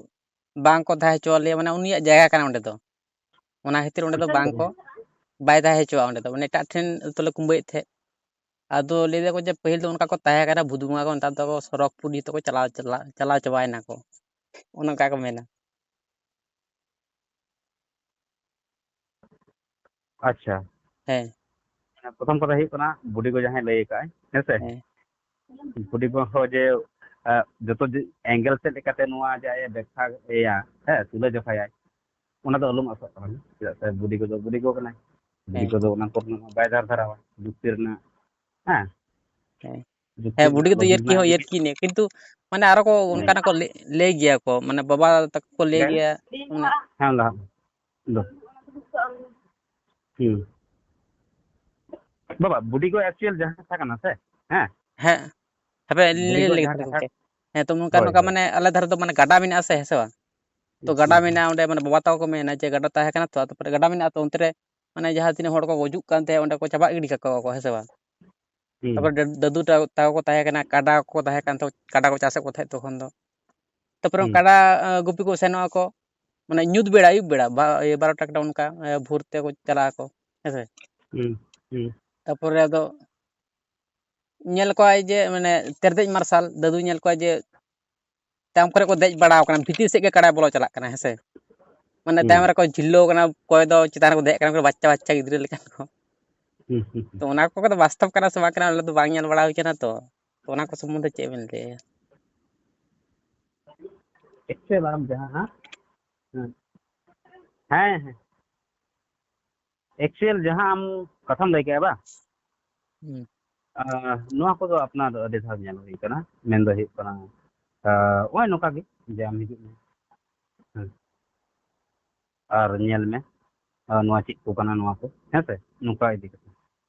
ᱵᱟᱝ ᱠᱚ ᱛᱟᱦᱮᱸ ᱦᱚᱪᱚ ᱟᱞᱮᱭᱟ, ᱢᱟᱱᱮ ᱩᱱᱤᱭᱟᱜ ᱡᱟᱭᱜᱟ ᱠᱟᱱᱟ ᱚᱸᱰᱮ ᱫᱚ, ᱚᱱᱟ ᱠᱷᱟᱹᱛᱤᱨ ᱚᱸᱰᱮ ᱫᱚ ᱚᱱᱠᱟ ᱵᱟᱝ ᱜᱮ᱾ ᱠᱚ, ᱵᱟᱭ ᱛᱟᱦᱮᱸ ᱦᱚᱪᱚᱣᱟᱜᱼᱟ ᱚᱸᱰᱮ ᱫᱚ, ᱢᱟᱱᱮ ᱮᱴᱟᱜ ᱴᱷᱮᱱ ᱛᱚᱞᱮ ᱠᱩᱢᱵᱟᱹᱭᱮᱫ ᱛᱟᱦᱮᱸᱫ᱾ ᱟᱫᱚ ᱞᱟᱹᱭ ᱫᱟᱠᱚ ᱡᱮ ᱯᱟᱹᱦᱤᱞ ᱫᱚ ᱚᱱᱠᱟ ᱠᱚ ᱛᱟᱦᱮᱸ ᱠᱟᱱᱟ ᱵᱷᱩᱛ ᱵᱚᱸᱜᱟ ᱠᱚ, ᱱᱮᱛᱟᱨ ᱫᱚ ᱥᱚᱨᱚᱜᱽᱯᱩᱨ ᱡᱚᱛᱚ ᱠᱚ ᱪᱟᱞᱟᱣ, ᱪᱟᱞᱟᱣ, ᱪᱟᱞᱟᱣ ᱪᱟᱵᱟᱭᱮᱱᱟ ᱠᱚ, ᱚᱱᱮ ᱚᱱᱠᱟ ᱠᱚ ᱢᱮᱱᱟ᱾ ᱟᱪᱪᱷᱟ, ᱦᱮᱸ, ᱯᱨᱚᱛᱷᱚᱢ ᱠᱟᱛᱷᱟ ᱦᱩᱭᱩᱜ ᱠᱟᱱᱟ, ᱵᱩᱰᱤ ᱜᱚ ᱡᱟᱦᱟᱸᱭ ᱞᱟᱹᱭ ᱟᱠᱟᱫ ᱟᱭ, ᱦᱮᱸ ᱥᱮ, ᱦᱮᱸ, ᱵᱩᱰᱤ ᱜᱚ ᱦᱚᱸ ᱡᱮ, ᱟᱸ, ᱡᱚᱛᱚ ᱡᱮ ᱮᱝᱜᱮᱞ ᱥᱮᱫ ᱞᱮᱠᱟᱛᱮ ᱱᱚᱣᱟ ᱡᱟᱦᱟᱸᱭ ᱵᱮᱠᱠᱷᱟ ᱮᱭᱟ, ᱦᱮᱸ, ᱛᱩᱞᱟᱹ ᱡᱚᱠᱷᱟᱭᱟᱭ, ᱚᱱᱟ ᱫᱚ ᱟᱞᱚᱢ ᱟᱥᱟᱜ ᱛᱟᱵᱚᱱᱟ᱾ ᱪᱮᱫᱟᱜ ᱥᱮ ᱵᱩᱰᱤ ᱜᱚ ᱫᱚ ᱵᱩᱰᱤ ᱜᱚ ᱠᱟᱱᱟᱭ, ᱵᱩᱰᱤ ᱦᱮᱸ, ᱜᱚ ᱫᱚ ᱚᱱᱟ ᱠᱚᱨᱮᱱᱟᱜ ᱵᱟᱭ ᱫᱷᱟᱨ ᱫᱷᱟᱨᱟᱣᱟ, ᱡᱩᱠᱛᱤ ᱨᱮᱱᱟᱜ, ᱦᱮᱸ, ᱦᱮᱸ, ᱡᱩᱠᱛᱤ ᱦᱮᱸ, ᱵᱩᱰᱤ ᱨᱮᱱᱟᱜ ᱜᱚ ᱫᱚ ᱵᱩᱫᱽᱫᱷᱤ ᱤᱭᱟᱹᱨᱠᱤ ᱨᱮᱱᱟᱜ ᱦᱚᱸ ᱡᱩᱫᱤ ᱤᱭᱟᱹᱨᱠᱤ ᱱᱤᱭᱟᱹ, ᱠᱤᱱᱛᱩ ᱢᱟᱱᱮ ᱟᱨᱚ ᱠᱚ ᱦᱮᱸ, ᱚᱱᱠᱟᱱᱟᱜ ᱠᱚ ᱞᱟᱹᱭ, ᱞᱟᱹᱭ ᱜᱮᱭᱟ ᱠᱚ, ᱢᱟᱱᱮ ᱵᱟᱵᱟ ᱛᱟᱠᱚ ᱠᱚ ᱞᱟᱹᱭ ᱦᱮᱸ, ᱜᱮᱭᱟ, ᱢᱟᱱᱮ ᱦᱮᱸ, ᱞᱟᱦᱟ ᱫᱚ, ᱦᱩᱸ, ᱵᱟᱵᱟ, ᱵᱩᱰᱤ ᱜᱚ ᱮᱠᱪᱩᱭᱮᱞ ᱡᱟᱦᱟᱸ ᱠᱟᱛᱷᱟ ᱠᱟᱱᱟ ᱥᱮ, ᱦᱮᱸ, ᱦᱮᱸ, ᱦᱟᱯᱮ ᱵᱩᱰᱤ ᱟᱹᱞᱤᱧ ᱜᱚ ᱞᱤᱧ ᱞᱟᱹᱭ ᱡᱟᱦᱟᱸ ᱠᱟᱫᱟ ᱠᱟᱛᱷᱟ, ᱜᱚᱢᱠᱮ᱾ ᱦᱮᱸ, ᱛᱚ ᱱᱚᱝᱠᱟ, ᱦᱳᱭ, ᱱᱚᱝᱠᱟ ᱦᱳᱭ, ᱢᱟᱱᱮ ᱟᱞᱮ ᱫᱷᱟᱨᱮ ᱫᱚ ᱢᱟᱱᱮ ᱜᱟᱰᱟ ᱢᱮᱱᱟᱜᱼᱟ ᱥᱮ, ᱦᱮᱸ ᱥᱮ ᱵᱟᱝ? ᱛᱚ ᱜᱟᱰᱟ ᱢᱮᱱᱟᱜᱼᱟ ᱚᱸᱰᱮ, ᱢᱟᱱᱮ ᱵᱟᱵᱟ ᱛᱟᱠᱚ ᱠᱚ ᱢᱮᱱᱟ ᱡᱮ ᱜᱟᱰᱟ ᱛᱟᱦᱮᱸ ᱠᱟᱱᱟ ᱛᱚ, ᱛᱟᱨᱯᱚᱨᱮ ᱜᱟᱰᱟ ᱢᱮᱱᱟᱜᱼᱟ ᱛᱚ, ᱚᱱᱛᱮ ᱨᱮ ᱢᱟᱱᱮ ᱡᱟᱦᱟᱸ ᱛᱤᱱᱟᱹᱜ ᱦᱚᱲ ᱠᱚ ᱜᱩᱡᱩᱜ ᱠᱟᱱ ᱛᱟᱦᱮᱸᱫ ᱚᱸᱰᱮ ᱠᱚ ᱪᱟᱵᱟᱜ ᱜᱤᱰᱤ ᱠᱟᱠᱚᱣᱟ ᱠᱚ, ᱦᱮᱸ ᱥᱮ ᱵᱟᱝ? ᱛᱟᱨᱯᱚᱨᱮ ᱫᱟᱫᱩ ᱛᱟ- ᱛᱟᱠᱚ ᱠᱚ ᱛᱟᱦᱮᱸ ᱠᱟᱱᱟ, ᱠᱟᱰᱟ ᱠᱚ ᱛᱟᱦᱮᱸ ᱠᱟᱱ ᱛᱟᱠᱚ, ᱠᱟᱰᱟ ᱠᱚ ᱪᱟᱥᱮᱫ ᱠᱚ ᱛᱟᱦᱮᱸᱫ ᱛᱚᱠᱷᱚᱱ ᱫᱚ᱾ ᱛᱟᱨᱯᱚᱨᱮ ᱠᱟᱰᱟ ᱟᱸ, ᱜᱩᱯᱤ ᱠᱚ ᱥᱮᱱᱚᱜ ᱟᱠᱚ, ᱢᱟᱱᱮ ᱧᱩᱛ ᱵᱮᱲᱟ, ᱟᱹᱭᱩᱵ ᱵᱮᱲᱟ, ᱵᱟ- ᱤᱭᱟᱹ, ᱵᱟᱨᱚᱴᱟ ᱮᱠᱴᱟ ᱚᱱᱠᱟ, ᱟᱸ, ᱵᱷᱳᱨ ᱛᱮᱠᱚ ᱪᱟᱞᱟᱜ ᱟᱠᱚ, ᱦᱮᱸ ᱥᱮ? ᱛᱟᱨᱯᱚᱨᱮ ᱟᱫᱚ ᱧᱮᱞ ᱠᱚᱣᱟᱭ ᱡᱮ, ᱢᱟᱱᱮ, ᱛᱮᱨᱫᱮᱡ ᱢᱟᱨᱥᱟᱞ, ᱫᱟᱫᱩᱭ ᱧᱮᱞ ᱠᱚᱣᱟ ᱡᱮ ᱛᱟᱭᱚᱢ ᱠᱚᱨᱮ ᱠᱚ ᱫᱮᱡ ᱵᱟᱲᱟᱣ ᱠᱟᱱᱟ, ᱵᱷᱤᱛᱤᱨ ᱥᱮᱫ ᱜᱮ ᱠᱟᱰᱟᱭ ᱵᱚᱞᱚ ᱪᱟᱞᱟᱜ ᱠᱟᱱᱟ, ᱦᱮᱸ ᱥᱮ? ᱢᱟᱱᱮ, ᱛᱟᱭᱚᱢ ᱨᱮᱠᱚ ᱡᱷᱤᱞᱞᱟᱹᱣ ᱠᱟᱱᱟ, ᱚᱠᱚᱭ ᱫᱚ ᱪᱮᱛᱟᱱ ᱨᱮᱠᱚ ᱫᱮᱡ ᱠᱟᱱᱟ, ᱵᱟᱪᱪᱟ ᱵᱟᱪᱪᱟ ᱜᱤᱫᱽᱨᱟᱹ ᱞᱮᱠᱟᱱ ᱠᱚ᱾ ᱛᱚ, ᱚᱱᱟ ᱠᱚ ᱫᱚ ᱵᱟᱥᱛᱚᱵ ᱠᱟᱱᱟ ᱥᱮ ᱵᱟᱝ ᱠᱟᱱᱟ, ᱚᱱᱟ ᱫᱚ ᱵᱟᱝ ᱧᱮᱞ ᱵᱟᱲᱟ ᱦᱩᱭ ᱠᱟᱱᱟ ᱛᱚ᱾ ᱛᱚ, ᱚᱱᱟ ᱠᱚ ᱥᱚᱢᱵᱚᱱᱫᱷᱮ ᱪᱮᱫ ᱵᱮᱱ ᱞᱟᱹᱭᱟ? ᱮᱠᱥᱮᱞ ᱟᱢ ᱡᱟᱦᱟᱸ, ᱦᱮᱸ᱾ ᱦᱮᱸ, ᱦᱮᱸ᱾ ᱮᱠᱥᱮᱞ ᱡᱟᱦᱟᱸ ᱟᱢ ᱠᱟᱛᱷᱟᱢ ᱞᱟᱹᱭ ᱠᱮᱜᱼᱟ ᱵᱟᱝ? ᱦᱩᱸ᱾ ᱟᱸ, ᱱᱚᱣᱟ ᱠᱚᱫᱚ ᱟᱯᱱᱟᱨ ᱟᱹᱰᱤ ᱫᱷᱟᱣ ᱧᱮᱞ ᱦᱩᱭ ᱠᱟᱱᱟ᱾ ᱢᱮᱱ ᱫᱚ ᱦᱩᱭᱩᱜ ᱠᱟᱱᱟ, ᱟᱸ, ᱱᱚᱜᱼᱚᱭ ᱱᱚᱝᱠᱟ ᱜᱮ ᱡᱮ ᱟᱢ ᱦᱤᱡᱩᱜ ᱢᱮ᱾ ᱦᱮᱸ᱾ ᱟᱨ ᱧᱮᱞ ᱢᱮ, ᱟᱨ ᱱᱚᱣᱟ ᱪᱮᱫ ᱠᱚ ᱠᱟᱱᱟ ᱱᱚᱣᱟ ᱠᱚ, ᱦᱮᱸ ᱥᱮ? ᱱᱚᱝᱠᱟ ᱤᱫᱤ ᱠᱟᱛᱮ᱾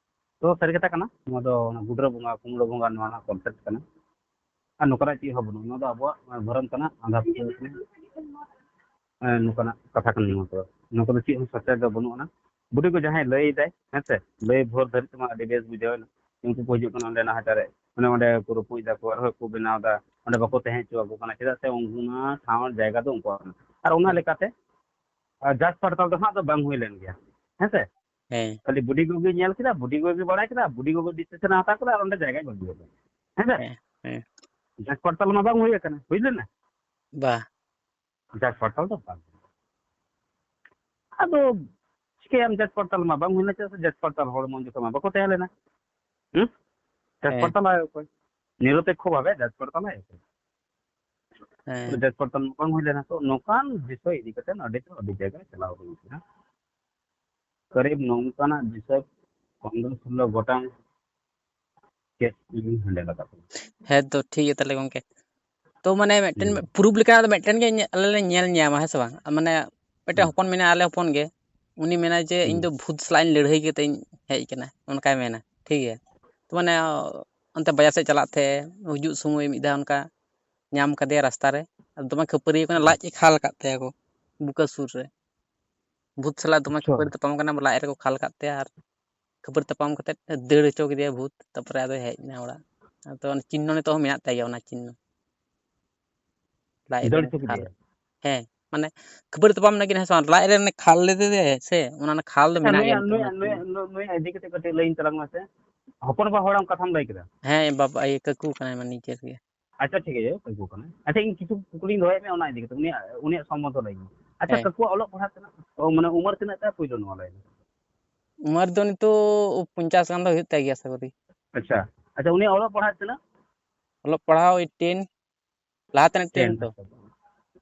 ᱛᱚ ᱥᱟᱹᱨᱤ ᱠᱟᱛᱷᱟ ᱠᱟᱱᱟ, ᱱᱚᱣᱟ ᱫᱚ ᱚᱱᱟ ᱜᱩᱰᱨᱟᱹ ᱵᱚᱸᱜᱟ, ᱠᱩᱢᱲᱟᱹ ᱵᱚᱸᱜᱟ ᱱᱚᱣᱟ ᱨᱮᱱᱟᱜ concept ᱠᱟᱱᱟ᱾ ᱟᱨ ᱱᱚᱝᱠᱟᱱᱟᱜ ᱪᱮᱫ ᱦᱚᱸ ᱵᱟᱹᱱᱩᱜᱼᱟ᱾ ᱱᱚᱣᱟ ᱫᱚ ᱟᱵᱚᱣᱟᱜ ᱫᱷᱚᱨᱚᱢ ᱠᱟᱱᱟ, ᱟᱸᱫᱷᱟ ᱯᱟᱹᱛᱭᱟᱹᱣ ᱠᱟᱱᱟ᱾ ᱦᱮᱸ, ᱱᱚᱝᱠᱟᱱᱟᱜ ᱠᱟᱛᱷᱟ ᱠᱟᱱᱟ ᱱᱚᱣᱟ ᱠᱚᱫᱚ᱾ ᱱᱚᱣᱟ ᱠᱚᱫᱚ ᱪᱮᱫ ᱦᱚᱸ ᱥᱚᱛᱭᱚ ᱫᱚ ᱵᱟᱹᱱᱩᱜ ᱟᱱᱟ᱾ ᱵᱩᱰᱷᱤ ᱠᱚ ᱡᱟᱦᱟᱸᱭ ᱞᱟᱹᱭ ᱫᱟᱭ, ᱦᱮᱸ ᱥᱮ, ᱞᱟᱹᱭ ᱵᱷᱳᱨ ᱫᱷᱟᱹᱨᱤᱡ ᱛᱮᱢᱟ ᱟᱹᱰᱤ ᱵᱮᱥ ᱵᱩᱡᱷᱟᱹᱣ ᱮᱱᱟ᱾ ᱩᱱᱠᱩ ᱠᱚ ᱦᱤᱡᱩᱜ ᱠᱟᱱᱟ ᱚᱸᱰᱮ ᱱᱟᱦᱟᱪᱟᱨᱮ, ᱢᱟᱱᱮ ᱚᱸᱰᱮ ᱠᱚ ᱨᱟᱹᱯᱩᱫ ᱮᱫᱟ ᱠᱚ, ᱟᱨᱦᱚᱸ ᱠᱚ ᱵᱮᱱᱟᱣ ᱮᱫᱟ, ᱚᱸᱰᱮ ᱵᱟᱠᱚ ᱛᱟᱦᱮᱸ ᱦᱚᱪᱚ ᱟᱠᱚ ᱠᱟᱱᱟ᱾ ᱪᱮᱫᱟᱜ ᱥᱮ ᱩᱱᱠᱩ ᱚᱱᱟ ᱴᱷᱟᱶ ᱡᱟᱭᱜᱟ ᱫᱚ ᱩᱱᱠᱩᱣᱟᱜ ᱠᱟᱱᱟ᱾ ᱟᱨ ᱚᱱᱟ ᱦᱮᱸ᱾ ᱞᱮᱠᱟᱛᱮ, ᱟᱨ ᱡᱟᱸᱪ ᱯᱟᱲᱛᱟᱞ ᱫᱚ ᱦᱟᱸᱜ ᱫᱚ ᱵᱟᱝ ᱦᱩᱭ ᱞᱮᱱ ᱜᱮᱭᱟ, ᱦᱮᱸ ᱥᱮ? ᱦᱮᱸ᱾ ᱠᱷᱟᱹᱞᱤ ᱵᱩᱰᱷᱤ ᱜᱚ ᱜᱮ ᱧᱮᱞ ᱠᱮᱫᱟ, ᱵᱩᱰᱷᱤ ᱜᱚ ᱜᱮ ᱵᱟᱲᱟᱭ ᱠᱮᱫᱟ, ᱵᱩᱰᱷᱤ ᱜᱚ ᱜᱮ decision ᱮ ᱦᱟᱛᱟᱣ ᱠᱮᱫᱟ, ᱟᱨ ᱚᱸᱰᱮ ᱡᱟᱭᱜᱟᱭ ᱵᱟᱹᱜᱤ ᱠᱮᱫᱟ, ᱦᱮᱸ ᱥᱮ? ᱦᱮᱸ, ᱦᱮᱸ᱾ ᱡᱟᱸᱪ ᱯᱟᱲᱛᱟᱞ ᱢᱟ ᱵᱟᱝ ᱦᱩᱭ ᱟᱠᱟᱱᱟ, ᱦᱩᱭ ᱞᱮᱱᱟ? ᱵᱟ᱾ ᱡᱟᱸᱪ ᱯᱟᱲᱛᱟᱞ ᱫᱚ ᱵᱟᱝ᱾ ᱟᱫᱚ ᱪᱤᱠᱟᱹᱭᱟᱢ, ᱡᱟᱸᱪ ᱯᱟᱲᱛᱟᱞ ᱢᱟ ᱵᱟᱝ ᱦᱩᱭ ᱞᱮᱱᱟ, ᱪᱮᱫᱟᱜ ᱥᱮ ᱡᱟᱸᱪ ᱯᱟᱲᱛᱟᱞ ᱦᱚᱲ ᱢᱚᱱ ᱡᱚᱛᱚ ᱢᱟ ᱵᱟᱠᱚ ᱛᱟᱦᱮᱸ ᱞᱮᱱᱟ᱾ ᱦᱩᱸ? ᱡᱟᱸᱪ ᱦᱮᱸ᱾ ᱯᱟᱲᱛᱟᱞᱟᱭ ᱚᱠᱚᱭ? ᱱᱤᱨᱚᱯᱮᱠᱠᱷᱚ ᱵᱷᱟᱵᱮ ᱡᱟᱸᱪ ᱯᱟᱲᱛᱟᱞᱟᱭ ᱚᱠᱚᱭ? ᱦᱮᱸ᱾ ᱡᱟᱸᱪ ᱯᱟᱲᱛᱟᱞ ᱢᱟ ᱵᱟᱝ ᱦᱩᱭ ᱞᱮᱱᱟ᱾ ᱛᱚ, ᱱᱚᱝᱠᱟᱱ ᱵᱤᱥᱚᱭ ᱤᱫᱤ ᱠᱟᱛᱮ ᱟᱹᱰᱤ ᱫᱚ ᱟᱹᱰᱤ ᱡᱟᱭᱜᱟ ᱪᱟᱞᱟᱣ ᱦᱩᱭ ᱠᱟᱱᱟ᱾ ᱠᱟᱨᱤᱵ ᱱᱚᱝᱠᱟᱱᱟᱜ ᱵᱤᱥᱚᱭ ᱯᱚᱱᱨᱚ ᱥᱳᱞᱞᱳ ᱜᱚᱴᱟᱝ case ᱤᱧ handle ᱟᱠᱟᱫ ᱠᱚᱣᱟ᱾ ᱦᱮᱸ ᱛᱚ, ᱴᱷᱤᱠ ᱜᱮᱭᱟ ᱛᱟᱦᱞᱮ ᱜᱚᱝᱠᱮ᱾ ᱛᱚ, ᱢᱟᱱᱮ, ᱢᱤᱫᱴᱮᱱ ᱦᱩᱸ᱾ proof ᱞᱮᱠᱟ ᱫᱚ ᱢᱤᱫᱴᱮᱱ ᱜᱮ ᱧᱮ-, ᱟᱞᱮ ᱞᱮ ᱧᱮᱞ ᱧᱟᱢᱟ, ᱦᱮᱸ ᱥᱮ ᱵᱟᱝ? ᱢᱟᱱᱮ, ᱢᱤᱫᱴᱮᱱ ᱦᱩᱸ᱾ ᱦᱚᱯᱚᱱ ᱢᱮᱱᱟᱭᱟ ᱟᱞᱮ ᱦᱚᱯᱚᱱ ᱜᱮ, ᱩᱱᱤ ᱢᱮᱱᱟᱭ ᱡᱮ, ᱦᱩᱸ᱾ "ᱤᱧ ᱫᱚ ᱵᱷᱩᱛ ᱥᱟᱞᱟᱜ ᱤᱧ ᱞᱟᱹᱲᱦᱟᱹᱭ ᱠᱟᱛᱮ ᱤᱧ ᱦᱮᱡ ᱟᱠᱟᱱᱟ", ᱚᱱᱠᱟᱭ ᱢᱮᱱᱟ, ᱴᱷᱤᱠ ᱜᱮᱭᱟ᱾ ᱛᱚ, ᱢᱟᱱᱮ, ᱚᱱᱛᱮ ᱵᱟᱡᱟᱨ ᱥᱮᱫ ᱪᱟᱞᱟᱜ ᱛᱮ, ᱦᱤᱡᱩᱜ ᱥᱚᱢᱚᱭ ᱢᱤᱫ ᱫᱷᱟᱣ ᱚᱱᱠᱟ ᱧᱟᱢ ᱠᱟᱫᱮᱭᱟ ᱨᱟᱥᱛᱟ ᱨᱮ᱾ ᱟᱨ ᱫᱚᱢᱮ ᱠᱷᱟᱹᱯᱟᱹᱨᱤ ᱠᱟᱱᱟ, ᱞᱟᱡ ᱮ ᱠᱷᱟᱞ ᱟᱠᱟᱫ ᱛᱟᱭᱟ ᱠᱚ ᱵᱩᱠᱟᱹ ᱥᱩᱨ ᱨᱮ᱾ ᱵᱷᱩᱛ ᱥᱟᱞᱟᱜ ᱫᱚᱢᱮ ᱟᱪᱪᱷᱟ᱾ ᱠᱷᱟᱹᱯᱟᱹᱨᱤ ᱛᱟᱯᱟᱢ ᱠᱟᱱᱟ, ᱞᱟᱡ ᱨᱮᱠᱚ ᱠᱷᱟᱞ ᱟᱠᱟᱫ ᱛᱟᱭᱟ᱾ ᱟᱨ ᱠᱷᱟᱹᱯᱟᱹᱨᱤ ᱛᱟᱯᱟᱢ ᱠᱟᱛᱮ ᱫᱟᱹᱲ ᱦᱚᱪᱚ ᱠᱮᱫᱮᱭᱟ ᱵᱷᱩᱛ, ᱛᱟᱨᱯᱚᱨᱮ ᱟᱫᱚᱭ ᱦᱮᱡ ᱮᱱᱟ ᱚᱲᱟᱜ᱾ ᱟᱫᱚ ᱚᱱᱟ ᱪᱤᱱᱦᱚ ᱱᱤᱛᱚᱜ ᱦᱚᱸ ᱢᱮᱱᱟᱜ ᱛᱟᱭ ᱜᱮᱭᱟ, ᱚᱱᱟ ᱪᱤᱱᱦᱚ᱾ ᱞᱟᱡ ᱨᱮ ᱫᱟᱹᱲ ᱚᱱᱮ ᱦᱚᱪᱚ ᱠᱷᱟᱞ᱾ ᱠᱮᱫᱮᱭᱟ? ᱦᱮᱸ, ᱢᱟᱱᱮ ᱠᱷᱟᱹᱯᱟᱹᱨᱤ ᱛᱟᱯᱟᱢ ᱱᱟᱠᱤᱱ, ᱦᱮᱸ ᱥᱮ ᱵᱟᱝ? ᱞᱟᱡ ᱨᱮ ᱚᱱᱮ ᱠᱷᱟᱞ ᱞᱮᱫᱮ ᱥᱮ, ᱚᱱᱟ, ᱚᱱᱟ ᱠᱷᱟᱞ ᱫᱚ ᱟᱪᱪᱷᱟ, ᱢᱮᱱᱟᱜ ᱜᱮᱭᱟ ᱱᱩᱭᱟᱜ, ᱱᱤᱛᱚᱜ ᱱᱩᱭᱟᱜ, ᱚᱱᱟ ᱱᱩᱭᱟᱜ, ᱪᱤᱱᱦᱚ᱾ ᱱᱩᱭ, ᱱᱩᱭᱟᱜ ᱤᱫᱤ ᱠᱟᱛᱮ ᱠᱟᱹᱴᱤᱡ ᱞᱟᱹᱭᱟᱹᱧ ᱛᱟᱞᱟᱝ ᱢᱮᱥᱮ᱾ ᱦᱚᱯᱚᱱ ᱵᱟ ᱦᱚᱲᱟᱢ ᱠᱟᱛᱷᱟᱢ ᱞᱟᱹᱭ ᱠᱮᱫᱟ᱾ ᱦᱮᱸ, ᱵᱟᱵᱟ, ᱤᱭᱟᱹ, ᱠᱟᱠᱩ ᱠᱟᱱᱟᱭ, ᱢᱟᱱᱮ ᱱᱤᱡᱮᱨ ᱜᱮ᱾ ᱟᱪᱪᱷᱟ, ᱴᱷᱤᱠ ᱜᱮᱭᱟ, ᱠᱟᱠᱩ ᱠᱟᱱᱟᱭ᱾ ᱟᱪᱪᱷᱟ, ᱤᱧ ᱠᱤᱪᱷᱩ ᱠᱩᱠᱞᱤᱧ ᱫᱚᱦᱚᱭᱮᱫ ᱢᱮᱭᱟ, ᱚᱱᱟ ᱤᱫᱤ ᱠᱟᱛᱮ, ᱩᱱᱤᱭᱟᱜ, ᱩᱱᱤᱭᱟᱜ ᱥᱚᱢᱵᱚᱱᱫᱷᱚ ᱞᱟᱹᱭ ᱢᱮ᱾ ᱟᱪᱪᱷᱟ, ᱦᱮᱸ᱾ ᱠᱟᱠᱩᱣᱟᱜ ᱚᱞᱚᱜ ᱯᱟᱲᱦᱟᱜ ᱛᱤᱱᱟᱹᱜ, ᱚ, ᱢᱟᱱᱮ, ᱩᱢᱟᱹᱨ ᱛᱤᱱᱟᱹᱜ ᱛᱟᱭ, ᱯᱩᱭᱞᱩ ᱱᱚᱣᱟ ᱞᱟᱹᱭ ᱢᱮ᱾ ᱩᱢᱟᱹᱨ ᱫᱚ ᱱᱤᱛᱚᱜ ᱯᱚᱧᱪᱟᱥ ᱜᱟᱱ ᱫᱚ ᱦᱩᱭᱩᱜ ᱛᱟᱭ ᱜᱮᱭᱟ, ᱟᱥᱟ ᱠᱚᱨᱤ᱾ ᱟᱪᱪᱷᱟ, ᱟᱪᱪᱷᱟ, ᱩᱱᱤᱭᱟᱜ ᱚᱞᱚᱜ ᱯᱟᱲᱦᱟᱜ ᱛᱤᱱᱟᱹᱜ? ᱚᱞᱚᱜ ᱯᱟᱲᱦᱟᱣ ᱮᱭᱤᱴᱤᱱ, ᱞᱟᱦᱟ ᱛᱮᱱᱟᱜ ᱴᱮᱱ ᱴᱮᱱ᱾ ᱛᱚ᱾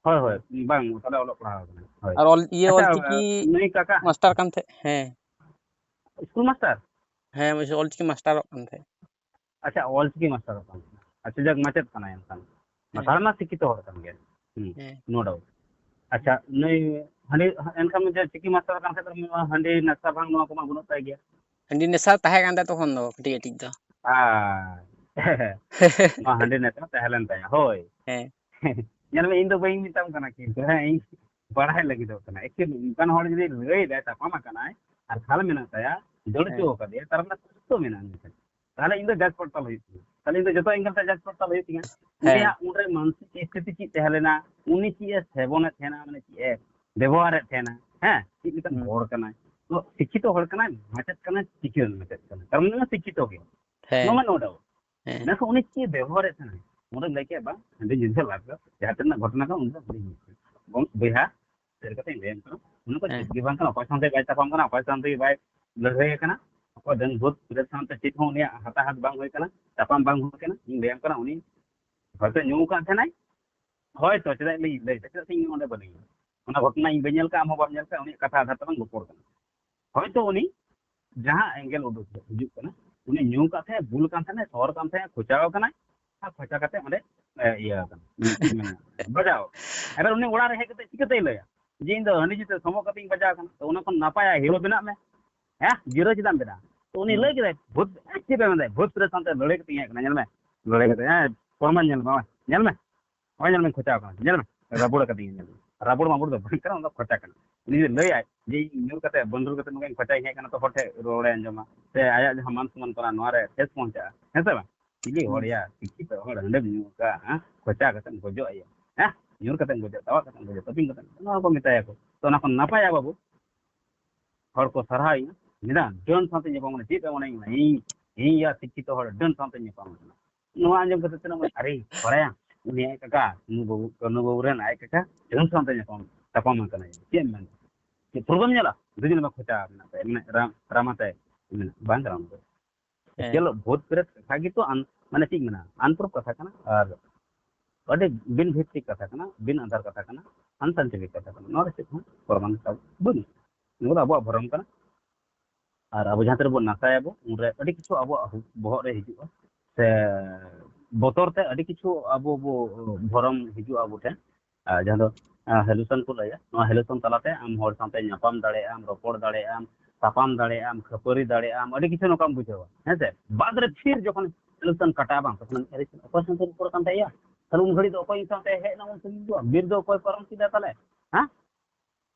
ᱦᱳᱭ, ᱦᱳᱭ, ᱵᱟᱝ, ᱛᱟᱦᱞᱮ ᱚᱞᱚᱜ ᱯᱟᱲᱦᱟᱣ ᱠᱟᱱᱟᱭ᱾ ᱦᱳᱭ᱾ ᱟᱨ ᱚᱞ-, ᱤᱭᱟᱹ ᱟᱪᱪᱷᱟ, ᱚᱞᱪᱤᱠᱤ ᱱᱩᱭ ᱠᱟᱠᱟ ᱢᱟᱥᱴᱟᱨ ᱠᱟᱱ ᱛᱟᱦᱮᱸᱫ, ᱦᱮᱸ᱾ School master? ᱦᱮᱸ, ᱚᱞᱪᱤᱠᱤ ᱢᱟᱥᱴᱟᱨᱚᱜ ᱠᱟᱱ ᱛᱟᱦᱮᱸᱫ᱾ ᱟᱪᱪᱷᱟ, ᱚᱞᱪᱤᱠᱤ ᱢᱟᱥᱴᱟᱨᱚᱜ ᱠᱟᱱ ᱛᱟᱦᱮᱸᱫ᱾ ᱟᱪᱪᱷᱟ, ᱡᱟᱠ, ᱢᱟᱪᱮᱫ ᱠᱟᱱᱟᱭ ᱮᱱᱠᱷᱟᱱ᱾ ᱦᱮᱸ᱾ ᱛᱟᱦᱞᱮ ᱢᱟ ᱥᱤᱠᱠᱷᱤᱛᱚ ᱦᱚᱲ ᱠᱟᱱ ᱜᱮᱭᱟ᱾ ᱦᱩᱸ, ᱦᱮᱸ᱾ No doubt᱾ ᱟᱪᱪᱷᱟ, ᱱᱩᱭ ᱦᱟᱺᱰᱤ, ᱮᱱᱠᱷᱟᱱ ᱡᱮ ᱪᱤᱠᱤ ᱢᱟᱥᱴᱟᱨ ᱠᱟᱱ ᱠᱷᱟᱡ ᱫᱚ ᱱᱚᱣᱟ ᱦᱟᱺᱰᱤ ᱱᱮᱥᱟ ᱵᱷᱟᱝ ᱱᱚᱣᱟ ᱠᱚᱢᱟ ᱵᱟᱹᱱᱩᱜ ᱛᱟᱭ ᱜᱮᱭᱟ᱾ ᱦᱟᱺᱰᱤ ᱱᱮᱥᱟ ᱛᱟᱦᱮᱸ ᱠᱟᱱ ᱛᱟᱭ ᱛᱚᱠᱷᱚᱱ ᱫᱚ, ᱠᱟᱹᱴᱤᱡ ᱠᱟᱹᱴᱤᱡ ᱫᱚ᱾ ᱟᱨ ᱱᱚᱣᱟ ᱦᱟᱺᱰᱤ ᱱᱮᱥᱟ ᱛᱟᱦᱮᱸ ᱞᱮᱱ ᱛᱟᱭᱟ, ᱦᱳᱭ᱾ ᱦᱮᱸ᱾ ᱧᱮᱞ ᱢᱮ, ᱤᱧ ᱫᱚ ᱵᱟᱹᱧ ᱢᱮᱛᱟᱢ ᱠᱟᱱᱟ, ᱠᱤᱱᱛᱩ ᱦᱮᱸ, ᱤᱧ ᱵᱟᱲᱟᱭ ᱞᱟᱹᱜᱤᱫᱚᱜ ᱠᱟᱱᱟ᱾ Actually, ᱚᱱᱠᱟᱱ ᱦᱚᱲ ᱡᱩᱫᱤ ᱞᱟᱹᱭ ᱫᱟᱭ, ᱛᱟᱯᱟᱢ ᱟᱠᱟᱱᱟᱭ, ᱟᱨ ᱠᱷᱟᱞ ᱢᱮᱱᱟᱜ ᱛᱟᱭᱟ, ᱫᱟᱹᱲ ᱦᱮᱸ᱾ ᱦᱚᱪᱚ ᱟᱠᱟᱫᱮᱭᱟ, ᱛᱟᱨ ᱢᱟᱱᱮ ᱥᱩᱥᱛᱷᱚ ᱢᱮᱱᱟᱜᱼᱟ ᱢᱮᱱᱛᱮ᱾ ᱛᱟᱦᱞᱮ ᱤᱧ ᱫᱚ ᱡᱟᱸᱪ ᱯᱚᱲᱛᱟᱞ ᱦᱩᱭᱩᱜ ᱛᱤᱧᱟ᱾ ᱛᱟᱦᱞᱮ ᱤᱧ ᱫᱚ ᱡᱚᱛᱚ angle ᱛᱮ ᱡᱟᱸᱪ ᱯᱚᱲᱛᱟᱞ ᱦᱩᱭᱩᱜ ᱛᱤᱧᱟ᱾ ᱦᱮᱸ᱾ ᱩᱱᱤᱭᱟᱜ ᱩᱱᱨᱮ ᱢᱟᱱᱥᱤᱠ ᱥᱛᱷᱤᱛᱤ ᱪᱮᱫ ᱛᱟᱦᱮᱸ ᱞᱮᱱᱟ, ᱩᱱᱤ ᱪᱮᱫ ᱮ ᱥᱮᱵᱚᱱᱮᱫ ᱛᱟᱦᱮᱱᱟ, ᱢᱟᱱᱮ ᱪᱮᱫ ᱮ ᱵᱮᱵᱚᱦᱟᱨᱮᱫ ᱛᱟᱦᱮᱱᱟ, ᱦᱮᱸ, ᱪᱮᱫ ᱞᱮᱠᱟᱱ ᱦᱩᱸ᱾ ᱦᱚᱲ ᱠᱟᱱᱟᱭ, ᱛᱚ ᱥᱤᱠᱠᱷᱤᱛᱚ ᱦᱚᱲ ᱠᱟᱱᱟᱭ, ᱢᱟᱪᱮᱫ ᱠᱟᱱᱟᱭ, ᱪᱤᱠᱤ ᱨᱮᱱ ᱢᱟᱪᱮᱫ ᱠᱟᱱᱟᱭ, ᱛᱟᱨ ᱢᱟᱱᱮ ᱥᱤᱠᱠᱷᱤᱛᱚ ᱜᱮ᱾ ᱦᱮᱸ᱾ ᱱᱚᱣᱟ ᱱᱚᱰᱮ᱾ ᱦᱮᱸ᱾ ᱢᱮᱱᱠᱷᱟᱱ ᱩᱱᱤ ᱪᱮᱫ ᱮ ᱵᱮᱵᱚᱦᱟᱨᱮᱫ ᱛᱟᱦᱮᱱᱟ, ᱚᱸᱰᱮ ᱞᱟᱹᱭ ᱠᱮᱫ, ᱵᱟᱝ, ᱦᱟᱺᱰᱤ ᱧᱩ ᱫᱚ ᱞᱟᱜᱟᱜ, ᱡᱟᱦᱟᱸ ᱛᱤᱱᱟᱹᱜ ᱜᱷᱚᱴᱚᱱᱟ ᱠᱟᱱᱟ, ᱩᱱᱤ ᱫᱚ ᱦᱟᱺᱰᱤ ᱧᱩ ᱠᱟᱱᱟ᱾ ᱵᱚᱝ-, ᱵᱚᱭᱦᱟ, ᱥᱟᱹᱨᱤ ᱠᱟᱛᱷᱟᱧ ᱞᱟᱹᱭᱟᱢ ᱠᱟᱱᱟ, ᱩᱱᱤ ᱫᱚ ᱦᱮᱸ᱾ ᱪᱮᱫ ᱜᱮ ᱵᱟᱝ ᱠᱟᱱᱟ, ᱚᱠᱚᱭ ᱥᱟᱶᱛᱮ ᱵᱟᱭ ᱛᱟᱯᱟᱢ ᱠᱟᱱᱟ, ᱚᱠᱚᱭ ᱥᱟᱶᱛᱮ ᱵᱟᱭ ᱞᱟᱹᱲᱦᱟᱹᱭ ᱠᱟᱱᱟ, ᱚᱠᱚᱭ ᱰᱟᱹᱱ ᱵᱷᱩᱛ ᱯᱨᱮᱛ ᱥᱟᱶᱛᱮ ᱪᱮᱫ ᱦᱚᱸ ᱩᱱᱤᱭᱟᱜ ᱦᱟᱛᱟᱦᱟᱛ ᱵᱟᱝ ᱦᱩᱭ ᱠᱟᱱᱟ, ᱛᱟᱯᱟᱢ ᱵᱟᱝ ᱦᱩᱭ ᱠᱟᱱᱟ᱾ ᱤᱧ ᱞᱟᱹᱭᱟᱢ ᱠᱟᱱᱟ, ᱩᱱᱤ ᱦᱚᱭᱛᱳ ᱧᱩ ᱟᱠᱟᱫ ᱛᱟᱦᱮᱱᱟᱭ, ᱦᱚᱭᱛᱳ, ᱪᱮᱫᱟᱜ ᱞᱟᱹᱭ, ᱞᱟᱹᱭ, ᱪᱮᱫᱟᱜ ᱥᱮ ᱤᱧ ᱚᱸᱰᱮ ᱵᱟᱹᱱᱩᱧᱟ, ᱚᱱᱟ ᱜᱷᱚᱴᱚᱱᱟ ᱤᱧ ᱵᱟᱹᱧ ᱧᱮᱞ ᱠᱟᱜᱼᱟ, ᱟᱢ ᱦᱚᱸ ᱵᱟᱢ ᱧᱮᱞ ᱠᱟᱜᱼᱟ, ᱩᱱᱤᱭᱟᱜ ᱠᱟᱛᱷᱟ ᱟᱫᱷᱟᱨ ᱛᱮᱞᱟᱝ ᱨᱚᱯᱚᱲ ᱠᱟᱱᱟ᱾ ᱦᱚᱭᱛᱳ ᱩᱱᱤ ᱡᱟᱦᱟᱸ angle ᱩᱰᱩᱠ ᱦᱤᱡᱩᱜ ᱠᱟᱱᱟ, ᱩᱱᱤ ᱧᱩ ᱠᱟᱜ ᱛᱟᱦᱮᱸ, ᱵᱩᱞ ᱠᱟᱱ ᱛᱟᱦᱮᱸ, ᱥᱚᱦᱚᱨ ᱠᱟᱱ ᱛᱟᱦᱮᱸ, ᱠᱷᱚᱪᱟᱣ ᱠᱟᱱᱟᱭ, ᱟᱨ ᱠᱷᱚᱪᱟ ᱠᱟᱛᱮ ᱚᱸᱰᱮ, ᱮ, ᱤᱭᱟᱹ ᱠᱟᱱᱟ, ᱵᱟᱡᱟᱣ᱾ ᱮᱵᱟᱨ ᱩᱱᱤ ᱚᱲᱟᱜ ᱨᱮ ᱦᱮᱡ ᱠᱟᱛᱮ ᱪᱤᱠᱟᱹᱛᱮᱭ ᱞᱟᱹᱭᱟ ᱡᱮ ᱤᱧ ᱫᱚ ᱦᱟᱺᱰᱤ ᱧᱩ ᱛᱮ ᱥᱚᱢᱚᱜ ᱠᱟᱛᱮ ᱤᱧ ᱵᱟᱡᱟᱣ ᱠᱟᱱᱟ? ᱛᱚ ᱚᱱᱟ ᱠᱷᱚᱱ ᱱᱟᱯᱟᱭᱟ hero ᱵᱮᱱᱟᱜ ᱢᱮ᱾ ᱦᱮᱸ, zero ᱪᱮᱫᱟᱜ ᱮᱢ ᱵᱮᱱᱟᱜᱼᱟ? ᱛᱚ ᱩᱱᱤ ᱦᱩᱸ᱾ ᱞᱟᱹᱭ ᱠᱮᱫᱟᱭ, ᱵᱷᱩᱛ, ᱮ, ᱪᱮᱫ ᱯᱮ ᱢᱮᱱᱫᱟᱭ? ᱵᱷᱩᱛ ᱯᱨᱮᱛ ᱥᱟᱶᱛᱮ ᱞᱟᱹᱲᱦᱟᱹᱭ ᱠᱟᱛᱮ ᱤᱧ ᱦᱮᱡ ᱠᱟᱱᱟ᱾ ᱧᱮᱞ ᱢᱮ, ᱞᱟᱹᱲᱦᱟᱹᱭ ᱠᱟᱛᱮ, ᱦᱮᱸ, ᱯᱨᱚᱢᱟᱱ ᱧᱮᱞ ᱢᱮ, ᱧᱮᱞ ᱢᱮ᱾ ᱱᱚᱜᱼᱚᱭ ᱧᱮᱞ ᱢᱮ, ᱠᱷᱚᱪᱟ ᱠᱟᱱᱟ, ᱧᱮᱞ ᱢᱮ, ᱨᱟᱵᱚᱲ ᱟᱠᱟᱫᱤᱧᱟ, ᱧᱮᱞ ᱢᱮ, ᱨᱟᱵᱚᱲ ᱢᱟᱵᱚᱲ ᱫᱚ ᱵᱟᱝ ᱠᱟᱱᱟ, ᱚᱱᱟ ᱫᱚ ᱠᱷᱚᱪᱟ ᱠᱟᱱᱟ᱾ ᱩᱱᱤ ᱡᱩᱫᱤ ᱞᱟᱹᱭᱟᱭ ᱡᱮ ᱤᱧ ᱧᱩᱨ ᱠᱟᱛᱮ ᱵᱟᱹᱱᱰᱨᱩ ᱠᱟᱛᱮ ᱱᱚᱝᱠᱟᱧ ᱠᱷᱚᱪᱟᱧ ᱦᱮᱡ ᱟᱠᱟᱱᱟ, ᱛᱚ ᱦᱚᱲ ᱴᱷᱮᱱ ᱨᱚᱲᱮ ᱟᱸᱡᱚᱢᱟ, ᱥᱮ ᱟᱭᱟᱜ ᱡᱟᱦᱟᱸ ᱢᱟᱱ ᱥᱚᱢᱢᱟᱱ ᱠᱟᱱᱟ, ᱱᱚᱣᱟ ᱨᱮ ᱴᱷᱮᱥ ᱯᱚᱦᱚᱸᱪᱟᱜᱼᱟ, ᱦᱮᱸ ᱥᱮ ᱵᱟᱝ? ᱪᱤᱞᱤ ᱦᱚᱲ ᱭᱟ, ᱥᱤᱠᱠᱷᱤᱛᱚ ᱦᱚᱲ, ᱦᱟᱺᱰᱤᱢ ᱧᱩ ᱟᱠᱟᱫ, ᱦᱮᱸ? ᱠᱷᱚᱪᱟ ᱠᱟᱛᱮᱢ ᱜᱚᱡᱚᱜ ᱟᱭᱟ, ᱦᱮᱸ? ᱧᱩᱨ ᱠᱟᱛᱮᱢ ᱜᱚᱡᱚᱜ, ᱛᱟᱣᱟᱜ ᱠᱟᱛᱮᱢ ᱜᱚᱡᱚᱜ, ᱛᱟᱹᱯᱤᱧ ᱠᱟᱛᱮᱢ, ᱱᱚᱣᱟ ᱠᱚ ᱢᱮᱛᱟᱭᱟᱠᱚ᱾ ᱛᱚ ᱚᱱᱟ ᱠᱷᱚᱱ ᱱᱟᱯᱟᱭᱟ ᱵᱟᱹᱵᱩ, ᱦᱚᱲ ᱠᱚ ᱥᱟᱨᱦᱟᱣᱤᱧᱟ, ᱢᱮᱱᱟ, "ᱰᱟᱹᱱ ᱥᱟᱶᱛᱮ ᱧᱟᱯᱟᱢ ᱠᱟᱱᱟ, ᱪᱮᱫ ᱯᱮ ᱢᱚᱱᱮᱭ ᱠᱟᱱᱟ? ᱤᱧ, ᱤᱧ ᱭᱟ ᱥᱤᱠᱠᱷᱤᱛᱚ ᱦᱚᱲ ᱰᱟᱹᱱ ᱥᱟᱶᱛᱮ ᱧᱟᱯᱟᱢ ᱠᱟᱱᱟ?" ᱱᱚᱣᱟ ᱟᱸᱡᱚᱢ ᱠᱟᱛᱮ ᱛᱤᱱᱟᱹᱜ ᱢᱚᱡᱽ, ᱟᱨᱮ ᱵᱟᱲᱟᱭᱟ, ᱩᱱᱤ ᱟᱡ ᱠᱟᱠᱟ, ᱠᱟᱹᱱᱩ ᱵᱟᱹᱵᱩ, ᱠᱟᱹᱱᱩ ᱵᱟᱹᱵᱩ ᱨᱮᱱ ᱟᱡ ᱠᱟᱠᱟ ᱰᱟᱹᱱ ᱥᱟᱶᱛᱮ ᱧᱟᱯᱟᱢ, ᱛᱟᱯᱟᱢ ᱟᱠᱟᱱᱟᱭ᱾ ᱪᱮᱫ ᱮᱢ ᱢᱮᱱ? ᱪᱮᱫ ᱯᱨᱚᱵᱞᱮᱢ ᱧᱮᱞᱟ? ᱫᱩ ᱡᱚᱱ ᱢᱟ ᱠᱷᱚᱪᱟ ᱢᱮᱱᱟᱜ ᱛᱟᱭᱟ, ᱢᱮᱱᱟ ᱨᱟᱢ-, ᱨᱟᱢᱟ ᱛᱟᱭ, ᱢᱮᱱᱟ ᱵᱟᱝ ᱨᱟᱢᱟ ᱛᱟᱭ᱾ ᱦᱮᱸ᱾ ᱪᱚᱞᱚ, ᱵᱷᱩᱛ ᱯᱨᱮᱛ ᱠᱟᱛᱷᱟ ᱜᱮᱛᱚ ᱟᱱ-, ᱢᱟᱱᱮ ᱪᱮᱫ ᱤᱧ ᱢᱮᱱᱟ, ᱟᱱᱯᱨᱩᱯ ᱠᱟᱛᱷᱟ ᱠᱟᱱᱟ, ᱟᱨ ᱟᱹᱰᱤ ᱵᱤᱱ ᱵᱷᱤᱛᱛᱤᱠ ᱠᱟᱛᱷᱟ ᱠᱟᱱᱟ, ᱵᱤᱱ ᱟᱫᱷᱟᱨ ᱠᱟᱛᱷᱟ ᱠᱟᱱᱟ, ᱟᱱᱥᱟᱭᱮᱱᱴᱤᱯᱷᱤᱠ ᱠᱟᱛᱷᱟ ᱠᱟᱱᱟ᱾ ᱱᱚᱣᱟ ᱨᱮ ᱪᱮᱫ ᱦᱚᱸ ᱯᱨᱚᱢᱟᱱ ᱛᱟᱵᱚ ᱵᱟᱹᱱᱩᱜ᱾ ᱱᱚᱣᱟ ᱫᱚ ᱟᱵᱚᱣᱟᱜ ᱵᱷᱚᱨᱚᱢ ᱠᱟᱱᱟ᱾ ᱟᱨ ᱟᱵᱚ ᱡᱟᱦᱟᱸ ᱛᱤᱱᱟᱹᱜ ᱵᱚᱱ ᱱᱟᱥᱟᱭᱟᱵᱚ, ᱩᱱᱨᱮ ᱟᱹᱰᱤ ᱠᱤᱪᱷᱩ ᱟᱵᱚᱣᱟᱜ ᱦᱩ-, ᱵᱚᱦᱚᱜ ᱨᱮ ᱦᱤᱡᱩᱜᱼᱟ, ᱥᱮ ᱵᱚᱛᱚᱨ ᱛᱮ ᱟᱹᱰᱤ ᱠᱤᱪᱷᱩ ᱟᱵᱚ ᱵᱚ ᱵᱷᱚᱨᱚᱢ ᱦᱤᱡᱩᱜᱼᱟ ᱟᱵᱚ ᱴᱷᱮᱱ᱾ ᱟᱨ ᱡᱟᱦᱟᱸ ᱫᱚ, ᱟᱸ, ᱦᱮᱞᱩᱥᱚᱱ ᱠᱚ ᱞᱟᱹᱭᱟ, ᱱᱚᱣᱟ ᱦᱮᱞᱩᱥᱚᱱ ᱛᱟᱞᱟᱛᱮ ᱟᱢ ᱦᱚᱲ ᱥᱟᱶᱛᱮ ᱧᱟᱯᱟᱢ ᱫᱟᱲᱮᱭᱟᱜ ᱟᱢ, ᱨᱚᱯᱚᱲ ᱫᱟᱲᱮᱭᱟᱜ ᱟᱢ, ᱛᱟᱯᱟᱢ ᱫᱟᱲᱮᱭᱟᱜ ᱟᱢ, ᱠᱷᱟᱹᱯᱟᱹᱨᱤ ᱫᱟᱲᱮᱭᱟᱜ ᱟᱢ, ᱟᱹᱰᱤ ᱠᱤᱪᱷᱩ ᱱᱚᱝᱠᱟᱢ ᱵᱩᱡᱷᱟᱹᱣᱟ, ᱦᱮᱸ ᱥᱮ? ᱵᱟᱫᱽ ᱨᱮ ᱯᱷᱤᱨ ᱡᱚᱠᱷᱚᱱ ᱦᱮᱞᱩᱥᱚᱱ ᱠᱟᱴᱟᱜᱼᱟ, ᱵᱟᱝ, ᱛᱚᱠᱷᱚᱱ ᱮᱢ ᱮᱨᱮ ᱚᱠᱚᱭ ᱥᱟᱶᱛᱮ ᱨᱚᱯᱚᱲ ᱠᱟᱱ ᱛᱟᱭᱟ? ᱛᱟᱦᱞᱮ ᱩᱱ ᱜᱷᱟᱹᱲᱤᱡ ᱫᱚ ᱚᱠᱚᱭ ᱤᱧ ᱥᱟᱶᱛᱮ ᱦᱮᱡ ᱮᱱᱟ, ᱩᱱ ᱥᱟᱺᱜᱤᱧ ᱫᱚ? ᱵᱤᱨ ᱫᱚ ᱚᱠᱚᱭ ᱯᱟᱨᱚᱢ ᱠᱮᱫᱟ ᱛᱟᱦᱞᱮ? ᱦᱮᱸ?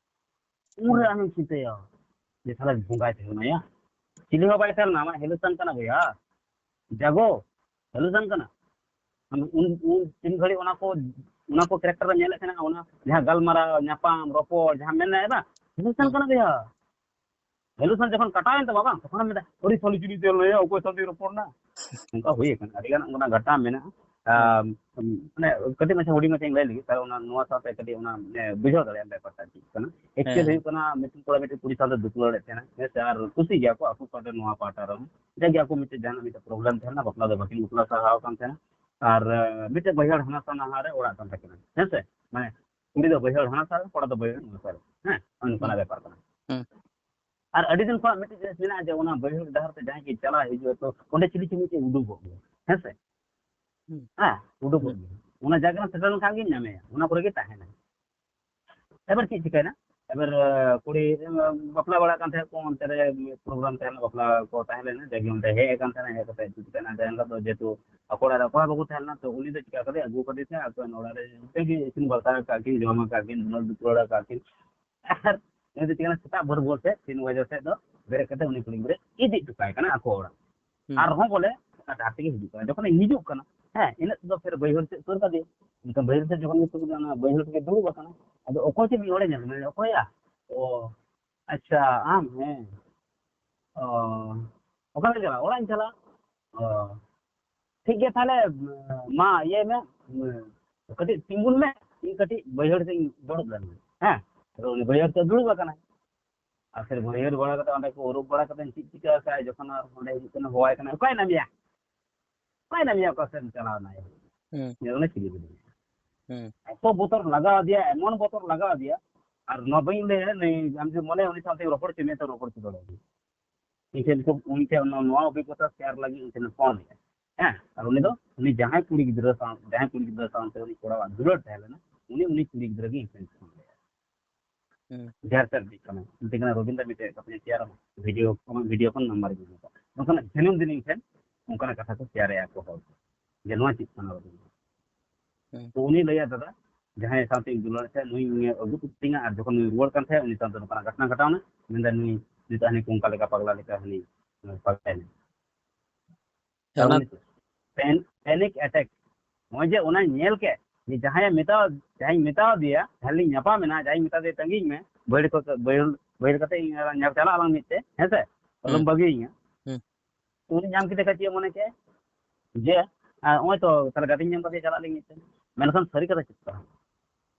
ᱩᱱᱨᱮ ᱟᱢᱮᱢ ᱪᱤᱱᱛᱟᱹᱭᱟ ᱡᱮ ᱛᱟᱦᱞᱮ ᱵᱚᱸᱜᱟᱭ ᱛᱟᱦᱮᱸ ᱞᱮᱱᱟᱭᱟ? ᱪᱤᱞᱤ ᱦᱚᱸ ᱵᱟᱭ ᱛᱟᱦᱮᱸ ᱞᱮᱱᱟ, ᱟᱢᱟᱜ ᱦᱮᱞᱩᱥᱚᱱ ᱠᱟᱱᱟ ᱵᱚᱭᱦᱟ, ᱡᱟᱜᱚ, ᱦᱮᱞᱩᱥᱚᱱ ᱠᱟᱱᱟ᱾ ᱟᱢ ᱩᱱ, ᱩᱱ ᱛᱤᱱ ᱜᱷᱟᱹᱲᱤᱡ ᱚᱱᱟ ᱠᱚ, ᱚᱱᱟ ᱠᱚ ᱠᱮᱨᱮᱠᱴᱟᱨ ᱮᱢ ᱧᱮᱞᱮᱫ ᱛᱟᱦᱮᱱᱟ, ᱚᱱᱟ ᱡᱟᱦᱟᱸ ᱜᱟᱞᱢᱟᱨᱟᱣ, ᱧᱟᱯᱟᱢ, ᱨᱚᱯᱚᱲ, ᱡᱟᱦᱟᱸ ᱢᱮᱱᱟ ᱵᱟᱝ, ᱦᱮᱞᱩᱥᱚᱱ ᱦᱩᱸ᱾ ᱠᱟᱱᱟ ᱵᱚᱭᱦᱟ᱾ ᱦᱮᱞᱩᱥᱚᱱ ᱡᱚᱠᱷᱚᱱ ᱠᱟᱴᱟᱣᱮᱱ ᱛᱟᱢᱟ ᱵᱟᱝ, ᱛᱚᱠᱷᱚᱱᱮᱢ ᱢᱮᱱᱫᱟ, "ᱟᱹᱰᱤ ᱥᱟᱞᱤ ᱪᱤᱞᱤ ᱛᱮ ᱞᱟᱹᱭᱟ, ᱚᱠᱚᱭ ᱥᱟᱶᱛᱮ ᱨᱚᱯᱚᱲ ᱱᱟ?" ᱚᱱᱠᱟ ᱦᱩᱭ ᱟᱠᱟᱱᱟ, ᱟᱹᱰᱤ ᱜᱟᱱ ᱚᱱᱠᱟᱱᱟᱜ ᱜᱷᱟᱴᱟᱱ ᱢᱮᱱᱟᱜᱼᱟ᱾ ᱦᱩᱸ᱾ ᱟᱢ, ᱟᱢ, ᱢᱟᱱᱮ ᱠᱟᱹᱴᱤᱡ ᱢᱟᱪᱷᱟ ᱦᱩᱰᱤᱧ ᱢᱟᱪᱷᱟᱧ ᱞᱟᱹᱭ ᱞᱮᱜᱮ, ᱛᱟᱦᱞᱮ ᱚᱱᱟ, ᱱᱚᱣᱟ ᱥᱟᱶᱛᱮ ᱠᱟᱹᱴᱤᱡ ᱚᱱᱟ, ᱢᱟᱱᱮ, ᱵᱩᱡᱷᱟᱹᱣ ᱫᱟᱲᱮᱭᱟᱜᱼᱟ ᱵᱮᱯᱟᱨᱴᱟ ᱪᱮᱫ ᱠᱟᱱᱟ᱾ ᱮᱠᱪᱩᱭᱮᱞ ᱦᱮᱸ᱾ ᱦᱩᱭᱩᱜ ᱠᱟᱱᱟ, ᱢᱤᱫᱴᱮᱱ ᱠᱚᱲᱟ ᱢᱤᱫᱴᱮᱱ ᱠᱩᱲᱤ ᱥᱟᱶᱛᱮ ᱫᱩᱯᱞᱟᱹᱲᱮᱫ ᱛᱟᱦᱮᱱᱟ, ᱦᱮᱸ ᱥᱮ, ᱟᱨ ᱠᱩᱥᱤ ᱜᱮᱭᱟ ᱠᱚ ᱟᱠᱚ ᱯᱟᱦᱴᱟ ᱱᱚᱣᱟ ᱯᱟᱦᱴᱟ ᱨᱮᱦᱚᱸ, ᱡᱟᱜᱮ ᱟᱠᱚ ᱢᱤᱫᱴᱮᱱ ᱡᱟᱦᱟᱱᱟᱜ ᱢᱤᱫᱴᱮᱱ ᱯᱨᱚᱵᱞᱮᱢ ᱛᱟᱦᱮᱱᱟ, ᱵᱟᱯᱞᱟ ᱫᱚ ᱵᱟᱹᱠᱤᱱ ᱵᱟᱯᱞᱟ ᱥᱟᱦᱟᱣ ᱟᱠᱟᱱ ᱛᱟᱦᱮᱱᱟ, ᱟᱨ, ᱟᱸ, ᱢᱤᱫᱴᱮᱱ ᱵᱟᱹᱭᱦᱟᱹᱲ ᱦᱟᱱᱟ ᱥᱟ ᱱᱟᱦᱟ ᱨᱮ ᱚᱲᱟᱜ ᱠᱟᱱ ᱛᱟᱹᱠᱤᱱᱟ, ᱦᱮᱸ ᱥᱮ, ᱢᱟᱱᱮ ᱠᱩᱲᱤ ᱫᱚ ᱵᱟᱹᱭᱦᱟᱹᱲ ᱦᱟᱱᱟ ᱥᱟ ᱨᱮ, ᱠᱚᱲᱟ ᱫᱚ ᱵᱟᱹᱭᱦᱟᱹᱲ ᱱᱚᱣᱟ ᱥᱟ ᱨᱮ, ᱦᱮᱸ, ᱱᱚᱜᱼᱚ ᱱᱚᱝᱠᱟᱱᱟᱜ ᱦᱩᱸ᱾ ᱵᱮᱯᱟᱨ ᱠᱟᱱᱟ᱾ ᱦᱩᱸ᱾ ᱟᱨ ᱟᱹᱰᱤ ᱫᱤᱱ ᱠᱷᱚᱱᱟᱜ ᱢᱤᱫᱴᱮᱡ ᱡᱤᱱᱤᱥ ᱢᱮᱱᱟᱜᱼᱟ ᱡᱮ ᱚᱱᱟ ᱵᱟᱹᱭᱦᱟᱹᱲ ᱰᱟᱦᱟᱨ ᱛᱮ ᱡᱟᱦᱟᱸᱭ ᱜᱮ ᱪᱟᱞᱟᱜ ᱦᱤᱡᱩᱜᱼᱟ, ᱛᱚ ᱚᱸᱰᱮ ᱪᱤᱞᱤ ᱪᱚ ᱢᱤᱫᱴᱮᱡ ᱩᱰᱩᱠᱚᱜ ᱜᱮᱭᱟ, ᱦᱮᱸ ᱥᱮ? ᱦᱩᱸ᱾ ᱦᱮᱸ, ᱩᱰᱩᱠᱚᱜ ᱦᱩᱸ᱾ ᱜᱮᱭᱟ᱾ ᱚᱱᱟ ᱡᱟᱭᱜᱟ ᱨᱮ ᱥᱮᱴᱮᱨ ᱞᱮᱱᱠᱷᱟᱱ ᱜᱮᱢ ᱧᱟᱢᱮᱭᱟ, ᱚᱱᱟ ᱠᱚᱨᱮ ᱜᱮ ᱛᱟᱦᱮᱱᱟ᱾ ᱮᱵᱟᱨ ᱪᱮᱫ ᱪᱤᱠᱟᱹᱭᱮᱱᱟ? ᱮᱵᱟᱨ ᱠᱩᱲᱤ ᱵᱟᱯᱞᱟ ᱵᱟᱲᱟᱜ ᱠᱟᱱ ᱛᱟᱦᱮᱸᱫ ᱠᱚ, ᱚᱱᱛᱮ ᱨᱮ ᱯᱨᱳᱜᱨᱟᱢ ᱛᱟᱦᱮᱸ ᱞᱮᱱᱟ, ᱵᱟᱯᱞᱟ ᱠᱚ ᱛᱟᱦᱮᱸ ᱞᱮᱱᱟ, ᱡᱟᱜᱮ ᱚᱸᱰᱮ ᱦᱮᱡ ᱟᱠᱟᱱ ᱛᱟᱦᱮᱱᱟ᱾ ᱦᱮᱡ ᱠᱟᱛᱮ ᱪᱮᱫ ᱪᱤᱠᱟᱹᱭᱮᱱᱟ, ᱮᱱ ᱦᱤᱞᱳᱜ ᱫᱚ ᱡᱮᱦᱮᱛᱩ ᱟᱠᱚ ᱚᱲᱟᱜ ᱨᱮ ᱚᱠᱚᱭ ᱦᱚᱸ ᱵᱟᱠᱚ ᱛᱟᱦᱮᱸ ᱞᱮᱱᱟ, ᱛᱚ ᱩᱱᱤ ᱫᱚ ᱪᱤᱠᱟ ᱠᱟᱫᱮ, ᱟᱹᱜᱩ ᱠᱟᱫᱮ ᱛᱮ ᱟᱠᱚ ᱚᱲᱟᱜ ᱨᱮ ᱚᱱᱛᱮ ᱜᱮ ᱤᱥᱤᱱ ᱵᱟᱥᱟᱝ ᱟᱠᱟᱫ ᱠᱤᱱ, ᱡᱚᱢ ᱟᱠᱟᱫ ᱠᱤᱱ, ᱫᱩᱞᱟᱹᱲ ᱫᱩᱯᱞᱟᱹᱲ ᱟᱠᱟᱫ ᱠᱤᱱ᱾ ᱟᱨ ᱩᱱᱤ ᱫᱚ ᱪᱤᱠᱟᱹᱭᱮᱱᱟ, ᱥᱮᱛᱟᱜ ᱵᱷᱳᱨ ᱵᱷᱳᱨ ᱥᱮᱫ ᱛᱤᱱ ᱵᱟᱡᱮ ᱥᱮᱫ ᱫᱚ ᱵᱮᱨᱮᱫ ᱠᱟᱛᱮ ᱩᱱᱤ ᱠᱩᱲᱤ ᱜᱤᱫᱽᱨᱟᱹ ᱤᱫᱤ ᱦᱚᱴᱚ ᱠᱟᱭ ᱠᱟᱱᱟ ᱟᱠᱚ ᱚᱲᱟᱜ᱾ ᱦᱩᱸ᱾ ᱟᱨᱦᱚᱸ ᱵᱚᱞᱮ ᱚᱱᱟ ᱰᱟᱦᱟᱨ ᱛᱮᱜᱮ ᱦᱤᱡᱩᱜ ᱠᱟᱱᱟ᱾ ᱡᱚᱠᱷᱚᱱᱮ ᱦᱤᱡᱩᱜ ᱠᱟᱱᱟ, ᱦᱮᱸ, ᱤᱱᱟᱹᱜ ᱛᱮᱫᱚ ᱯᱷᱮᱨ ᱵᱟᱹᱭᱦᱟᱹᱲ ᱥᱮᱫ ᱥᱩᱨ ᱠᱟᱫᱮᱭᱟ᱾ ᱮᱱᱠᱷᱟᱱ ᱵᱟᱹᱭᱦᱟᱹᱲ ᱥᱮᱫ ᱡᱚᱠᱷᱚᱱ ᱜᱮ ᱥᱩᱨ ᱮᱱᱟ, ᱚᱱᱟ ᱵᱟᱹᱭᱦᱟᱹᱲ ᱨᱮᱜᱮ ᱫᱩᱲᱩᱵ ᱟᱠᱟᱱᱟ᱾ ᱟᱫᱚ ᱚᱠᱚᱭ ᱪᱚ ᱢᱤᱫ ᱦᱚᱲᱮ ᱧᱮᱞ ᱠᱮᱫᱮᱭᱟ, "ᱚᱠᱚᱭᱭᱟ?" "ᱚ, ᱟᱪᱪᱷᱟ, ᱟᱢ? ᱦᱮᱸ᱾ ᱚ, ᱚᱠᱟᱨᱮᱢ ᱪᱟᱞᱟᱜᱼᱟ?" "ᱚᱲᱟᱜ ᱤᱧ ᱪᱟᱞᱟᱜᱼᱟ᱾" "ᱚ, ᱴᱷᱤᱠ ᱜᱮᱭᱟ, ᱛᱟᱦᱞᱮ, ᱢᱟ, ᱤᱭᱟᱹᱭ ᱢᱮ, ᱠᱟᱹᱴᱤᱡ ᱛᱤᱸᱜᱩᱱ ᱢᱮ, ᱤᱧ ᱠᱟᱹᱴᱤᱡ ᱵᱟᱹᱭᱦᱟᱹᱲ ᱥᱮᱫ ᱤᱧ ᱫᱩᱲᱩᱵ ᱞᱮᱱ ᱜᱮ᱾" ᱦᱮᱸ, ᱟᱫᱚ ᱩᱱᱤ ᱵᱟᱹᱭᱦᱟᱹᱲ ᱥᱮᱫ ᱫᱩᱲᱩᱵ ᱟᱠᱟᱱᱟᱭ᱾ ᱟᱨ ᱯᱷᱤᱨ ᱵᱟᱹᱭᱦᱟᱹᱲ ᱵᱟᱲᱟ ᱠᱟᱛᱮ, ᱚᱸᱰᱮ ᱠᱚ ᱟᱹᱨᱩᱵ ᱵᱟᱲᱟ ᱠᱟᱛᱮ, ᱪᱮᱫ ᱪᱤᱠᱟᱹ ᱟᱠᱟᱫᱼᱟᱭ, ᱡᱚᱠᱷᱚᱱ ᱟᱨ ᱚᱸᱰᱮ ᱦᱤᱡᱩᱜ ᱠᱟᱱᱟ, ᱦᱚᱦᱚᱣᱟᱭ ᱠᱟᱱᱟ, "ᱚᱠᱟᱭ ᱱᱟᱢᱭᱟ? ᱚᱠᱟᱭ ᱱᱟᱢᱭᱟ? ᱚᱠᱟ ᱥᱮᱫ ᱮᱢ ᱪᱟᱞᱟᱣ ᱮᱱᱟ?" ᱦᱩᱸ᱾ ᱧᱮᱞ ᱢᱮ, ᱪᱤᱞᱤ ᱠᱟᱱᱟᱭ᱾ ᱦᱩᱸ᱾ ᱮᱛᱚ ᱵᱚᱛᱚᱨ ᱞᱟᱜᱟᱣ ᱟᱫᱮᱭᱟ, ᱮᱢᱚᱱ ᱵᱚᱛᱚᱨ ᱞᱟᱜᱟᱣ ᱟᱫᱮᱭᱟ᱾ ᱟᱨ ᱱᱚᱣᱟ ᱵᱟᱹᱧ ᱞᱟᱹᱭᱟ, ᱱᱩᱭ, ᱟᱢ ᱡᱩᱫᱤ ᱢᱚᱱᱮᱭᱟ ᱩᱱᱤ ᱥᱟᱶᱛᱮ ᱨᱚᱯᱚᱲ ᱦᱚᱪᱚ ᱢᱮᱭᱟ, ᱛᱚ ᱨᱚᱯᱚᱲ ᱦᱚᱪᱚ ᱫᱟᱲᱮᱭᱟᱜᱼᱟ᱾ ᱤᱧ ᱴᱷᱮᱱ ᱠᱷᱩᱵ, ᱩᱱᱤ ᱴᱷᱮᱱ ᱱᱚᱣᱟ, ᱱᱚᱣᱟ ᱚᱵᱷᱤᱜᱽᱜᱚᱛᱟ ᱥᱮᱭᱟᱨ ᱞᱟᱹᱜᱤᱫ ᱤᱧ ᱴᱷᱮᱱ ᱯᱷᱳᱱ ᱞᱮᱫᱟ᱾ ᱦᱮᱸ, ᱟᱨ ᱩᱱᱤ ᱫᱚ, ᱩᱱᱤ ᱡᱟᱦᱟᱸᱭ ᱠᱩᱲᱤ ᱜᱤᱫᱽᱨᱟᱹ ᱥᱟᱶ, ᱡᱟᱦᱟᱸᱭ ᱠᱩᱲᱤ ᱜᱤᱫᱽᱨᱟᱹ ᱥᱟᱶᱛᱮ ᱩᱱᱤ ᱠᱚᱲᱟᱣᱟᱜ ᱫᱩᱞᱟᱹᱲ ᱛᱟᱦᱮᱸ ᱞᱮᱱᱟ, ᱩᱱᱤ, ᱩᱱᱤ ᱠᱩᱲᱤ ᱜᱤᱫᱽᱨᱟᱹ ᱜᱮ ᱤᱧ ᱴᱷᱮᱱ ᱯᱷᱳᱱ ᱞᱮᱫᱟ᱾ ᱦᱩᱸ᱾ ᱡᱟᱦᱮᱨ ᱥᱮᱫ ᱨᱤᱧ ᱠᱟᱱᱟ, ᱢᱮᱛᱟᱭ ᱠᱟᱱᱟ, "ᱨᱚᱵᱤᱱ ᱫᱟ, ᱢᱤᱫᱴᱮᱡ ᱠᱟᱛᱷᱟᱧ ᱥᱮᱭᱟᱨ ᱟᱢᱟ, ᱵᱷᱤᱰᱤᱭᱳ, ᱟᱢᱟᱜ ᱵᱷᱤᱰᱤᱭᱳ ᱠᱷᱚᱱ ᱱᱟᱢᱵᱟᱨ ᱤᱧ ᱧᱟᱢ ᱠᱟᱜᱼᱟ᱾" ᱱᱚᱝᱠᱟᱱᱟᱜ ᱫᱤᱱᱟᱹᱢ ᱫᱤᱱ ᱤᱧ ᱴᱷᱮᱱ ᱚᱱᱠᱟᱱᱟᱜ ᱠᱟᱛᱷᱟ ᱠᱚ ᱥᱮᱭᱟᱨᱮᱜᱼᱟ ᱠᱚ ᱦᱚᱲ ᱠᱚ, ᱡᱮ ᱱᱚᱣᱟ ᱪᱮᱫ ᱠᱟᱱᱟ ᱨᱚᱵᱤᱱ ᱫᱟ? ᱦᱩᱸ᱾ ᱛᱚ ᱩᱱᱤ ᱞᱟᱹᱭᱟ, "ᱫᱟᱫᱟ, ᱡᱟᱦᱟᱸᱭ ᱥᱟᱶᱛᱮ ᱤᱧ ᱫᱩᱞᱟᱹᱲ ᱛᱟᱦᱮᱸᱫ, ᱱᱩᱭ ᱤᱧᱮ ᱟᱹᱜᱩ ᱠᱮᱫᱤᱧᱟ, ᱟᱨ ᱡᱚᱠᱷᱚᱱ ᱱᱩᱭ ᱨᱩᱣᱟᱹᱲ ᱠᱟᱱ ᱛᱟᱦᱮᱸᱫ, ᱩᱱᱤ ᱥᱟᱶᱛᱮ ᱱᱚᱝᱠᱟᱱᱟᱜ ᱜᱷᱚᱴᱚᱱᱟ ᱜᱷᱚᱴᱟᱣ ᱮᱱᱟ, ᱢᱮᱱᱫᱟ ᱱᱩᱭ ᱱᱤᱛᱚᱜ ᱦᱟᱹᱱᱤ ᱠᱚᱝᱠᱟ ᱞᱮᱠᱟ, ᱯᱟᱜᱽᱞᱟ ᱞᱮᱠᱟ ᱦᱟᱹᱱᱤ, ᱯᱟᱜᱽᱞᱟᱭᱮᱱᱟ᱾" ᱦᱮᱸ, ᱚᱱᱟ ᱯᱮᱱ-, ᱯᱮᱱᱤᱠ ᱮᱴᱮᱠ᱾ ᱱᱚᱜᱼᱚᱭ ᱡᱮ ᱚᱱᱟᱧ ᱧᱮᱞ ᱠᱮᱫ, ᱡᱮ ᱡᱟᱦᱟᱸᱭᱮ ᱢᱮᱛᱟ-, ᱡᱟᱦᱟᱸᱧ ᱢᱮᱛᱟᱣ ᱫᱮᱭᱟ, ᱡᱟᱦᱟᱸ ᱞᱤᱧ ᱧᱟᱯᱟᱢ ᱮᱱᱟ, ᱡᱟᱦᱟᱸᱧ ᱢᱮᱛᱟ ᱫᱮᱭᱟ, "ᱛᱟᱺᱜᱤᱧ ᱢᱮ, ᱵᱟᱹᱭᱦᱟᱹᱲ ᱠᱚ, ᱵᱟᱹᱭᱦᱟᱹᱲ, ᱵᱟᱹᱭᱦᱟᱹᱲ ᱠᱟᱛᱮ ᱤᱧ ᱧᱮᱞ ᱪᱟᱞᱟᱜ ᱟᱞᱟᱝ ᱢᱤᱫ ᱛᱮ, ᱦᱮᱸ ᱥᱮ? ᱟᱞᱚᱢ ᱦᱩᱸ᱾ ᱵᱟᱹᱜᱤᱭᱟᱹᱧᱟ᱾" ᱦᱩᱸ᱾ ᱩᱱᱤ ᱧᱟᱢ ᱠᱮᱫᱮ ᱠᱷᱟᱡ ᱪᱮᱫ ᱮ ᱢᱚᱱᱮ ᱠᱮᱫ? ᱡᱮ, ᱟᱨ ᱱᱚᱜᱼᱚᱭ ᱛᱚ, ᱛᱟᱦᱞᱮ ᱜᱟᱛᱮᱧ ᱧᱟᱢ ᱠᱟᱫᱮᱭᱟ, ᱪᱟᱞᱟᱜ ᱞᱟᱹᱜᱤᱫ ᱢᱤᱫ ᱛᱮ᱾ ᱢᱮᱱᱠᱷᱟᱱ ᱥᱟᱹᱨᱤ ᱠᱟᱛᱷᱟ ᱪᱮᱫ ᱠᱟᱱᱟ?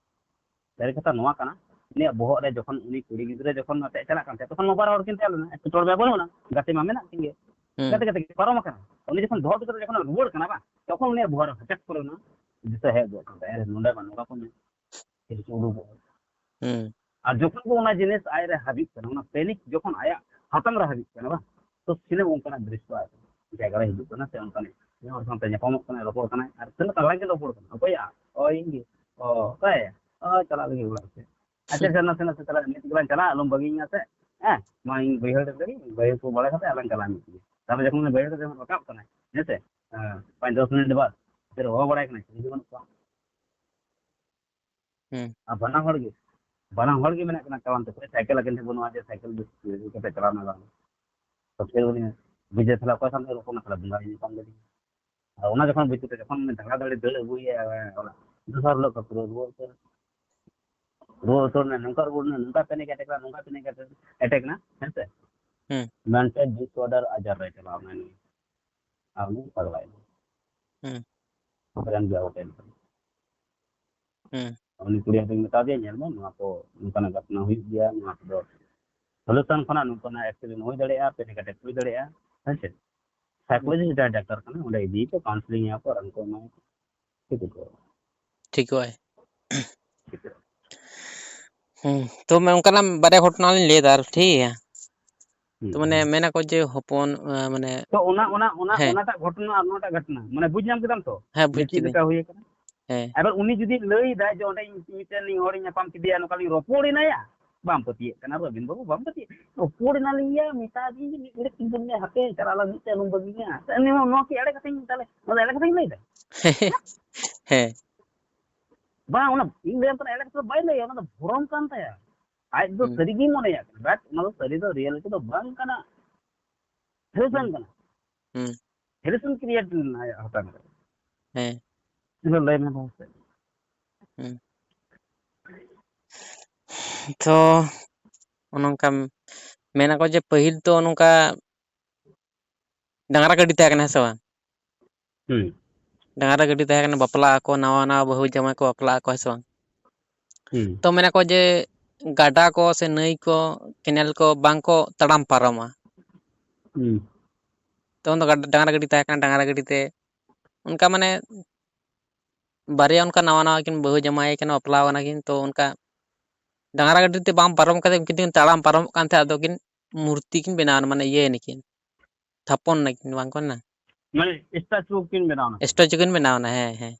ᱥᱟᱹᱨᱤ ᱠᱟᱛᱷᱟ ᱱᱚᱣᱟ ᱠᱟᱱᱟ, ᱩᱱᱤᱭᱟᱜ ᱵᱚᱦᱚᱜ ᱨᱮ ᱡᱚᱠᱷᱚᱱ ᱩᱱᱤ ᱠᱩᱲᱤ ᱜᱤᱫᱽᱨᱟᱹ ᱡᱚᱠᱷᱚᱱ ᱟᱛᱮ ᱪᱟᱞᱟᱜ ᱠᱟᱱ ᱛᱟᱦᱮᱸᱫ, ᱛᱚᱠᱷᱚᱱ ᱢᱟ ᱵᱟᱨ ᱦᱚᱲ ᱠᱤᱱ ᱛᱟᱦᱮᱸ ᱞᱮᱱᱟ, ᱮᱴᱠᱮᱴᱚᱬᱮ ᱵᱟᱹᱱᱩᱜ ᱟᱱᱟ, ᱜᱟᱛᱮ ᱢᱟ ᱢᱮᱱᱟᱜ ᱠᱤᱱ ᱜᱮ᱾ ᱦᱩᱸ᱾ ᱜᱟᱛᱮ ᱜᱟᱛᱮ ᱠᱤᱱ ᱯᱟᱨᱚᱢ ᱟᱠᱟᱱᱟ᱾ ᱩᱱᱤ ᱡᱚᱠᱷᱚᱱ ᱫᱚᱦᱚ ᱦᱚᱴᱚ ᱠᱟᱛᱮ ᱡᱚᱠᱷᱚᱱ ᱨᱩᱣᱟᱹᱲ ᱠᱟᱱᱟ ᱵᱟᱝ, ᱛᱚᱠᱷᱚᱱ ᱩᱱᱤᱭᱟᱜ ᱵᱚᱦᱚᱜ ᱨᱮ ᱦᱚᱴᱟᱛ ᱠᱚᱨᱮ ᱚᱱᱟ ᱫᱤᱥᱟᱹ ᱦᱮᱡ ᱜᱚᱫ ᱠᱟᱱ ᱛᱟᱭᱟ, "ᱟᱨᱮ ᱱᱚᱰᱮ ᱢᱟ ᱱᱚᱝᱠᱟ ᱠᱚ ᱢᱮᱱ, ᱪᱮᱫ ᱪᱚ ᱩᱰᱩᱠᱚᱜᱼᱟ?" ᱦᱩᱸ᱾ ᱟᱨ ᱡᱚᱠᱷᱚᱱ ᱜᱮ ᱚᱱᱟ ᱡᱤᱱᱤᱥ ᱟᱡ ᱨᱮ ᱦᱟᱹᱵᱤᱜ ᱠᱟᱱᱟ, ᱚᱱᱟ ᱯᱮᱱᱤᱠ ᱡᱚᱠᱷᱚᱱ ᱟᱭᱟᱜ ᱦᱟᱛᱟᱝ ᱨᱮ ᱦᱟᱹᱵᱤᱜ ᱠᱟᱱᱟ ᱵᱟᱝ, ᱛᱚ ᱥᱤᱱᱮᱢᱟ ᱚᱱᱠᱟᱱᱟᱜ ᱫᱨᱤᱥᱥᱚ ᱟᱡ ᱡᱟᱭᱜᱟ ᱨᱮ ᱦᱤᱡᱩᱜ ᱠᱟᱱᱟ, ᱥᱮ ᱚᱱᱠᱟᱱ ᱢᱤᱫ ᱦᱚᱲ ᱥᱟᱶᱛᱮ ᱧᱟᱯᱟᱢᱚᱜ ᱠᱟᱱᱟᱭ, ᱨᱚᱯᱚᱲ ᱠᱟᱱᱟᱭ, ᱟᱨ ᱛᱤᱱᱟᱹᱜ ᱛᱟᱜᱲᱟ ᱜᱮ ᱨᱚᱯᱚᱲ ᱠᱟᱱᱟ, "ᱚᱠᱚᱭᱟ?" "ᱚ, ᱤᱧ ᱜᱮ᱾ ᱚ, ᱚᱠᱟᱭᱟ?" "ᱚ, ᱪᱟᱞᱟᱜ ᱞᱟᱹᱜᱤᱫ ᱚᱲᱟᱜ ᱥᱮᱫ᱾" ᱟᱪᱪᱷᱟ, ᱟᱪᱪᱷᱟ, ᱱᱟᱥᱮ ᱱᱟᱥᱮ ᱪᱟᱞᱟᱜ, ᱢᱤᱫ ᱜᱮᱞᱟᱝ ᱪᱟᱞᱟᱜᱼᱟ, ᱟᱞᱚᱢ ᱵᱟᱹᱜᱤᱭᱟᱹᱧᱟ ᱥᱮ᱾ ᱦᱮᱸ, ᱢᱟ ᱤᱧ ᱵᱟᱹᱭᱦᱟᱹᱲ ᱨᱮ ᱞᱟᱹᱜᱤᱫ, ᱵᱟᱹᱭᱦᱟᱹᱲ ᱠᱚ ᱵᱟᱲᱟ ᱠᱟᱛᱮ ᱟᱞᱟᱝ ᱪᱟᱞᱟᱜᱼᱟ ᱢᱤᱫ ᱜᱮ᱾ ᱛᱟᱨᱯᱚᱨᱮ ᱡᱚᱠᱷᱚᱱ ᱩᱱᱤ ᱵᱟᱹᱭᱦᱟᱹᱲ ᱨᱮ ᱨᱟᱠᱟᱵ ᱠᱟᱱᱟᱭ, ᱦᱮᱸ ᱥᱮ, ᱦᱮᱸ, ᱯᱟᱸᱪ ᱫᱚᱥ ᱢᱤᱱᱤᱴ ᱵᱟᱫ, ᱯᱷᱤᱨ ᱦᱚᱦᱚ ᱵᱟᱲᱟᱭ ᱠᱟᱱᱟᱭ, ᱪᱤᱞᱤ ᱜᱮ ᱵᱟᱹᱱᱩᱜ ᱠᱚᱣᱟ᱾ ᱦᱩᱸ᱾ ᱟᱨ ᱵᱟᱱᱟ ᱦᱚᱲ ᱜᱮ, ᱵᱟᱱᱟ ᱦᱚᱲ ᱜᱮ ᱢᱮᱱᱟᱜ ᱠᱤᱱᱟ ᱪᱟᱞᱟᱱ ᱛᱮ, ᱥᱟᱭᱠᱮᱞ ᱟᱹᱠᱤᱱ ᱴᱷᱮᱱ ᱵᱟᱹᱱᱩᱜᱼᱟ ᱡᱮ ᱥᱟᱭᱠᱮᱞ ᱤᱫᱤ ᱠᱟᱛᱮ ᱪᱟᱞᱟᱣ ᱱᱟ ᱵᱟᱝ᱾ ᱛᱚ ᱯᱷᱤᱨ ᱩᱱᱤ ᱵᱤᱡᱚᱭ ᱛᱟᱦᱞᱮ ᱚᱠᱚᱭ ᱥᱟᱶ ᱛᱮ ᱨᱚᱯᱚᱲ ᱱᱟ, ᱛᱟᱦᱞᱮ ᱵᱚᱸᱜᱟ ᱧᱟᱯᱟᱢ ᱞᱮᱫᱮ᱾ ᱟᱨ ᱚᱱᱟ ᱡᱚᱠᱷᱚᱱ ᱵᱩᱡᱽ ᱠᱮᱫᱟ, ᱡᱚᱠᱷᱚᱱ ᱫᱟᱬᱟ ᱫᱟᱲᱮ ᱫᱟᱹᱲ ᱟᱹᱜᱩᱭᱮᱭᱟ ᱚᱲᱟᱜ, ᱫᱚᱥᱟᱨ ᱦᱤᱞᱳᱜ ᱠᱚ ᱯᱩᱨᱟᱹ ᱨᱩᱣᱟᱹ ᱩᱛᱟᱹᱨ, ᱨᱩᱣᱟᱹ ᱩᱛᱟᱹᱨ ᱱᱟ, ᱱᱚᱝᱠᱟ ᱨᱩᱣᱟᱹ ᱱᱟ, ᱱᱚᱝᱠᱟ panic attack ᱱᱟ, ᱱᱚᱝᱠᱟ panic attack ᱱᱟ, ᱦᱮᱸ ᱥᱮ? ᱦᱩᱸ᱾ mental disorder ᱟᱡᱟᱨ ᱨᱮ ᱪᱟᱞᱟᱣ ᱱᱟ ᱱᱩᱭ᱾ ᱟᱨ ᱩᱱᱤ ᱯᱟᱜᱽᱞᱟᱭ ᱱᱟ᱾ ᱦᱩᱸ᱾ ᱚᱱᱠᱟᱱ ᱜᱮᱭᱟ ᱦᱳᱴᱮᱞ᱾ ᱦᱩᱸ᱾ ᱩᱱᱤ ᱠᱩᱲᱤ ᱦᱚᱯᱚᱱ ᱢᱮᱛᱟ ᱫᱮᱭᱟ, "ᱧᱮᱞ ᱢᱮ, ᱱᱚᱣᱟ ᱠᱚ ᱱᱚᱝᱠᱟᱱᱟᱜ ᱜᱷᱚᱴᱚᱱᱟ ᱦᱩᱭᱩᱜ ᱜᱮᱭᱟ, ᱱᱚᱣᱟ ᱠᱚᱫᱚ solution ᱠᱷᱚᱱᱟᱜ ᱱᱚᱝᱠᱟᱱᱟᱜ accident ᱦᱩᱭ ᱫᱟᱲᱮᱭᱟᱜᱼᱟ, panic attack ᱦᱩᱭ ᱫᱟᱲᱮᱭᱟᱜᱼᱟ, ᱦᱮᱸ ᱥᱮ?" psychologist ᱡᱟᱦᱟᱸᱭ ᱰᱟᱠᱛᱟᱨ ᱠᱟᱱᱟ, ᱚᱸᱰᱮ ᱤᱫᱤᱭᱮᱯᱮ, counseling ᱮᱭᱟ ᱠᱚ, ᱨᱟᱱ ᱠᱚ ᱮᱢᱟᱭᱟ ᱠᱚ, ᱴᱷᱤᱠ ᱠᱚ᱾ ᱴᱷᱤᱠᱚᱜᱼᱟᱭ᱾ ᱦᱩᱸ, ᱛᱚ ᱢᱮ-, ᱚᱱᱠᱟᱱᱟᱜ ᱵᱟᱨᱭᱟ ᱜᱷᱚᱴᱚᱱᱟ ᱞᱤᱧ ᱞᱟᱹᱭᱫᱟ ᱟᱨ, ᱴᱷᱤᱠ ᱜᱮᱭᱟ? ᱦᱩᱸ, ᱛᱚ ᱢᱟᱱᱮ ᱦᱩᱸ᱾ ᱢᱮᱱᱟᱠᱚ ᱡᱮ ᱦᱚᱯᱚᱱ, ᱟ, ᱢᱟᱱᱮ ᱛᱚ ᱚᱱᱟ, ᱚᱱᱟ, ᱚᱱᱟ, ᱦᱮᱸ᱾ ᱚᱱᱟᱴᱟᱜ ᱜᱷᱚᱴᱚᱱᱟ ᱟᱨ ᱱᱚᱣᱟᱴᱟᱜ ᱜᱷᱚᱴᱚᱱᱟ, ᱢᱟᱱᱮ ᱵᱩᱡᱽ ᱧᱟᱢ ᱠᱮᱫᱟᱢ ᱛᱚ? ᱦᱮᱸ, ᱡᱮ ᱵᱩᱡᱽ ᱪᱮᱫ ᱠᱤᱫᱟᱹᱧ᱾ ᱞᱮᱠᱟ ᱦᱩᱭ ᱟᱠᱟᱱᱟ? ᱦᱮᱸ᱾ ᱟᱵᱟᱨ ᱩᱱᱤ ᱡᱩᱫᱤ ᱞᱟᱹᱭ ᱫᱟᱭ ᱡᱮ ᱚᱸᱰᱮ ᱤᱧ ᱢᱤᱫᱴᱮᱱ ᱦᱚᱲᱤᱧ ᱧᱟᱯᱟᱢ ᱠᱮᱫᱮᱭᱟ, ᱱᱚᱝᱠᱟ ᱞᱤᱧ ᱨᱚᱯᱚᱲ ᱮᱱᱟᱭᱟ, ᱵᱟᱢ ᱯᱟᱹᱛᱭᱟᱹᱜ ᱠᱟᱱᱟ ᱨᱚᱵᱤᱱ ᱵᱟᱹᱵᱩ, ᱵᱟᱢ ᱯᱟᱹᱛᱭᱟᱹᱜ᱾ ᱨᱚᱯᱚᱲ ᱮᱱᱟᱞᱤᱧ ᱭᱟ, ᱢᱮᱛᱟ ᱫᱤᱧ ᱡᱮ ᱢᱤᱫ ᱜᱷᱟᱹᱲᱤᱡ ᱛᱤᱸᱜᱩᱱ ᱢᱮ, ᱦᱟᱯᱮ ᱪᱟᱞᱟᱜ ᱞᱟᱹᱜᱤᱫ ᱛᱮ, ᱟᱞᱚᱢ ᱵᱟᱹᱜᱤᱧᱟ᱾ ᱱᱚᱣᱟ, ᱱᱚᱣᱟ ᱠᱤ ᱮᱲᱮ ᱠᱟᱛᱷᱟᱧ, ᱛᱟᱦᱞᱮ ᱱᱚᱣᱟ ᱫᱚ ᱮᱲᱮ ᱠᱟᱛᱷᱟᱧ ᱞᱟᱹᱭ ᱫᱟ? ᱦᱮᱸ᱾ ᱵᱟᱝ, ᱚᱱᱟ ᱤᱧ ᱞᱟᱹᱭᱟᱢ ᱠᱟᱱᱟ, ᱮᱲᱮ ᱠᱟᱛᱷᱟ ᱫᱚ ᱵᱟᱭ ᱞᱟᱹᱭᱟ, ᱚᱱᱟ ᱫᱚ ᱵᱷᱚᱨᱚᱢ ᱠᱟᱱ ᱛᱟᱭᱟ᱾ ᱟᱡ ᱫᱚ ᱦᱩᱸ᱾ ᱥᱟᱹᱨᱤ ᱜᱮᱭ ᱢᱚᱱᱮᱭᱟ, but ᱚᱱᱟ ᱫᱚ ᱥᱟᱹᱨᱤ ᱫᱚ, reality ᱫᱚ ᱵᱟᱝ ᱠᱟᱱᱟ, ᱯᱷᱮᱥᱚᱱ ᱦᱩᱸ᱾ ᱠᱟᱱᱟ᱾ ᱦᱩᱸ᱾ ᱯᱷᱮᱥᱚᱱ create ᱞᱮᱱᱟ ᱟᱭᱟᱜ ᱦᱟᱛᱟᱝ ᱨᱮ᱾ ᱦᱮᱸ᱾ ᱤᱧ ᱫᱚ ᱞᱟᱹᱭ ᱢᱮ ᱢᱟᱥᱮ᱾ ᱦᱩᱸ᱾ ᱛᱚ, ᱚᱱᱮ ᱚᱱᱠᱟ ᱢᱮᱱᱟᱠᱚ ᱡᱮ ᱯᱟᱹᱦᱤᱞ ᱫᱚ ᱱᱚᱝᱠᱟ ᱰᱟᱝᱨᱟ ᱜᱟᱹᱰᱤ ᱛᱟᱦᱮᱸ ᱠᱟᱱᱟ, ᱦᱮᱸ ᱥᱮ ᱵᱟᱝ? ᱦᱩᱸ᱾ ᱰᱟᱝᱨᱟ ᱜᱟᱹᱰᱤ ᱛᱟᱦᱮᱸ ᱠᱟᱱᱟ, ᱵᱟᱯᱞᱟᱜ ᱟᱠᱚ, ᱱᱟᱣᱟ ᱱᱟᱣᱟ ᱵᱟᱹᱦᱩ ᱡᱟᱶᱟᱭ ᱠᱚ ᱵᱟᱯᱞᱟᱜ ᱟᱠᱚ, ᱦᱮᱸ ᱥᱮ ᱵᱟᱝ? ᱦᱩᱸ᱾ ᱛᱚ ᱢᱮᱱᱟ ᱠᱚ ᱡᱮ ᱜᱟᱰᱟ ᱠᱚ ᱥᱮ ᱱᱟᱹᱭ ᱠᱚ, ᱠᱮᱱᱮᱞ ᱠᱚ ᱵᱟᱝ ᱠᱚ ᱛᱟᱲᱟᱢ ᱯᱟᱨᱚᱢᱟ᱾ ᱦᱩᱸ᱾ ᱛᱚᱠᱷᱚᱱ ᱫᱚ ᱜᱟᱰ-, ᱰᱟᱝᱨᱟ ᱜᱟᱹᱰᱤ ᱛᱟᱦᱮᱸ ᱠᱟᱱᱟ, ᱰᱟᱝᱨᱟ ᱜᱟᱹᱰᱤ ᱛᱮ ᱚᱱᱠᱟ ᱢᱟᱱᱮ ᱵᱟᱨᱭᱟ ᱚᱱᱠᱟ ᱱᱟᱣᱟ ᱱᱟᱣᱟ ᱠᱤᱱ ᱵᱟᱹᱦᱩ ᱡᱟᱶᱟᱭ ᱠᱟᱱᱟ, ᱵᱟᱯᱞᱟ ᱠᱟᱱᱟ ᱠᱤᱱ, ᱛᱚ ᱚᱱᱠᱟ ᱰᱟᱝᱨᱟ ᱜᱟᱹᱰᱤ ᱛᱮ ᱵᱟᱝ ᱯᱟᱨᱚᱢ ᱠᱟᱛᱮ ᱩᱱᱠᱤᱱ ᱛᱟᱲᱟᱢ ᱯᱟᱨᱚᱢᱚᱜ ᱠᱟᱱ ᱛᱟᱦᱮᱸᱫ, ᱟᱫᱚ ᱠᱤᱱ ᱢᱩᱨᱛᱤ ᱠᱤᱱ ᱵᱮᱱᱟᱣ ᱮᱱᱟ, ᱢᱟᱱᱮ ᱤᱭᱟᱹᱭ ᱱᱟᱠᱤᱱ, ᱛᱷᱟᱯᱚᱱ ᱱᱟᱠᱤᱱ, ᱵᱟᱝ ᱠᱚ ᱢᱮᱱᱟ? ᱢᱟᱱᱮ statue ᱠᱤᱱ ᱵᱮᱱᱟᱣ ᱮᱱᱟ᱾ statue ᱠᱤᱱ ᱵᱮᱱᱟᱣ ᱮᱱᱟ, ᱦᱮᱸ, ᱦᱮᱸ᱾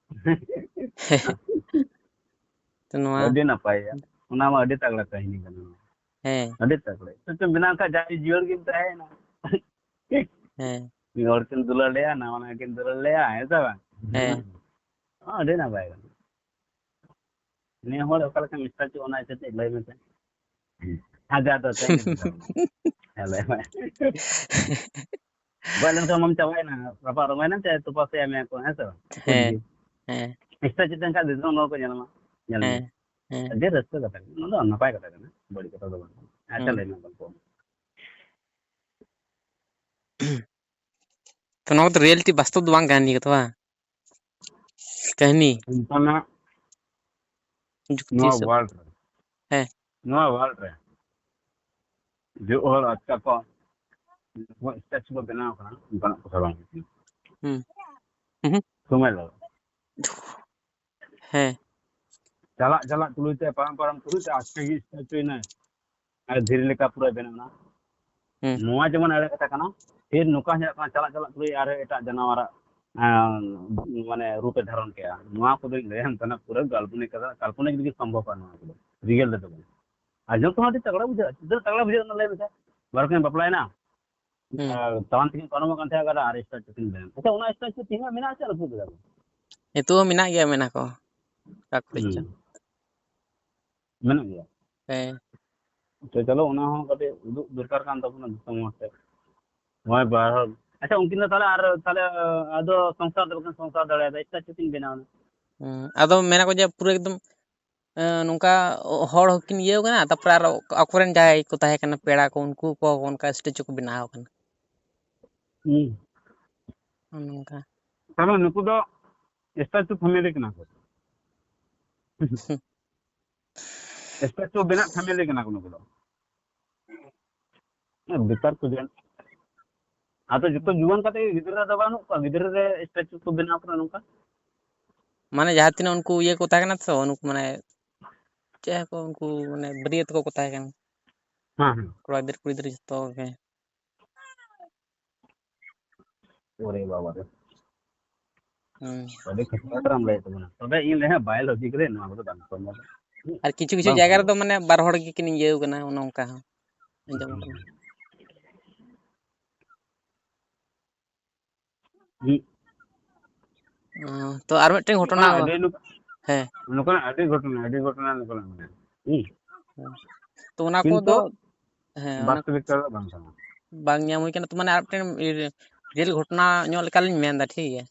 ᱛᱚ ᱱᱚᱣᱟ ᱟᱹᱰᱤ ᱱᱟᱯᱟᱭ᱾ ᱚᱱᱟ ᱢᱟ ᱟᱹᱰᱤ ᱛᱟᱜᱲᱟ ᱠᱟᱹᱦᱱᱤ ᱠᱟᱱᱟ᱾ ᱦᱮᱸ᱾ ᱟᱹᱰᱤ ᱛᱟᱜᱲᱟ᱾ ᱪᱮᱫ ᱪᱚᱢ ᱵᱮᱱᱟᱣ ᱠᱷᱟᱱ ᱡᱟᱭ ᱡᱤᱭᱟᱹᱲ ᱜᱮᱢ ᱛᱟᱦᱮᱸᱭᱮᱱᱟ᱾ ᱦᱮᱸ᱾ ᱢᱤᱫ ᱦᱚᱲ ᱠᱤᱱ ᱫᱩᱞᱟᱹᱲ ᱞᱮᱭᱟ, ᱱᱟᱣᱟ ᱱᱟᱣᱟ ᱠᱤᱱ ᱫᱩᱞᱟᱹᱲ ᱞᱮᱭᱟ, ᱦᱮᱸ ᱥᱮ ᱵᱟᱝ? ᱦᱮᱸ᱾ ᱟᱹᱰᱤ ᱱᱟᱯᱟᱭ ᱠᱟᱱᱟ᱾ ᱱᱤᱭᱟᱹ ᱦᱚᱲ ᱚᱠᱟ ᱞᱮᱠᱟᱢ ᱢᱮᱛᱟ ᱦᱚᱪᱚ, ᱚᱱᱟ ᱤᱠᱟᱹᱛᱮ ᱞᱟᱹᱭ ᱢᱮᱥᱮ᱾ ᱟᱪᱪᱷᱟ, ᱟᱫᱚ ᱪᱮᱫ ᱤᱧ ᱢᱮᱛᱟᱢᱟ? ᱦᱮᱸ, ᱞᱟᱹᱭ ᱢᱮ᱾ ᱜᱚᱡ ᱞᱮᱱᱠᱷᱟᱱ ᱢᱟᱢ ᱪᱟᱵᱟᱭᱮᱱᱟ, ᱨᱟᱯᱟᱜ ᱨᱚᱝᱜᱚᱭᱮᱱᱟ, ᱪᱮ ᱛᱚᱯᱟ ᱥᱮᱭᱟ ᱢᱮᱭᱟ ᱠᱚ, ᱦᱮᱸ ᱥᱮ ᱵᱟᱝ? ᱦᱮᱸ, ᱦᱮᱸ᱾ ᱮᱠᱥᱴᱨᱟ ᱪᱮᱛᱟᱱ ᱠᱷᱟᱡ ᱫᱤᱥᱚᱢ ᱦᱚᱲ ᱠᱚ ᱧᱮᱞ ᱢᱟ, ᱧᱮᱞ ᱢᱮ᱾ ᱦᱮᱸ, ᱦᱮᱸ᱾ ᱟᱹᱰᱤ ᱨᱟᱹᱥᱠᱟᱹ ᱠᱟᱛᱷᱟ ᱠᱟᱱᱟ, ᱚᱱᱟ ᱫᱚ ᱱᱟᱯᱟᱭ ᱠᱟᱛᱷᱟ ᱠᱟᱱᱟ, ᱵᱟᱹᱲᱤᱡ ᱠᱟᱛᱷᱟ ᱫᱚ ᱵᱟᱝ ᱠᱟᱱᱟ᱾ ᱟᱪᱪᱷᱟ, ᱦᱮᱸ᱾ ᱞᱟᱹᱭ ᱢᱮ ᱜᱚᱞᱯᱚ᱾ ᱛᱚ ᱱᱚᱣᱟ ᱫᱚ ᱨᱤᱭᱮᱞᱤᱴᱤ, ᱵᱟᱥᱛᱚᱵ ᱫᱚ ᱵᱟᱝ ᱠᱟᱱᱟ ᱱᱤᱭᱟᱹ ᱠᱚᱫᱚ, ᱵᱟᱝ? ᱠᱟᱹᱦᱱᱤ᱾ ᱚᱱᱠᱟᱱᱟᱜ ᱡᱩᱠᱛᱤ ᱱᱚᱣᱟ ᱥᱟᱵ-, ᱣᱟᱨᱞᱰ ᱨᱮ, ᱦᱮᱸ᱾ ᱱᱚᱣᱟ ᱣᱟᱨᱞᱰ ᱨᱮ ᱡᱮ ᱦᱚᱲ ᱟᱪᱠᱟ ᱠᱚ ᱱᱚᱣᱟ ᱥᱴᱮᱪᱩ ᱠᱚ ᱵᱮᱱᱟᱣ ᱠᱟᱱᱟ, ᱚᱱᱠᱟᱱᱟᱜ ᱠᱟᱛᱷᱟ ᱵᱟᱝ ᱠᱟᱱᱟ᱾ ᱦᱩᱸ᱾ ᱦᱩᱸ᱾ ᱥᱚᱢᱚᱭ ᱞᱟᱜᱟᱜᱼᱟ᱾ ᱦᱮᱸ᱾ ᱪᱟᱞᱟᱜ ᱪᱟᱞᱟᱜ ᱛᱩᱞᱩᱡ ᱛᱮ, ᱯᱟᱨᱚᱢ ᱯᱟᱨᱚᱢ ᱛᱩᱞᱩᱡ ᱛᱮ ᱟᱪᱠᱟ ᱜᱮ ᱥᱴᱮᱪᱩᱭᱮᱱᱟᱭ᱾ ᱟᱨ ᱫᱷᱤᱨᱤ ᱞᱮᱠᱟ ᱯᱩᱨᱟᱹ ᱵᱮᱱᱟᱣ ᱮᱱᱟ᱾ ᱦᱩᱸ᱾ ᱱᱚᱣᱟ ᱡᱮᱢᱚᱱ ᱮᱲᱮ ᱠᱟᱛᱷᱟ ᱠᱟᱱᱟ, ᱯᱷᱤᱨ ᱱᱚᱝᱠᱟ ᱧᱮᱞᱚᱜ ᱠᱟᱱᱟ, ᱪᱟᱞᱟᱜ ᱪᱟᱞᱟᱜ ᱛᱩᱞᱩᱡ ᱟᱨᱦᱚᱸ ᱮᱴᱟᱜ ᱡᱟᱱᱣᱟᱨᱟᱜ, ᱟᱸ, ᱢᱟᱱᱮ ᱨᱩᱯ ᱮ ᱫᱷᱟᱨᱚᱱ ᱠᱮᱜᱼᱟ᱾ ᱱᱚᱣᱟ ᱠᱚᱫᱚᱧ ᱞᱟᱹᱭᱟᱢ ᱠᱟᱱᱟ, ᱯᱩᱨᱟᱹ ᱠᱟᱞᱯᱚᱱᱤᱠ ᱠᱟᱛᱷᱟ, ᱠᱟᱞᱯᱚᱱᱤᱠ ᱨᱮᱜᱮ ᱥᱚᱢᱵᱷᱚᱵᱼᱟ ᱱᱚᱣᱟ ᱠᱚᱫᱚ, ᱨᱤᱭᱮᱞ ᱨᱮᱫᱚ ᱵᱟᱝ᱾ ᱟᱸᱡᱚᱢ ᱛᱮᱦᱚᱸ ᱟᱹᱰᱤ ᱛᱟᱜᱲᱟ ᱵᱩᱡᱷᱟᱹᱜᱼᱟ, ᱪᱤᱛᱟᱹᱨ ᱛᱟᱜᱲᱟ ᱵᱩᱡᱷᱟᱹᱜ ᱠᱟᱱᱟ, ᱞᱟᱹᱭ ᱢᱮᱥᱮ᱾ ᱵᱟᱨ ᱦᱚᱲ ᱠᱤᱱ ᱵᱟᱯᱞᱟᱭᱮᱱᱟ, ᱦᱩᱸ᱾ ᱟᱨ ᱛᱟᱲᱟᱢ ᱛᱮᱠᱤᱱ ᱯᱟᱨᱚᱢᱚᱜ ᱠᱟᱱ ᱛᱟᱦᱮᱸᱫ ᱜᱟᱰᱟ, ᱟᱨ ᱥᱴᱮᱪᱩ ᱠᱤᱱ ᱵᱮᱱᱟᱣ᱾ ᱟᱪᱪᱷᱟ, ᱚᱱᱟ ᱥᱴᱮᱪᱩ ᱛᱮᱦᱮᱧ ᱦᱚᱸ ᱢᱮᱱᱟᱜᱼᱟ ᱥᱮ ᱨᱟᱹᱯᱩᱫ ᱠᱮᱫᱟ ᱠᱚ? ᱱᱤᱛᱚᱜ ᱦᱚᱸ ᱢᱮᱱᱟᱜ ᱜᱮᱭᱟ, ᱢᱮᱱᱟ ᱠᱚ᱾ ᱚᱠᱟ ᱠᱚᱨᱮ ᱪᱚ᱾ ᱦᱩᱸ᱾ ᱢᱮᱱᱟᱜ ᱜᱮᱭᱟ? ᱦᱮᱸ᱾ ᱛᱚ ᱪᱚᱞᱚ, ᱚᱱᱟ ᱦᱚᱸ ᱠᱟᱹᱴᱤᱡ ᱩᱫᱩᱜ ᱫᱚᱨᱠᱟᱨ ᱠᱟᱱ ᱛᱟᱵᱚᱱᱟ ᱫᱤᱥᱚᱢ ᱦᱚᱲ ᱴᱷᱮᱱ᱾ ᱱᱚᱜᱼᱚᱭ ᱵᱟᱨ ᱦᱚᱲ᱾ ᱟᱪᱪᱷᱟ, ᱩᱱᱠᱤᱱ ᱫᱚ ᱛᱟᱦᱞᱮ ᱟᱨ, ᱛᱟᱦᱞᱮ, ᱟᱫᱚ ᱥᱚᱝᱥᱟᱨ ᱫᱚ ᱵᱟᱹᱠᱤᱱ ᱥᱚᱝᱥᱟᱨ ᱫᱟᱲᱮᱭᱟᱫᱟ, ᱮᱴᱟᱜ ᱪᱮᱫ ᱠᱤᱱ ᱵᱮᱱᱟᱣ ᱮᱱᱟ? ᱦᱩᱸ, ᱟᱫᱚ ᱢᱮᱱᱟ ᱠᱚ ᱡᱮ ᱯᱩᱨᱟᱹ ᱮᱠᱫᱚᱢ, ᱮᱸ, ᱱᱚᱝᱠᱟ ᱦᱚᱲ ᱦᱚᱸᱠᱤᱱ ᱤᱭᱟᱹᱣ ᱠᱟᱱᱟ, ᱛᱟᱯᱚᱨᱮ ᱟᱨᱚ ᱟᱠᱚᱨᱮᱱ ᱡᱟᱦᱟᱸᱭ ᱠᱚ ᱛᱟᱦᱮᱸ ᱠᱟᱱᱟ, ᱯᱮᱲᱟ ᱠᱚ, ᱩᱱᱠᱩ ᱠᱚ ᱚᱱᱠᱟ ᱥᱴᱮᱪᱩ ᱠᱚ ᱵᱮᱱᱟᱣ ᱠᱟᱱᱟ᱾ ᱦᱩᱸ᱾ ᱱᱚᱜᱼᱚ ᱱᱚᱝᱠᱟ᱾ ᱛᱟᱦᱞᱮ ᱱᱩᱠᱩ ᱫᱚ ᱥᱴᱮᱪᱩ ᱯᱷᱮᱢᱮᱞᱤ ᱠᱟᱱᱟ ᱠᱚ᱾ ᱥᱴᱮᱪᱩ ᱵᱮᱱᱟᱜ ᱯᱷᱮᱢᱮᱞᱤ ᱠᱟᱱᱟ ᱠᱚ ᱱᱩᱠᱩ ᱫᱚ᱾ ᱵᱮᱠᱟᱨ ᱠᱚ ᱡᱟᱱ-, ᱟᱫᱚ ᱡᱚᱛᱚ ᱡᱩᱣᱟᱹᱱ ᱠᱟᱛᱮ ᱜᱮ ᱜᱤᱫᱽᱨᱟᱹ ᱫᱚ ᱵᱟᱹᱱᱩᱜ ᱠᱚᱣᱟ, ᱜᱤᱫᱽᱨᱟᱹ ᱨᱮ ᱥᱴᱮᱪᱩ ᱠᱚ ᱵᱮᱱᱟᱣ ᱠᱟᱱᱟ ᱱᱚᱝᱠᱟ᱾ ᱢᱟᱱᱮ ᱡᱟᱦᱟᱸ ᱛᱤᱱᱟᱹᱜ ᱩᱱᱠᱩ ᱤᱭᱟᱹ ᱠᱚ ᱛᱟᱦᱮᱸ ᱠᱟᱱᱟ ᱛᱚ, ᱩᱱᱠᱩ ᱢᱟᱱᱮ ᱪᱮᱫ ᱠᱚ, ᱩᱱᱠᱩ ᱢᱟᱱᱮ ᱵᱟᱹᱨᱭᱟᱹᱛ ᱠᱚᱠᱚ ᱛᱟᱦᱮᱸ ᱠᱟᱱᱟ᱾ ᱦᱮᱸ, ᱦᱮᱸ᱾ ᱠᱚᱲᱟ ᱜᱤᱫᱽᱨᱟᱹ ᱠᱩᱲᱤ ᱜᱤᱫᱽᱨᱟᱹ ᱡᱚᱛᱚ ᱜᱮ᱾ ᱚᱨᱮ ᱵᱟᱵᱟ ᱨᱮ᱾ ᱦᱩᱸ᱾ ᱟᱹᱰᱤ ᱠᱷᱟᱛᱨᱟ ᱠᱷᱟᱛᱨᱟᱢ ᱞᱟᱹᱭᱮᱫ ᱛᱟᱵᱚᱱᱟ᱾ ᱛᱚᱵᱮ ᱤᱧ ᱞᱟᱹᱭᱟ ᱵᱟᱭᱳᱞᱚᱡᱤ ᱠᱚᱨᱮ ᱱᱚᱣᱟ ᱠᱚᱫᱚ ᱵᱟᱝ ᱠᱚ ᱮᱢᱟ᱾ ᱟᱨ ᱠᱤᱪᱷᱩ ᱠᱤᱪᱷᱩ ᱵᱟᱝ ᱡᱟᱭᱜᱟ ᱨᱮᱫᱚ ᱥᱚᱢᱵᱷᱚᱵ᱾ ᱢᱟᱱᱮ ᱵᱟᱨ ᱦᱚᱲ ᱜᱮᱠᱤᱱ ᱤᱭᱟᱹ ᱠᱟᱱᱟ, ᱚᱱᱮ ᱚᱱᱠᱟ ᱦᱚᱸ ᱟᱸᱡᱚᱢ ᱠᱟᱱᱟ᱾ ᱦᱩᱸ᱾ ᱚ, ᱛᱚ ᱟᱨ ᱢᱤᱫᱴᱮᱱ ᱜᱷᱚᱴᱚᱱᱟ᱾ ᱱᱚᱝᱠᱟᱱᱟᱜ ᱟᱹᱰᱤ ᱱᱚᱝᱠᱟ-, ᱦᱮᱸ᱾ ᱱᱚᱝᱠᱟᱱᱟᱜ ᱟᱹᱰᱤ ᱜᱷᱚᱴᱚᱱᱟ, ᱟᱹᱰᱤ ᱜᱷᱚᱴᱚᱱᱟ ᱱᱚᱝᱠᱟᱱᱟᱜ ᱢᱮᱱᱟᱜᱼᱟ᱾ ᱦᱩᱸ᱾ ᱦᱮᱸ᱾ ᱛᱚ ᱚᱱᱟ ᱠᱤᱱᱛᱩ ᱠᱚᱫᱚ, ᱦᱮᱸ, ᱚᱱᱟ, ᱵᱟᱥᱛᱚᱵᱤᱠ ᱫᱚ ᱵᱟᱝ ᱠᱟᱱᱟ᱾ ᱵᱟᱝ ᱧᱟᱢ ᱦᱩᱭ ᱠᱟᱱᱟ᱾ ᱛᱚ ᱢᱟᱱᱮ ᱟᱨ ᱢᱤᱫᱴᱮᱱ ᱨᱤᱭᱮᱞ ᱜᱷᱚᱴᱚᱱᱟ ᱧᱚᱜ ᱞᱮᱠᱟᱞᱤᱧ ᱢᱮᱱᱫᱟ, ᱴᱷᱤᱠ ᱜᱮᱭᱟ?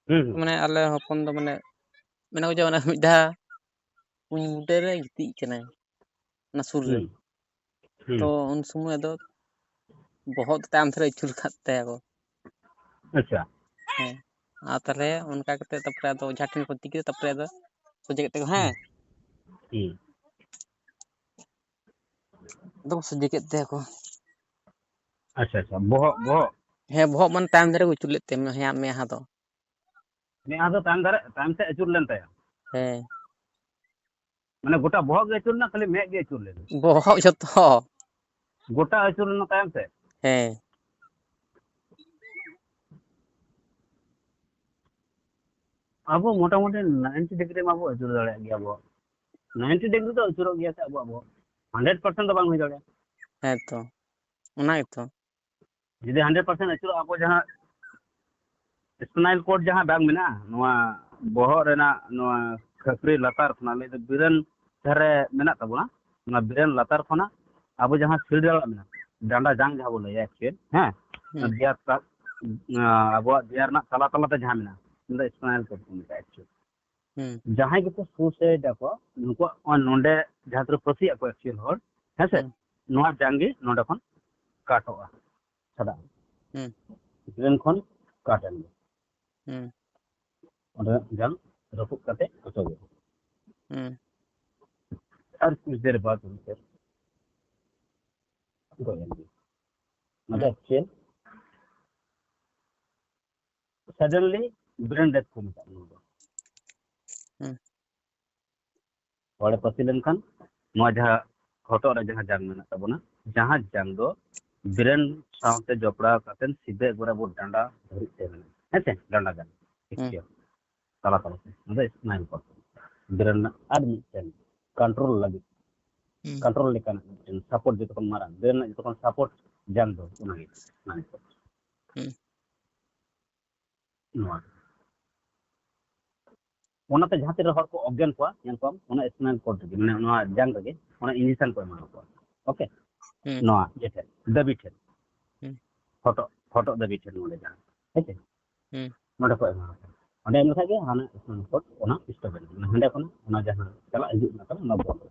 ᱦᱩᱸ, ᱦᱩᱸ᱾ ᱢᱟᱱᱮ ᱟᱞᱮ ᱦᱚᱯᱚᱱ ᱫᱚ ᱢᱟᱱᱮ, ᱢᱮᱱᱟ ᱠᱚ ᱡᱮ ᱚᱱᱟ ᱢᱤᱫ ᱫᱷᱟᱣ ᱠᱩᱧ ᱵᱩᱴᱟᱹ ᱨᱮ ᱜᱤᱛᱤᱡ ᱠᱟᱱᱟᱭ, ᱚᱱᱟ ᱥᱩᱨ ᱨᱮ᱾ ᱦᱩᱸ᱾ ᱦᱩᱸ᱾ ᱛᱚ ᱩᱱ ᱥᱚᱢᱚᱭ ᱟᱫᱚ ᱵᱚᱦᱚᱜ ᱫᱚ ᱛᱟᱭᱚᱢ ᱥᱮᱫ ᱨᱮ ᱟᱹᱪᱩᱨ ᱠᱟᱫ ᱛᱟᱭᱟ ᱠᱚ᱾ ᱟᱪᱪᱷᱟ᱾ ᱦᱮᱸ᱾ ᱟᱨ ᱛᱟᱦᱞᱮ ᱚᱱᱠᱟ ᱠᱟᱛᱮ ᱛᱟᱯᱚᱨᱮ ᱟᱫᱚ ᱚᱡᱷᱟ ᱴᱷᱮᱱ ᱠᱚ ᱤᱫᱤ ᱠᱮᱫᱟ, ᱛᱟᱯᱚᱨᱮ ᱟᱫᱚ ᱥᱚᱡᱷᱮ ᱠᱮᱫ ᱛᱟᱠᱚ, ᱦᱮᱸ᱾ ᱦᱩᱸ᱾ ᱦᱩᱸ᱾ ᱟᱫᱚ ᱠᱚ ᱥᱚᱡᱷᱮ ᱠᱮᱫ ᱛᱟᱭᱟ ᱠᱚ᱾ ᱟᱪᱪᱷᱟ, ᱟᱪᱪᱷᱟ᱾ ᱵᱚᱦᱚᱜ, ᱵᱚᱦᱚᱜ? ᱦᱮᱸ, ᱵᱚᱦᱚᱜ ᱢᱟᱱᱮ ᱛᱟᱭᱚᱢ ᱫᱷᱟᱨᱮ ᱠᱚ ᱟᱹᱪᱩᱨ ᱞᱮᱫ ᱛᱟᱭᱟ, ᱢᱮᱫᱦᱟ, ᱢᱮᱫᱦᱟ ᱫᱚ᱾ ᱢᱮᱫᱦᱟ ᱫᱚ ᱛᱟᱭᱚᱢ ᱫᱷᱟᱨᱮ, ᱛᱟᱭᱚᱢ ᱥᱮᱫ ᱟᱹᱪᱩᱨ ᱞᱮᱱ ᱛᱟᱭᱟ? ᱦᱮᱸ᱾ ᱢᱟᱱᱮ ᱜᱚᱴᱟ ᱵᱚᱦᱚᱜ ᱜᱮ ᱟᱹᱪᱩᱨ ᱞᱮᱱᱟ, ᱠᱷᱟᱹᱞᱤ ᱢᱮᱫ ᱜᱮ ᱟᱹᱪᱩᱨ ᱞᱮᱱᱟ? ᱵᱚᱦᱚᱜ ᱡᱷᱚᱛᱚ᱾ ᱜᱚᱴᱟ ᱟᱹᱪᱩᱨ ᱞᱮᱱᱟ ᱛᱟᱭᱚᱢ ᱥᱮᱫ? ᱦᱮᱸ᱾ ᱟᱵᱚ ᱢᱚᱴᱟᱢᱩᱴᱤ ninety degree ᱢᱟᱵᱚ ᱟᱹᱪᱩᱨ ᱫᱟᱲᱮᱭᱟᱜ ᱜᱮᱭᱟ ᱵᱚᱦᱚᱜ᱾ ninety degree ᱫᱚ ᱟᱹᱪᱩᱨᱚᱜ ᱜᱮᱭᱟ ᱥᱮ ᱟᱵᱚᱣᱟᱜ ᱵᱚᱦᱚᱜ᱾ hundred percent ᱫᱚ ᱵᱟᱝ ᱦᱩᱭ ᱫᱟᱲᱮᱭᱟᱜᱼᱟ᱾ ᱦᱮᱸ ᱛᱚ, ᱚᱱᱟ ᱜᱮᱛᱚ᱾ ᱡᱩᱫᱤ hundred percent ᱟᱹᱪᱩᱨᱚᱜᱼᱟ, ᱟᱵᱚ ᱡᱟᱦᱟᱸ spinal cord ᱡᱟᱦᱟᱸ ᱰᱟᱝ ᱢᱮᱱᱟᱜᱼᱟ, ᱱᱚᱣᱟ ᱵᱚᱦᱚᱜ ᱨᱮᱱᱟᱜ ᱱᱚᱣᱟ ᱠᱷᱟᱹᱯᱨᱤ ᱞᱟᱛᱟᱨ ᱠᱷᱚᱱᱟᱜ, ᱞᱟᱹᱭ ᱫᱚ brain ᱫᱷᱟᱨᱮ ᱢᱮᱱᱟᱜ ᱛᱟᱵᱚᱱᱟ, ᱚᱱᱟ brain ᱞᱟᱛᱟᱨ ᱠᱷᱚᱱᱟᱜ ᱟᱵᱚ ᱡᱟᱦᱟᱸ ᱥᱤᱨ ᱰᱟᱸᱰᱟ ᱢᱮᱱᱟᱜᱼᱟ, ᱰᱟᱸᱰᱟ ᱡᱟᱝ ᱡᱟᱦᱟᱸ ᱵᱚᱱ ᱞᱟᱹᱭᱟ actual, ᱦᱮᱸ, ᱦᱩᱸ᱾ ᱫᱮᱭᱟ ᱛᱟ-, ᱟᱵᱚᱣᱟᱜ ᱫᱮᱭᱟ ᱨᱮᱱᱟᱜ ᱛᱟᱞᱟ ᱛᱟᱞᱟᱛᱮ ᱡᱟᱦᱟᱸ ᱢᱮᱱᱟᱜᱼᱟ, ᱚᱱᱟ ᱫᱚ spinal cord ᱠᱚ ᱢᱮᱛᱟᱜᱼᱟ actual᱾ ᱦᱩᱸ᱾ ᱡᱟᱦᱟᱸᱭ ᱜᱮᱠᱚ suicide ᱟᱠᱚ, ᱱᱩᱠᱩᱣᱟᱜ ᱱᱚᱣᱟ ᱱᱚᱰᱮ ᱡᱟᱦᱟᱸ ᱛᱤᱱᱟᱹᱜ ᱯᱟᱹᱥᱤ ᱟᱠᱚ actual ᱦᱚᱲ, ᱦᱮᱸ ᱥᱮ? ᱦᱩᱸ᱾ ᱱᱚᱣᱟ ᱡᱟᱝ ᱜᱮ ᱱᱚᱰᱮ ᱠᱷᱚᱱ ᱠᱟᱴᱚᱜᱼᱟ, ᱪᱷᱟᱰᱟᱜᱼᱟ᱾ ᱦᱩᱸ᱾ brain ᱠᱷᱚᱱ ᱠᱟᱴ ᱮᱱ ᱜᱮ᱾ ᱦᱩᱸ᱾ ᱚᱸᱰᱮᱱᱟᱜ ᱡᱟᱝ ᱨᱟᱹᱯᱩᱫ ᱠᱟᱛᱮ ᱚᱪᱚᱜᱚᱜᱼᱟ᱾ ᱦᱩᱸ᱾ ᱟᱨ ᱠᱩᱪ ᱫᱮᱨ ᱵᱟᱫ ᱩᱱᱤ ᱯᱷᱤᱨ ᱜᱚᱡ ᱮᱱ ᱜᱮ᱾ ᱚᱱᱟ ᱫᱚ ᱦᱩᱸ᱾ actual suddenly brain death ᱠᱚ ᱢᱮᱛᱟᱜᱼᱟ ᱱᱚᱣᱟ ᱫᱚ᱾ ᱦᱩᱸ᱾ ᱦᱚᱲᱮ ᱯᱟᱹᱥᱤ ᱞᱮᱱᱠᱷᱟᱱ ᱱᱚᱣᱟ ᱡᱟᱦᱟᱸ ᱦᱚᱴᱚᱜ ᱨᱮ ᱡᱟᱦᱟᱸ ᱡᱟᱝ ᱢᱮᱱᱟᱜ ᱛᱟᱵᱚᱱᱟ, ᱡᱟᱦᱟᱸ ᱡᱟᱝ ᱫᱚ brain ᱥᱟᱶᱛᱮ ᱡᱚᱯᱲᱟᱣ ᱠᱟᱛᱮ ᱥᱤᱫᱷᱟᱹ ᱮᱠᱵᱟᱨᱮ ᱟᱵᱚ ᱰᱟᱸᱰᱟ ᱫᱷᱟᱹᱨᱤᱡ ᱛᱮ ᱢᱮᱱᱟᱜᱼᱟ, ᱦᱮᱸ ᱥᱮ? ᱰᱟᱸᱰᱟ ᱡᱟᱝ, ᱦᱩᱸ᱾ ᱤᱥᱠᱮᱞ, ᱛᱟᱞᱟ ᱛᱟᱞᱟ ᱛᱮ᱾ ᱚᱱᱟ ᱫᱚ spinal cord᱾ brain ᱨᱮᱱᱟᱜ ᱟᱨ ᱢᱤᱫᱴᱮᱱ ᱠᱚᱱᱴᱨᱳᱞ ᱞᱟᱹᱜᱤᱫ, ᱦᱩᱸ᱾ ᱠᱚᱱᱴᱨᱳᱞ ᱞᱮᱠᱟᱱᱟᱜ ᱢᱤᱫᱴᱮᱱ ᱥᱟᱯᱳᱨᱴ, ᱡᱚᱛᱚ ᱠᱷᱚᱱ ᱢᱟᱨᱟᱝ ᱫᱟᱹᱲ ᱨᱮᱱᱟᱜ ᱡᱚᱛᱚ ᱠᱷᱚᱱ ᱥᱟᱯᱳᱨᱴ ᱡᱟᱝ ᱫᱚ ᱚᱱᱟᱜᱮ ᱠᱟᱱᱟ᱾ ᱦᱩᱸ᱾ ᱱᱚᱣᱟ ᱚᱱᱟᱛᱮ ᱡᱟᱦᱟᱸ ᱛᱤᱱᱟᱹᱜ ᱦᱚᱲ ᱠᱚ ᱚᱜᱽᱜᱮᱱ ᱠᱚᱣᱟ, ᱧᱮᱞ ᱠᱚᱣᱟᱢ, ᱚᱱᱟ ᱥᱯᱟᱭᱤᱱᱟᱞ ᱠᱚᱨᱰ ᱨᱮᱜᱮ, ᱢᱟᱱᱮ ᱱᱚᱣᱟ ᱡᱟᱝ ᱨᱮᱜᱮ ᱚᱱᱟ ᱤᱧᱡᱮᱠᱥᱚᱱ ᱠᱚ ᱮᱢᱟ ᱠᱚᱣᱟ᱾ ᱳᱠᱮ? ᱦᱩᱸ᱾ ᱱᱚᱣᱟ ᱤᱭᱟᱹ ᱴᱷᱮᱱ, ᱫᱟᱹᱵᱤ ᱴᱷᱮᱱ᱾ ᱦᱩᱸ᱾ ᱦᱚᱴᱚᱜ, ᱦᱚᱴᱚᱜ ᱫᱟᱹᱵᱤ ᱴᱷᱮᱱ ᱱᱚᱰᱮ ᱡᱟᱦᱟᱸ, ᱦᱮᱸ ᱥᱮ? ᱦᱩᱸ᱾ ᱱᱚᱰᱮ ᱠᱚ ᱮᱢᱟ ᱠᱚᱣᱟ᱾ ᱚᱸᱰᱮ ᱮᱢ ᱞᱮᱠᱷᱟᱡ ᱜᱮ ᱦᱟᱱᱟ ᱥᱯᱟᱭᱤᱱᱟᱞ ᱠᱚᱨᱰ ᱚᱱᱟ ᱥᱴᱚᱯ ᱮᱱᱟ᱾ ᱢᱟᱱᱮ ᱦᱟᱸᱰᱮ ᱠᱷᱚᱱ ᱚᱱᱟ ᱡᱟᱦᱟᱸ ᱪᱟᱞᱟᱜ ᱦᱤᱡᱩᱜ ᱠᱟᱱᱟ ᱛᱟᱦᱚᱞᱮ ᱚᱱᱟ ᱵᱚᱱᱫᱚ᱾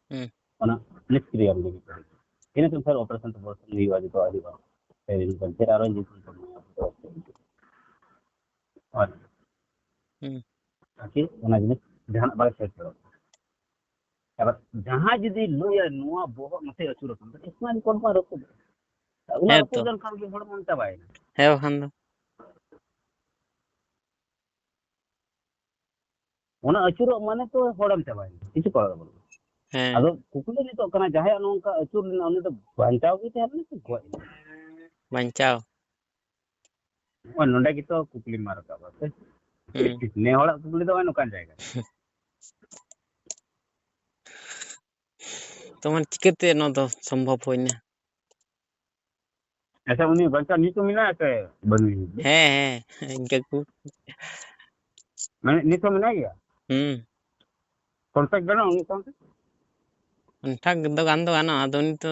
ᱦᱩᱸ᱾ ᱚᱱᱟ ᱱᱤᱥᱠᱨᱤᱭᱟᱢ ᱞᱟᱹᱜᱤᱫ ᱛᱮ᱾ ᱤᱱᱟᱹ ᱠᱷᱟᱱ ᱯᱷᱮᱨ ᱚᱯᱟᱨᱮᱥᱚᱱ ᱴᱚᱯᱟᱨᱮᱥᱚᱱ ᱦᱩᱭᱩᱜᱼᱟ, ᱡᱚᱛᱚᱣᱟᱜ ᱦᱩᱭᱩᱜᱼᱟ᱾ ᱯᱷᱮᱨ ᱤᱱᱟᱹ ᱠᱷᱟᱱ ᱯᱷᱮᱨ ᱟᱨᱚ ᱤᱧᱡᱮᱠᱥᱚᱱ ᱠᱚ ᱮᱢᱟᱭᱟ᱾ ᱦᱳᱭ᱾ ᱦᱩᱸ᱾ ᱛᱟᱠᱤ ᱚᱱᱟ ᱡᱤᱱᱤᱥ ᱡᱟᱦᱟᱱᱟᱜ ᱵᱟᱭ ᱥᱮᱴᱮᱨᱚᱜ᱾ ᱟᱵᱟᱨ ᱡᱟᱦᱟᱸᱭ ᱡᱩᱫᱤ ᱞᱟᱹᱭᱟ ᱱᱚᱣᱟ ᱵᱚᱦᱚᱜ ᱱᱚᱛᱮ ᱟᱹᱪᱩᱨ ᱟᱠᱟᱱ, ᱛᱟᱦᱞᱮ ᱥᱯᱟᱭᱤᱱᱟᱞ ᱠᱚᱨᱰ ᱢᱟ ᱨᱟᱹᱯᱩᱫᱚᱜ᱾ ᱚᱱᱟ ᱦᱮᱸ ᱨᱟᱹᱯᱩᱫ ᱛᱚ᱾ ᱞᱮᱱᱠᱷᱟᱱ ᱜᱮ ᱦᱚᱲᱢᱚᱢ ᱪᱟᱵᱟᱭᱮᱱᱟ᱾ ᱦᱮᱸ ᱵᱟᱠᱷᱟᱱ ᱫᱚ᱾ ᱚᱱᱟ ᱟᱹᱪᱩᱨᱚᱜ ᱢᱟᱱᱮ ᱛᱚ ᱦᱚᱲᱮᱢ ᱪᱟᱵᱟᱭᱮᱱᱟ, ᱠᱤᱪᱷᱩ ᱠᱚᱨᱟᱣ ᱵᱟᱹᱱᱩᱜᱼᱟ᱾ ᱦᱮᱸ᱾ ᱟᱫᱚ ᱠᱩᱠᱞᱤ ᱱᱤᱛᱚᱜ ᱠᱟᱱᱟ, ᱡᱟᱦᱟᱸᱭᱟᱜ ᱱᱚᱝᱠᱟ ᱟᱹᱪᱩᱨ ᱞᱮᱱᱟ, ᱩᱱᱤ ᱫᱚ ᱵᱟᱧᱪᱟᱣ ᱜᱮ ᱛᱟᱦᱮᱸ ᱞᱮᱱᱟ ᱥᱮ ᱜᱚᱡ ᱮᱱᱟ? ᱵᱟᱧᱪᱟᱣ᱾ ᱱᱚᱜᱼᱚᱭ ᱱᱚᱰᱮ ᱜᱮᱛᱚ ᱠᱩᱠᱞᱤ ᱢᱟ ᱨᱟᱠᱟᱵᱟ ᱥᱮ? ᱦᱩᱸ᱾ ᱱᱮ ᱦᱚᱲᱟᱜ ᱠᱩᱠᱞᱤ ᱫᱚ ᱱᱚᱜᱼᱚᱭ ᱱᱚᱝᱠᱟᱱ ᱡᱟᱭᱜᱟ ᱨᱮ᱾ ᱛᱚ ᱢᱟᱱᱮ ᱪᱤᱠᱟᱹᱛᱮ ᱱᱚᱣᱟ ᱫᱚ ᱥᱚᱢᱵᱷᱚᱵ ᱦᱩᱭᱱᱟ? ᱟᱪᱪᱷᱟ, ᱩᱱᱤ ᱵᱟᱧᱪᱟᱣ ᱱᱤᱛ ᱦᱚᱸ ᱢᱮᱱᱟᱭᱟ ᱥᱮ ᱵᱟᱹᱱᱩᱭᱟ? ᱦᱮᱸ, ᱦᱮᱸ, ᱤᱱᱠᱟᱹ ᱠᱚ᱾ ᱢᱟᱱᱮ ᱱᱤᱛ ᱦᱚᱸ ᱢᱮᱱᱟᱭ ᱜᱮᱭᱟ? ᱦᱩᱸ᱾ ᱠᱚᱱᱴᱟᱠᱴ ᱜᱟᱱᱚᱜᱼᱟ ᱩᱱᱤ ᱥᱟᱶᱛᱮ? ᱠᱚᱱᱴᱟᱠᱴ ᱫᱚ ᱜᱟᱱ ᱫᱚ ᱜᱟᱱᱚᱜᱼᱟ, ᱟᱫᱚ ᱩᱱᱤ ᱛᱚ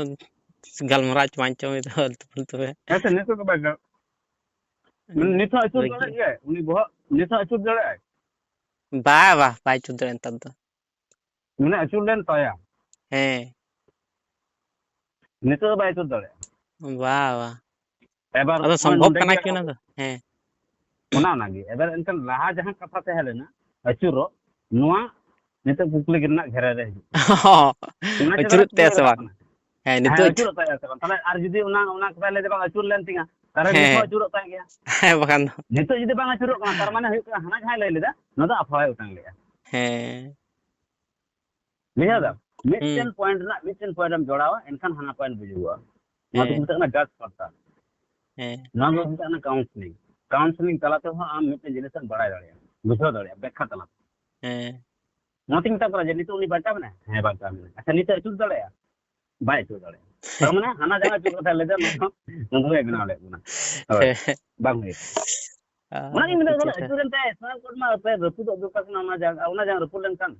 ᱜᱟᱞᱢᱟᱨᱟᱣ ᱦᱚᱪᱚ ᱵᱟᱝ ᱪᱚ ᱩᱱᱤ ᱫᱚ ᱟᱞᱛᱩ ᱯᱷᱟᱞᱛᱩ ᱜᱮ᱾ ᱦᱮᱸ ᱥᱮ, ᱱᱤᱛᱚᱜ ᱫᱚ ᱵᱟᱭ ᱜᱟᱱᱚᱜ-, ᱢᱟᱱᱮ ᱱᱤᱛ ᱦᱚᱸ ᱟᱹᱪᱩᱨ ᱵᱷᱟᱹᱜᱤ᱾ ᱫᱟᱲᱮᱭᱟᱜ ᱜᱮᱭᱟᱭ? ᱩᱱᱤ ᱵᱚᱦᱚᱜ ᱱᱤᱛ ᱦᱚᱸ ᱟᱹᱪᱩᱨ ᱫᱟᱲᱮᱭᱟᱜᱼᱟᱭ? ᱵᱟ, ᱵᱟ, ᱵᱟᱭ ᱟᱹᱪᱩᱨ ᱫᱟᱲᱮᱭᱟᱜᱼᱟ ᱱᱮᱛᱟᱨ ᱫᱚ᱾ ᱢᱟᱱᱮ ᱟᱹᱪᱩᱨ ᱞᱮᱱ ᱛᱟᱭᱟ᱾ ᱦᱮᱸ᱾ ᱱᱤᱛᱚᱜ ᱫᱚ ᱵᱟᱭ ᱟᱹᱪᱩᱨ ᱫᱟᱲᱮᱭᱟᱜᱼᱟ᱾ ᱵᱟ, ᱵᱟ᱾ ᱮᱵᱟᱨ ᱟᱫᱚ ᱱᱚᱜᱼᱚᱭ ᱥᱚᱢᱵᱷᱚᱵ ᱱᱚᱰᱮ ᱠᱟᱱᱟ ᱜᱮ ᱠᱤ ᱚᱱᱟ ᱟᱵᱚ, ᱫᱚ? ᱦᱮᱸ᱾ ᱚᱱᱟ, ᱚᱱᱟᱜᱮ᱾ ᱮᱵᱟᱨ ᱮᱱᱠᱷᱟᱱ ᱞᱟᱦᱟ ᱡᱟᱦᱟᱸ ᱠᱟᱛᱷᱟ ᱛᱟᱦᱮᱸ ᱞᱮᱱᱟ, ᱟᱹᱪᱩᱨᱚᱜ, ᱱᱚᱣᱟ ᱱᱤᱛᱚᱜ ᱠᱩᱠᱞᱤ ᱨᱮᱱᱟᱜ ᱜᱷᱮᱨᱟ ᱨᱮ ᱦᱤᱡᱩᱜ ᱠᱟᱱᱟ᱾ ᱚᱱᱟ ᱪᱮᱫᱟᱜ ᱟᱹᱪᱩᱨᱚᱜ ᱠᱩᱠᱞᱤ ᱛᱟᱭᱟ ᱥᱮ ᱨᱟᱠᱟᱵ ᱵᱟᱝ? ᱠᱟᱱᱟ? ᱦᱮᱸ, ᱦᱮᱸ, ᱱᱤᱛᱚᱜ ᱟᱹᱪᱩᱨᱚᱜ ᱛᱟᱭᱟ ᱥᱮ ᱵᱟᱝ? ᱛᱟᱦᱞᱮ ᱟᱨ ᱡᱩᱫᱤ ᱚᱱᱟ, ᱚᱱᱟ ᱠᱟᱛᱷᱟᱭ ᱞᱟᱹᱭ ᱫᱟ, "ᱵᱟᱝ, ᱟᱹᱪᱩᱨ ᱞᱮᱱ ᱛᱤᱧᱟ", ᱛᱟᱦᱞᱮ ᱱᱤᱛ ᱦᱚᱸ ᱦᱮᱸ᱾ ᱟᱹᱪᱩᱨᱚᱜ ᱛᱟᱭ ᱜᱮᱭᱟ᱾ ᱦᱮᱸ, ᱵᱟᱠᱷᱟᱱ ᱫᱚ᱾ ᱱᱤᱛᱚᱜ ᱡᱩᱫᱤ ᱵᱟᱝ ᱟᱹᱪᱩᱨᱚᱜ ᱠᱟᱱᱟ, ᱛᱟᱨ ᱢᱟᱱᱮ ᱦᱩᱭᱩᱜ ᱠᱟᱱᱟ ᱦᱟᱱᱟ ᱡᱟᱦᱟᱸᱭ ᱞᱟᱹᱭ ᱞᱮᱫᱟ, ᱱᱚᱣᱟ ᱫᱚ ᱟᱯᱷᱟᱣᱟᱭ ᱚᱴᱟᱝ ᱞᱮᱜᱼᱟ᱾ ᱦᱮᱸ᱾ ᱵᱩᱡᱷᱟᱹᱣ ᱫᱟᱢ? ᱦᱩᱸ᱾ ᱢᱤᱫᱴᱮᱱ ᱯᱚᱭᱮᱱᱴ ᱨᱮᱱᱟᱜ ᱢᱤᱫᱴᱮᱱ ᱯᱚᱭᱮᱱᱴ ᱮᱢ ᱡᱚᱲᱟᱣᱟ, ᱮᱱᱠᱷᱟᱱ ᱦᱟᱱᱟ ᱯᱚᱭᱮᱱᱴ ᱵᱩᱡᱩᱜᱚᱜᱼᱟ᱾ ᱱᱚᱣᱟ ᱫᱚᱠᱚ ᱦᱮᱸ᱾ ᱢᱮᱛᱟᱜ ᱠᱟᱱᱟ ᱡᱟᱡᱽ ᱯᱟᱨᱥᱚᱱ᱾ ᱦᱮᱸ᱾ ᱱᱚᱣᱟ ᱫᱚ ᱢᱮᱛᱟᱜ ᱠᱟᱱᱟ ᱠᱟᱣᱩᱱᱥᱮᱞᱤᱝ᱾ ᱠᱟᱣᱩᱱᱥᱮᱞᱤᱝ ᱛᱟᱞᱟ ᱛᱮᱦᱚᱸ ᱟᱢ ᱢᱤᱫᱴᱮᱱ ᱡᱤᱱᱤᱥ ᱮᱢ ᱵᱟᱲᱟᱭ ᱫᱟᱲᱮᱭᱟᱜᱼᱟ, ᱵᱩᱡᱷᱟᱹᱣ ᱫᱟᱲᱮᱭᱟᱜᱼᱟ, ᱵᱮᱠᱠᱷᱟ ᱛᱟᱞᱟᱛᱮ᱾ ᱦᱮᱸ᱾ ᱚᱱᱟᱛᱮᱧ ᱢᱮᱛᱟᱜ ᱠᱟᱱᱟ ᱡᱮ ᱱᱤᱛᱚᱜ ᱩᱱᱤ ᱵᱟᱧᱪᱟᱣ ᱢᱮᱱᱟᱭᱟ? ᱦᱮᱸ, ᱵᱟᱧᱪᱟᱣ ᱢᱮᱱᱟᱭᱟ᱾ ᱟᱪᱪᱷᱟ, ᱱᱤᱛᱚᱜ ᱟᱹᱪᱩᱨ ᱫᱟᱲᱮᱭᱟᱜᱼᱟ? ᱵᱟᱭ ᱟᱹᱪᱩᱨ ᱫᱟᱲᱮᱭᱟᱜᱼᱟ᱾ ᱛᱟᱨ ᱢᱟᱱᱮ ᱦᱟᱱᱟ ᱡᱟᱸᱜᱟ ᱟᱹᱪᱩᱨ ᱠᱟᱛᱷᱟ ᱞᱟᱹᱭ ᱫᱟ, ᱱᱚᱣᱟ ᱦᱚᱸ ᱩᱱᱫᱩ ᱵᱟᱭ ᱵᱮᱱᱟᱣ ᱞᱮᱫ ᱵᱚᱱᱟ᱾ ᱦᱳᱭ, ᱦᱮᱸ᱾ ᱵᱟᱝ ᱦᱩᱭ ᱟᱠᱟᱱᱟ᱾ ᱟᱨ ᱚᱱᱟᱜᱤᱧ ᱢᱮᱱᱫᱟ, ᱪᱮᱫ ᱛᱟᱦᱞᱮ ᱞᱮᱠᱟ? ᱟᱹᱪᱩᱨ ᱮᱱ ᱛᱟᱭᱟ, ᱥᱱᱟᱭᱯᱟᱨ ᱢᱟ ᱟᱯᱮ ᱨᱟᱹᱯᱩᱫᱚᱜ ᱫᱚᱨᱠᱟᱨ ᱠᱟᱱᱟ, ᱚᱱᱟ ᱡᱟᱸᱜᱟ, ᱚᱱᱟ ᱡᱟᱸᱜᱟ ᱨᱟᱹᱯᱩᱫ ᱞᱮᱱᱠᱷᱟᱱ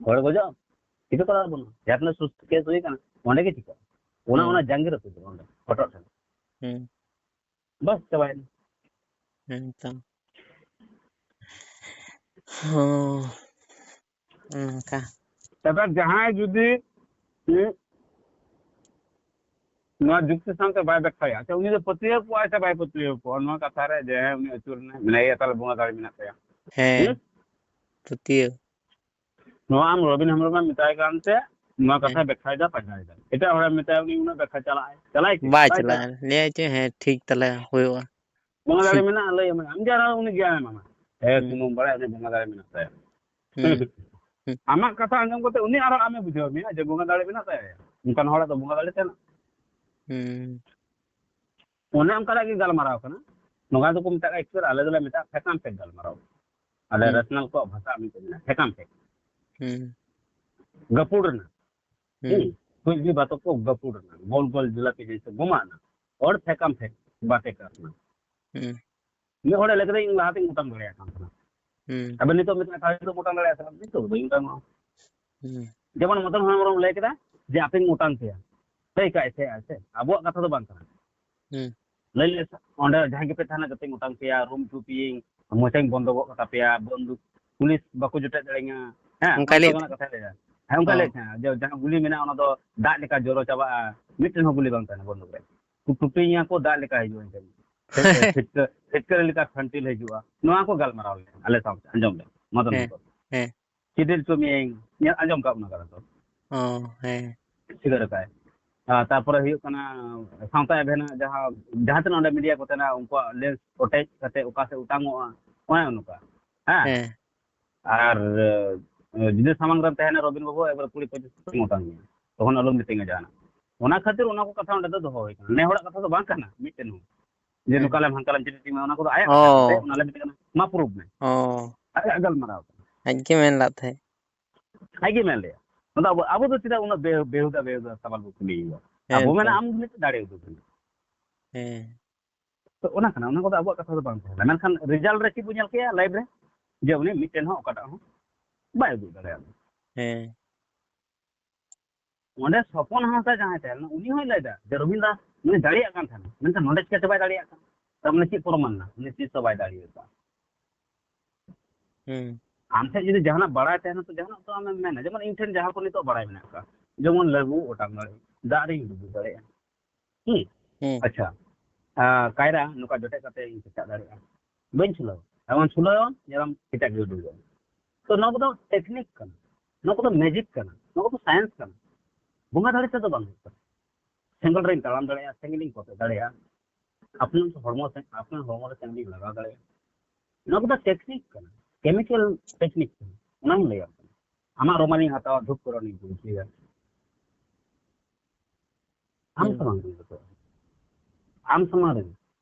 ᱦᱚᱲ ᱜᱚᱡᱚᱜ ᱟᱢ, ᱠᱤᱪᱷᱩ ᱠᱚᱨᱟᱣ ᱵᱟᱹᱱᱩᱜᱼᱟ᱾ ᱡᱟᱦᱟᱸ ᱛᱤᱱᱟᱹᱜ ᱥᱩᱥᱛᱷ ᱠᱮᱥ ᱦᱩᱭ ᱟᱠᱟᱱᱟ, ᱚᱸᱰᱮ ᱜᱮ ᱪᱤᱠᱟᱹᱜᱼᱟ? ᱚᱱᱟ, ᱦᱩᱸ᱾ ᱚᱱᱟ ᱡᱟᱸᱜᱟ ᱨᱟᱹᱯᱩᱫᱚᱜᱼᱟ ᱚᱸᱰᱮ, ᱦᱚᱴᱚᱜ ᱴᱷᱮᱱ᱾ ᱦᱩᱸ᱾ ᱵᱟᱥ, ᱪᱟᱵᱟᱭᱮᱱᱟ᱾ ᱦᱮᱸ ᱛᱚ᱾ ᱦᱚᱸ᱾ ᱚᱱᱠᱟ᱾ ᱮᱵᱟᱨ ᱡᱟᱦᱟᱸᱭ ᱡᱩᱫᱤ, ᱦᱩᱸ, ᱱᱚᱣᱟ ᱡᱩᱠᱛᱤ ᱥᱟᱶᱛᱮ ᱵᱟᱭ ᱵᱮᱠᱠᱷᱟᱭᱟ, ᱟᱪᱪᱷᱟ, ᱩᱱᱤ ᱫᱚ ᱯᱟᱹᱛᱭᱟᱹᱣ ᱠᱚᱣᱟᱭ ᱥᱮ ᱵᱟᱭ ᱯᱟᱹᱛᱭᱟᱹᱣ ᱠᱚᱣᱟ ᱱᱚᱣᱟ ᱠᱟᱛᱷᱟ ᱨᱮ, ᱡᱮ ᱦᱮᱸ, ᱩᱱᱤ ᱟᱹᱪᱩᱨ ᱮᱱᱟᱭ, ᱢᱮᱱᱟᱭᱟ, ᱛᱟᱦᱞᱮ ᱵᱚᱸᱜᱟ ᱫᱟᱲᱮ ᱢᱮᱱᱟᱜ ᱛᱟᱭᱟ? ᱦᱮᱸ, ᱦᱩᱸ? ᱯᱟᱹᱛᱭᱟᱹᱣ᱾ ᱱᱚᱣᱟ ᱟᱢ ᱨᱚᱵᱤᱱ ᱦᱮᱢᱵᱨᱚᱢ ᱮᱢ ᱢᱮᱛᱟᱭ ᱠᱟᱱᱛᱮ ᱱᱚᱣᱟ ᱦᱮᱸ᱾ ᱠᱟᱛᱷᱟᱭ ᱵᱮᱠᱠᱷᱟᱭᱮᱫᱟ, ᱯᱟᱸᱡᱟᱭᱮᱫᱟ᱾ ᱮᱴᱟᱜ ᱦᱚᱲᱮᱢ ᱢᱮᱛᱟᱭᱟ, ᱩᱱᱤ ᱩᱱᱟᱹᱜ ᱵᱮᱠᱠᱷᱟ ᱪᱟᱞᱟᱜᱼᱟᱭ? ᱪᱟᱞᱟᱜᱼᱟᱭ ᱠᱤ? ᱵᱟᱭ ᱵᱟᱭ ᱪᱟᱞᱟᱜᱼᱟ᱾ ᱪᱟᱞᱟᱜᱼᱟ᱾ ᱞᱟᱹᱭᱟᱭ ᱪᱮ, "ᱦᱮᱸ, ᱴᱷᱤᱠ, ᱛᱟᱦᱞᱮ ᱦᱩᱭᱩᱜᱼᱟ᱾" ᱵᱚᱸᱜᱟ ᱫᱟᱲᱮ ᱦᱩᱸ᱾ ᱢᱮᱱᱟᱜᱼᱟ, ᱞᱟᱹᱭ ᱟᱢᱟᱭ᱾ ᱟᱢ ᱡᱮ ᱟᱨᱦᱚᱸ ᱩᱱᱤ ᱜᱮᱭᱟᱱᱮᱢ ᱮᱢᱟ᱾ ᱦᱮᱸ, ᱦᱩᱸ᱾ ᱠᱩᱱᱟᱹᱢ ᱵᱟᱲᱟᱭᱟ, ᱩᱱᱤ ᱵᱚᱸᱜᱟ ᱫᱟᱲᱮ ᱢᱮᱱᱟᱜ ᱛᱟᱭᱟ᱾ ᱦᱩᱸ᱾ ᱦᱩᱸ᱾ ᱟᱢᱟᱜ ᱠᱟᱛᱷᱟ ᱟᱸᱡᱚᱢ ᱠᱟᱛᱮ ᱩᱱᱤ ᱟᱨᱦᱚᱸ ᱟᱢᱮ ᱵᱩᱡᱷᱟᱹᱣ ᱢᱮᱭᱟ ᱡᱮ ᱵᱚᱸᱜᱟ ᱫᱟᱲᱮ ᱢᱮᱱᱟᱜ ᱛᱟᱭᱟ᱾ ᱚᱱᱠᱟᱱ ᱦᱚᱲᱟᱜ ᱫᱚ ᱵᱚᱸᱜᱟ ᱫᱟᱲᱮ ᱛᱟᱦᱮᱱᱟ? ᱦᱩᱸ᱾ ᱚᱱᱮ ᱚᱱᱠᱟᱱᱟᱜ ᱜᱮ ᱜᱟᱞᱢᱟᱨᱟᱣ ᱠᱟᱱᱟ᱾ ᱱᱚᱝᱠᱟ ᱫᱚᱠᱚ ᱢᱮᱛᱟᱜᱼᱟ, actual ᱟᱞᱮ ᱫᱚᱞᱮ ᱢᱮᱛᱟᱜᱼᱟ ᱯᱷᱮᱠᱟᱢ ᱯᱷᱮᱠ ᱜᱟᱞᱢᱟᱨᱟᱣ᱾ ᱟᱞᱮ ᱦᱩᱸ᱾ ᱨᱮᱥᱱᱟᱞ ᱠᱚᱣᱟᱜ ᱵᱷᱟᱥᱟ ᱢᱤᱫᱴᱮᱱ ᱢᱮᱱᱟᱜᱼᱟ, ᱯᱷᱮᱠᱟᱢ ᱯᱷᱮᱠ᱾ ᱦᱩᱸ᱾ ᱜᱟᱹᱯᱩᱲ ᱨᱮᱱᱟᱜ᱾ ᱦᱩᱸ᱾ ᱦᱩᱸ᱾ ᱠᱩᱡ ᱵᱷᱤ ᱵᱟᱛᱚ ᱠᱚ ᱜᱟᱹᱯᱩᱲ ᱨᱮᱱᱟᱜ, ᱜᱳᱞ ᱜᱳᱞ ᱡᱤᱞᱟᱯᱤ ᱡᱮᱭᱥᱮ ᱜᱷᱩᱢᱟᱱᱟ, ᱚᱨ ᱯᱷᱮᱠᱟᱢ ᱯᱷᱮᱠ ᱵᱟᱛᱮ ᱠᱟᱨᱱᱟ᱾ ᱦᱩᱸ᱾ ᱢᱤᱫ ᱦᱚᱲᱮ ᱞᱟᱹᱭ ᱠᱮᱫᱟ, "ᱤᱧ ᱞᱟᱦᱟᱛᱤᱧ ᱚᱴᱟᱝ ᱫᱟᱲᱮᱭᱟᱜ ᱠᱟᱱ ᱛᱟᱦᱮᱱᱟ᱾" ᱦᱩᱸ᱾ ᱟᱵᱮᱱ ᱱᱤᱛᱚᱜ ᱢᱮᱛᱟᱭ ᱠᱷᱟᱱ, "ᱱᱤᱛᱚᱜ ᱚᱴᱟᱝ ᱫᱟᱲᱮᱭᱟᱜ ᱠᱟᱱᱟ?" "ᱱᱤᱛᱚᱜ ᱫᱚ ᱵᱟᱹᱧ ᱚᱴᱟᱝᱚᱜᱼᱟ᱾" ᱦᱩᱸ᱾ ᱡᱮᱢᱚᱱ ᱢᱚᱫᱚᱱ ᱦᱮᱢᱵᱨᱚᱢ ᱞᱟᱹᱭ ᱠᱮᱫᱟ ᱡᱮ, "ᱟᱯᱮᱧ ᱚᱴᱟᱝ ᱯᱮᱭᱟ", ᱞᱟᱹᱭ ᱠᱟᱜ ᱥᱮ, ᱥᱮ ᱟᱵᱚᱣᱟᱜ ᱠᱟᱛᱷᱟ ᱫᱚ ᱵᱟᱝ ᱠᱟᱱᱟ᱾ ᱦᱩᱸ᱾ ᱞᱟᱹᱭ ᱞᱮ ᱥᱮ, ᱚᱸᱰᱮ ᱡᱟᱦᱟᱸᱭ ᱜᱮᱯᱮ ᱛᱟᱦᱮᱱᱟ, ᱡᱚᱛᱚᱧ ᱚᱴᱟᱝ ᱯᱮᱭᱟ, ᱨᱩᱢ ᱴᱩ ᱯᱮᱭᱟᱹᱧ, ᱢᱚᱪᱟᱧ ᱵᱚᱱᱫᱚ ᱜᱚᱫ ᱠᱟᱛᱟ ᱯᱮᱭᱟ, ᱵᱚᱱᱫᱩᱠ, ᱯᱩᱞᱤᱥ ᱵᱟᱠᱚ ᱡᱚᱴᱮᱫ ᱫᱟᱲᱮᱭᱟᱹᱧᱟ᱾ ᱦᱮᱸ, ᱚᱱᱠᱟᱭ ᱚᱱᱠᱟ ᱞᱟᱹᱭᱮᱫ ᱞᱮᱠᱟᱱᱟᱜ ᱛᱟᱦᱮᱸᱫ᱾ ᱠᱟᱛᱷᱟᱭ ᱞᱟᱹᱭᱟ᱾ ᱦᱮᱸ, ᱚᱱᱠᱟᱭ ᱚ᱾ ᱞᱟᱹᱭᱮᱫ ᱛᱟᱦᱮᱸᱫ, ᱡᱮ ᱡᱟᱦᱟᱸ ᱜᱩᱞᱤ ᱢᱮᱱᱟᱜᱼᱟ, ᱚᱱᱟ ᱫᱚ ᱫᱟᱜ ᱞᱮᱠᱟ ᱡᱚᱨᱚ ᱪᱟᱵᱟᱜᱼᱟ, ᱢᱤᱫᱴᱮᱱ ᱦᱚᱸ ᱜᱩᱞᱤ ᱵᱟᱝ ᱛᱟᱦᱮᱱᱟ ᱵᱚᱱᱫᱩᱠ ᱨᱮ᱾ ᱴᱩᱯᱤᱧᱟ ᱠᱚ, ᱫᱟᱜ ᱞᱮᱠᱟ ᱦᱤᱡᱩᱜᱼᱟ ᱤᱧ ᱴᱷᱮᱱ᱾ ᱯᱷᱤᱴᱠᱟᱹ, ᱯᱷᱤᱴᱠᱟᱹ ᱞᱮᱠᱟ ᱠᱷᱟᱱᱴᱤᱞ ᱦᱤᱡᱩᱜᱼᱟ᱾ ᱱᱚᱣᱟ ᱠᱚ ᱜᱟᱞᱢᱟᱨᱟᱣ ᱞᱮᱱᱟ ᱟᱞᱮ ᱥᱟᱶᱛᱮ, ᱟᱸᱡᱚᱢ ᱞᱮ, ᱢᱚᱫᱚᱱ ᱦᱮᱸ, ᱢᱩᱠᱩᱞ᱾ ᱦᱮᱸ᱾ ᱪᱤᱰᱤᱨ ᱦᱚᱪᱚ ᱢᱤᱭᱟᱹᱧ, ᱧᱮᱞ ᱟᱸᱡᱚᱢ ᱠᱟᱜ ᱵᱚᱱᱟ ᱠᱟᱛᱷᱟ ᱫᱚ᱾ ᱚ, ᱦᱮᱸ᱾ ᱥᱤᱠᱟᱹᱨ ᱟᱠᱟᱫ᱾ ᱟᱨ ᱛᱟᱨᱯᱚᱨᱮ ᱦᱩᱭᱩᱜ ᱠᱟᱱᱟ, ᱥᱟᱶᱛᱟ ᱮᱵᱷᱮᱱᱟᱜ ᱡᱟᱦᱟᱸ, ᱡᱟᱦᱟᱸ ᱛᱤᱱᱟᱹᱜ ᱚᱸᱰᱮ ᱢᱤᱰᱤᱭᱟ ᱠᱚ ᱛᱟᱦᱮᱱᱟ, ᱩᱱᱠᱩᱣᱟᱜ ᱞᱮᱱᱥ ᱚᱴᱮᱡ ᱠᱟᱛᱮ ᱚᱠᱟ ᱥᱮᱫ ᱚᱴᱟᱝᱚᱜᱼᱟ, ᱚᱱᱮ ᱚᱱᱠᱟ᱾ ᱦᱮᱸ? ᱦᱮᱸ᱾ ᱟᱨ, ᱮ, ᱡᱩᱫᱤ ᱥᱟᱢᱟᱝ ᱨᱮᱢ ᱛᱟᱦᱮᱱᱟ ᱨᱚᱵᱤᱱ ᱵᱟᱹᱵᱩ, ᱮᱠᱵᱟᱨ ᱠᱩᱲᱤ ᱯᱚᱸᱪᱤᱥ ᱥᱮᱫ ᱚᱴᱟᱝ ᱜᱮᱭᱟ, ᱛᱚᱠᱷᱚᱱ ᱟᱞᱚᱢ ᱢᱤᱛᱟᱹᱧᱟ ᱡᱟᱦᱟᱱᱟᱜ᱾ ᱚᱱᱟ ᱠᱷᱟᱹᱛᱤᱨ ᱚᱱᱟ ᱠᱚ ᱠᱟᱛᱷᱟ ᱚᱸᱰᱮ ᱫᱚ ᱫᱚᱦᱚ ᱦᱩᱭ ᱠᱟᱱᱟ᱾ ᱱᱮ ᱦᱚᱲᱟᱜ ᱠᱟᱛᱷᱟ ᱫᱚ ᱵᱟᱝ ᱠᱟᱱᱟ ᱢᱤᱫᱴᱮᱱ ᱦᱚᱸ, ᱡᱮ ᱦᱮᱸ᱾ ᱱᱚᱝᱠᱟ ᱞᱮᱢ ᱦᱟᱱᱠᱟ ᱞᱮᱢ ᱪᱤᱴᱤ ᱢᱮ, ᱚᱱᱟ ᱠᱚᱫᱚ ᱟᱭᱟᱜ ᱚ᱾ ᱠᱟᱛᱷᱟ ᱠᱟᱱᱟ, ᱚᱱᱟ ᱞᱮ ᱢᱮᱛᱟᱜ ᱠᱟᱱᱟ ᱢᱟ ᱯᱨᱩᱯ ᱢᱮ᱾ ᱚ᱾ ᱟᱭᱟᱜ ᱜᱟᱞᱢᱟᱨᱟᱣ ᱠᱟᱱᱟ᱾ ᱟᱡ ᱜᱮ ᱢᱮᱱ ᱞᱟᱫ ᱛᱟᱦᱮᱸᱫ᱾ ᱟᱡ ᱜᱮ ᱢᱮᱱ ᱞᱮᱭᱟ᱾ ᱚᱱᱟ ᱫᱚ ᱟᱵᱚ, ᱟᱵᱚ ᱫᱚ ᱪᱮᱫᱟᱜ ᱩᱱᱟᱹᱜ ᱵᱮ-, ᱵᱮᱦᱩᱫᱟ, ᱵᱮᱦᱩᱫᱟ ᱥᱟᱣᱟᱞ ᱵᱚ ᱠᱩᱞᱤᱭᱮᱭᱟ? ᱦᱮᱸ ᱟᱵᱚ ᱢᱮᱱᱟ, ᱛᱚ᱾ ᱟᱢ ᱱᱤᱛᱚᱜ ᱫᱟᱲᱮ ᱩᱫᱩᱜ ᱢᱮ᱾ ᱦᱮᱸ᱾ ᱛᱚ ᱚᱱᱟ ᱠᱟᱱᱟ, ᱚᱱᱟ ᱠᱚᱫᱚ ᱟᱵᱚᱣᱟᱜ ᱠᱟᱛᱷᱟ ᱫᱚ ᱵᱟᱝ ᱛᱟᱦᱮᱸ ᱠᱟᱱᱟ᱾ ᱢᱮᱱᱠᱷᱟᱱ result ᱨᱮ ᱪᱮᱫ ᱵᱚ ᱧᱮᱞ ᱠᱮᱜᱼᱟ live ᱨᱮ? ᱡᱮ ᱩᱱᱤ ᱢᱤᱫᱴᱮᱱ ᱦᱚᱸ ᱚᱠᱟᱴᱟᱜ ᱦᱚᱸ ᱵᱟᱭ ᱩᱫᱩᱜ ᱫᱟᱲᱮᱭᱟᱫᱟ᱾ ᱦᱮᱸ᱾ ᱚᱸᱰᱮ ᱥᱚᱯᱚᱱ ᱦᱟᱸᱥᱫᱟ ᱡᱟᱦᱟᱸᱭ ᱛᱟᱦᱮᱸ ᱞᱮᱱᱟ, ᱩᱱᱤ ᱦᱚᱸᱭ ᱞᱟᱹᱭ ᱫᱟ ᱡᱮ ᱨᱚᱵᱤᱱ ᱫᱟ ᱩᱱᱤ ᱫᱟᱲᱮᱭᱟᱜ ᱠᱟᱱ ᱛᱟᱦᱮᱱᱟ, ᱢᱮᱱᱠᱷᱟᱱ ᱱᱚᱰᱮ ᱪᱤᱠᱟᱹᱛᱮ ᱵᱟᱭ ᱫᱟᱲᱮᱭᱟᱜ ᱠᱟᱱᱟ? ᱛᱟᱨ ᱢᱟᱱᱮ ᱪᱮᱫ ᱯᱨᱚᱢᱟᱱ ᱮᱱᱟ? ᱩᱱᱤ ᱛᱤᱥ ᱦᱚᱸ ᱵᱟᱭ ᱫᱟᱲᱮᱭᱟᱜᱼᱟ᱾ ᱦᱩᱸ᱾ ᱟᱢ ᱴᱷᱮᱱ ᱡᱩᱫᱤ ᱡᱟᱦᱟᱱᱟᱜ ᱵᱟᱲᱟᱭ ᱛᱟᱦᱮᱱᱟ, ᱛᱚ ᱡᱟᱦᱟᱱᱟᱜ ᱛᱚ ᱟᱢᱮᱢ ᱢᱮᱱᱟ᱾ ᱡᱮᱢᱚᱱ ᱤᱧ ᱴᱷᱮᱱ ᱡᱟᱦᱟᱸ ᱠᱚ ᱱᱤᱛᱚᱜ ᱵᱟᱲᱟᱭ ᱢᱮᱱᱟᱜ ᱟᱠᱟᱫ, ᱡᱮᱢᱚᱱ ᱞᱟᱹᱜᱩ ᱚᱴᱟᱝ ᱫᱟᱲᱮᱭᱟᱜᱼᱟ, ᱫᱟᱜ ᱨᱤᱧ ᱰᱩᱵᱩᱡ ᱫᱟᱲᱮᱭᱟᱜᱼᱟ᱾ ᱦᱩᱸ᱾ ᱦᱩᱸ᱾ ᱟᱪᱪᱷᱟ, ᱟᱸ, ᱠᱟᱭᱨᱟ ᱱᱚᱝᱠᱟ ᱡᱚᱴᱮᱫ ᱠᱟᱛᱮ ᱤᱧ ᱠᱮᱪᱟᱜ ᱫᱟᱲᱮᱭᱟᱜᱼᱟ, ᱵᱟᱹᱧ ᱪᱷᱩᱞᱟᱹᱣᱟ᱾ ᱮᱢᱚᱱ ᱪᱷᱩᱞᱟᱹᱣᱟᱢ, ᱧᱮᱞᱟᱢ ᱠᱮᱪᱟᱜ ᱜᱮ ᱩᱰᱩᱠᱚᱜᱼᱟ᱾ ᱛᱚ ᱱᱚᱣᱟ ᱠᱚᱫᱚ technique ᱠᱟᱱᱟ, ᱱᱚᱣᱟ ᱠᱚᱫᱚ magic ᱠᱟᱱᱟ, ᱱᱚᱣᱟ ᱠᱚᱫᱚ science ᱠᱟᱱᱟ᱾ ᱵᱚᱸᱜᱟ ᱫᱟᱲᱮ ᱛᱮᱫᱚ ᱵᱟᱝ ᱦᱩᱭᱩᱜ ᱠᱟᱱᱟ᱾ ᱥᱮᱸᱜᱮᱞ ᱨᱮᱧ ᱛᱟᱲᱟᱢ ᱫᱟᱲᱮᱭᱟᱜᱼᱟ, ᱥᱮᱸᱜᱮᱞᱤᱧ ᱠᱚᱴᱮᱡ ᱫᱟᱲᱮᱭᱟᱜᱼᱟ, ᱟᱯᱱᱟᱨ ᱦᱚᱲᱢᱚ ᱥᱮ-, ᱟᱯᱱᱟᱨ ᱦᱚᱲᱢᱚ ᱨᱮ ᱥᱮᱸᱜᱮᱞᱤᱧ ᱞᱟᱜᱟᱣ ᱫᱟᱲᱮᱭᱟᱜᱼᱟ᱾ ᱱᱚᱣᱟ ᱠᱚᱫᱚ technique ᱠᱟᱱᱟ, chemical technique ᱠᱟᱱᱟ, ᱚᱱᱟᱧ ᱞᱟᱹᱭᱟᱢ ᱠᱟᱱᱟ᱾ ᱟᱢᱟᱜ ᱨᱩᱢᱟᱞᱤᱧ ᱦᱟᱛᱟᱣᱟ, ᱫᱷᱩᱯ ᱠᱚᱨᱚᱱᱤᱧ ᱵᱩᱡᱷᱟᱹᱣᱟ᱾ ᱟᱢ ᱦᱩᱸ᱾ ᱥᱟᱢᱟᱝ ᱨᱮ ᱡᱚᱛᱚ᱾ ᱟᱢ ᱥᱟᱢᱟᱝ ᱨᱮ᱾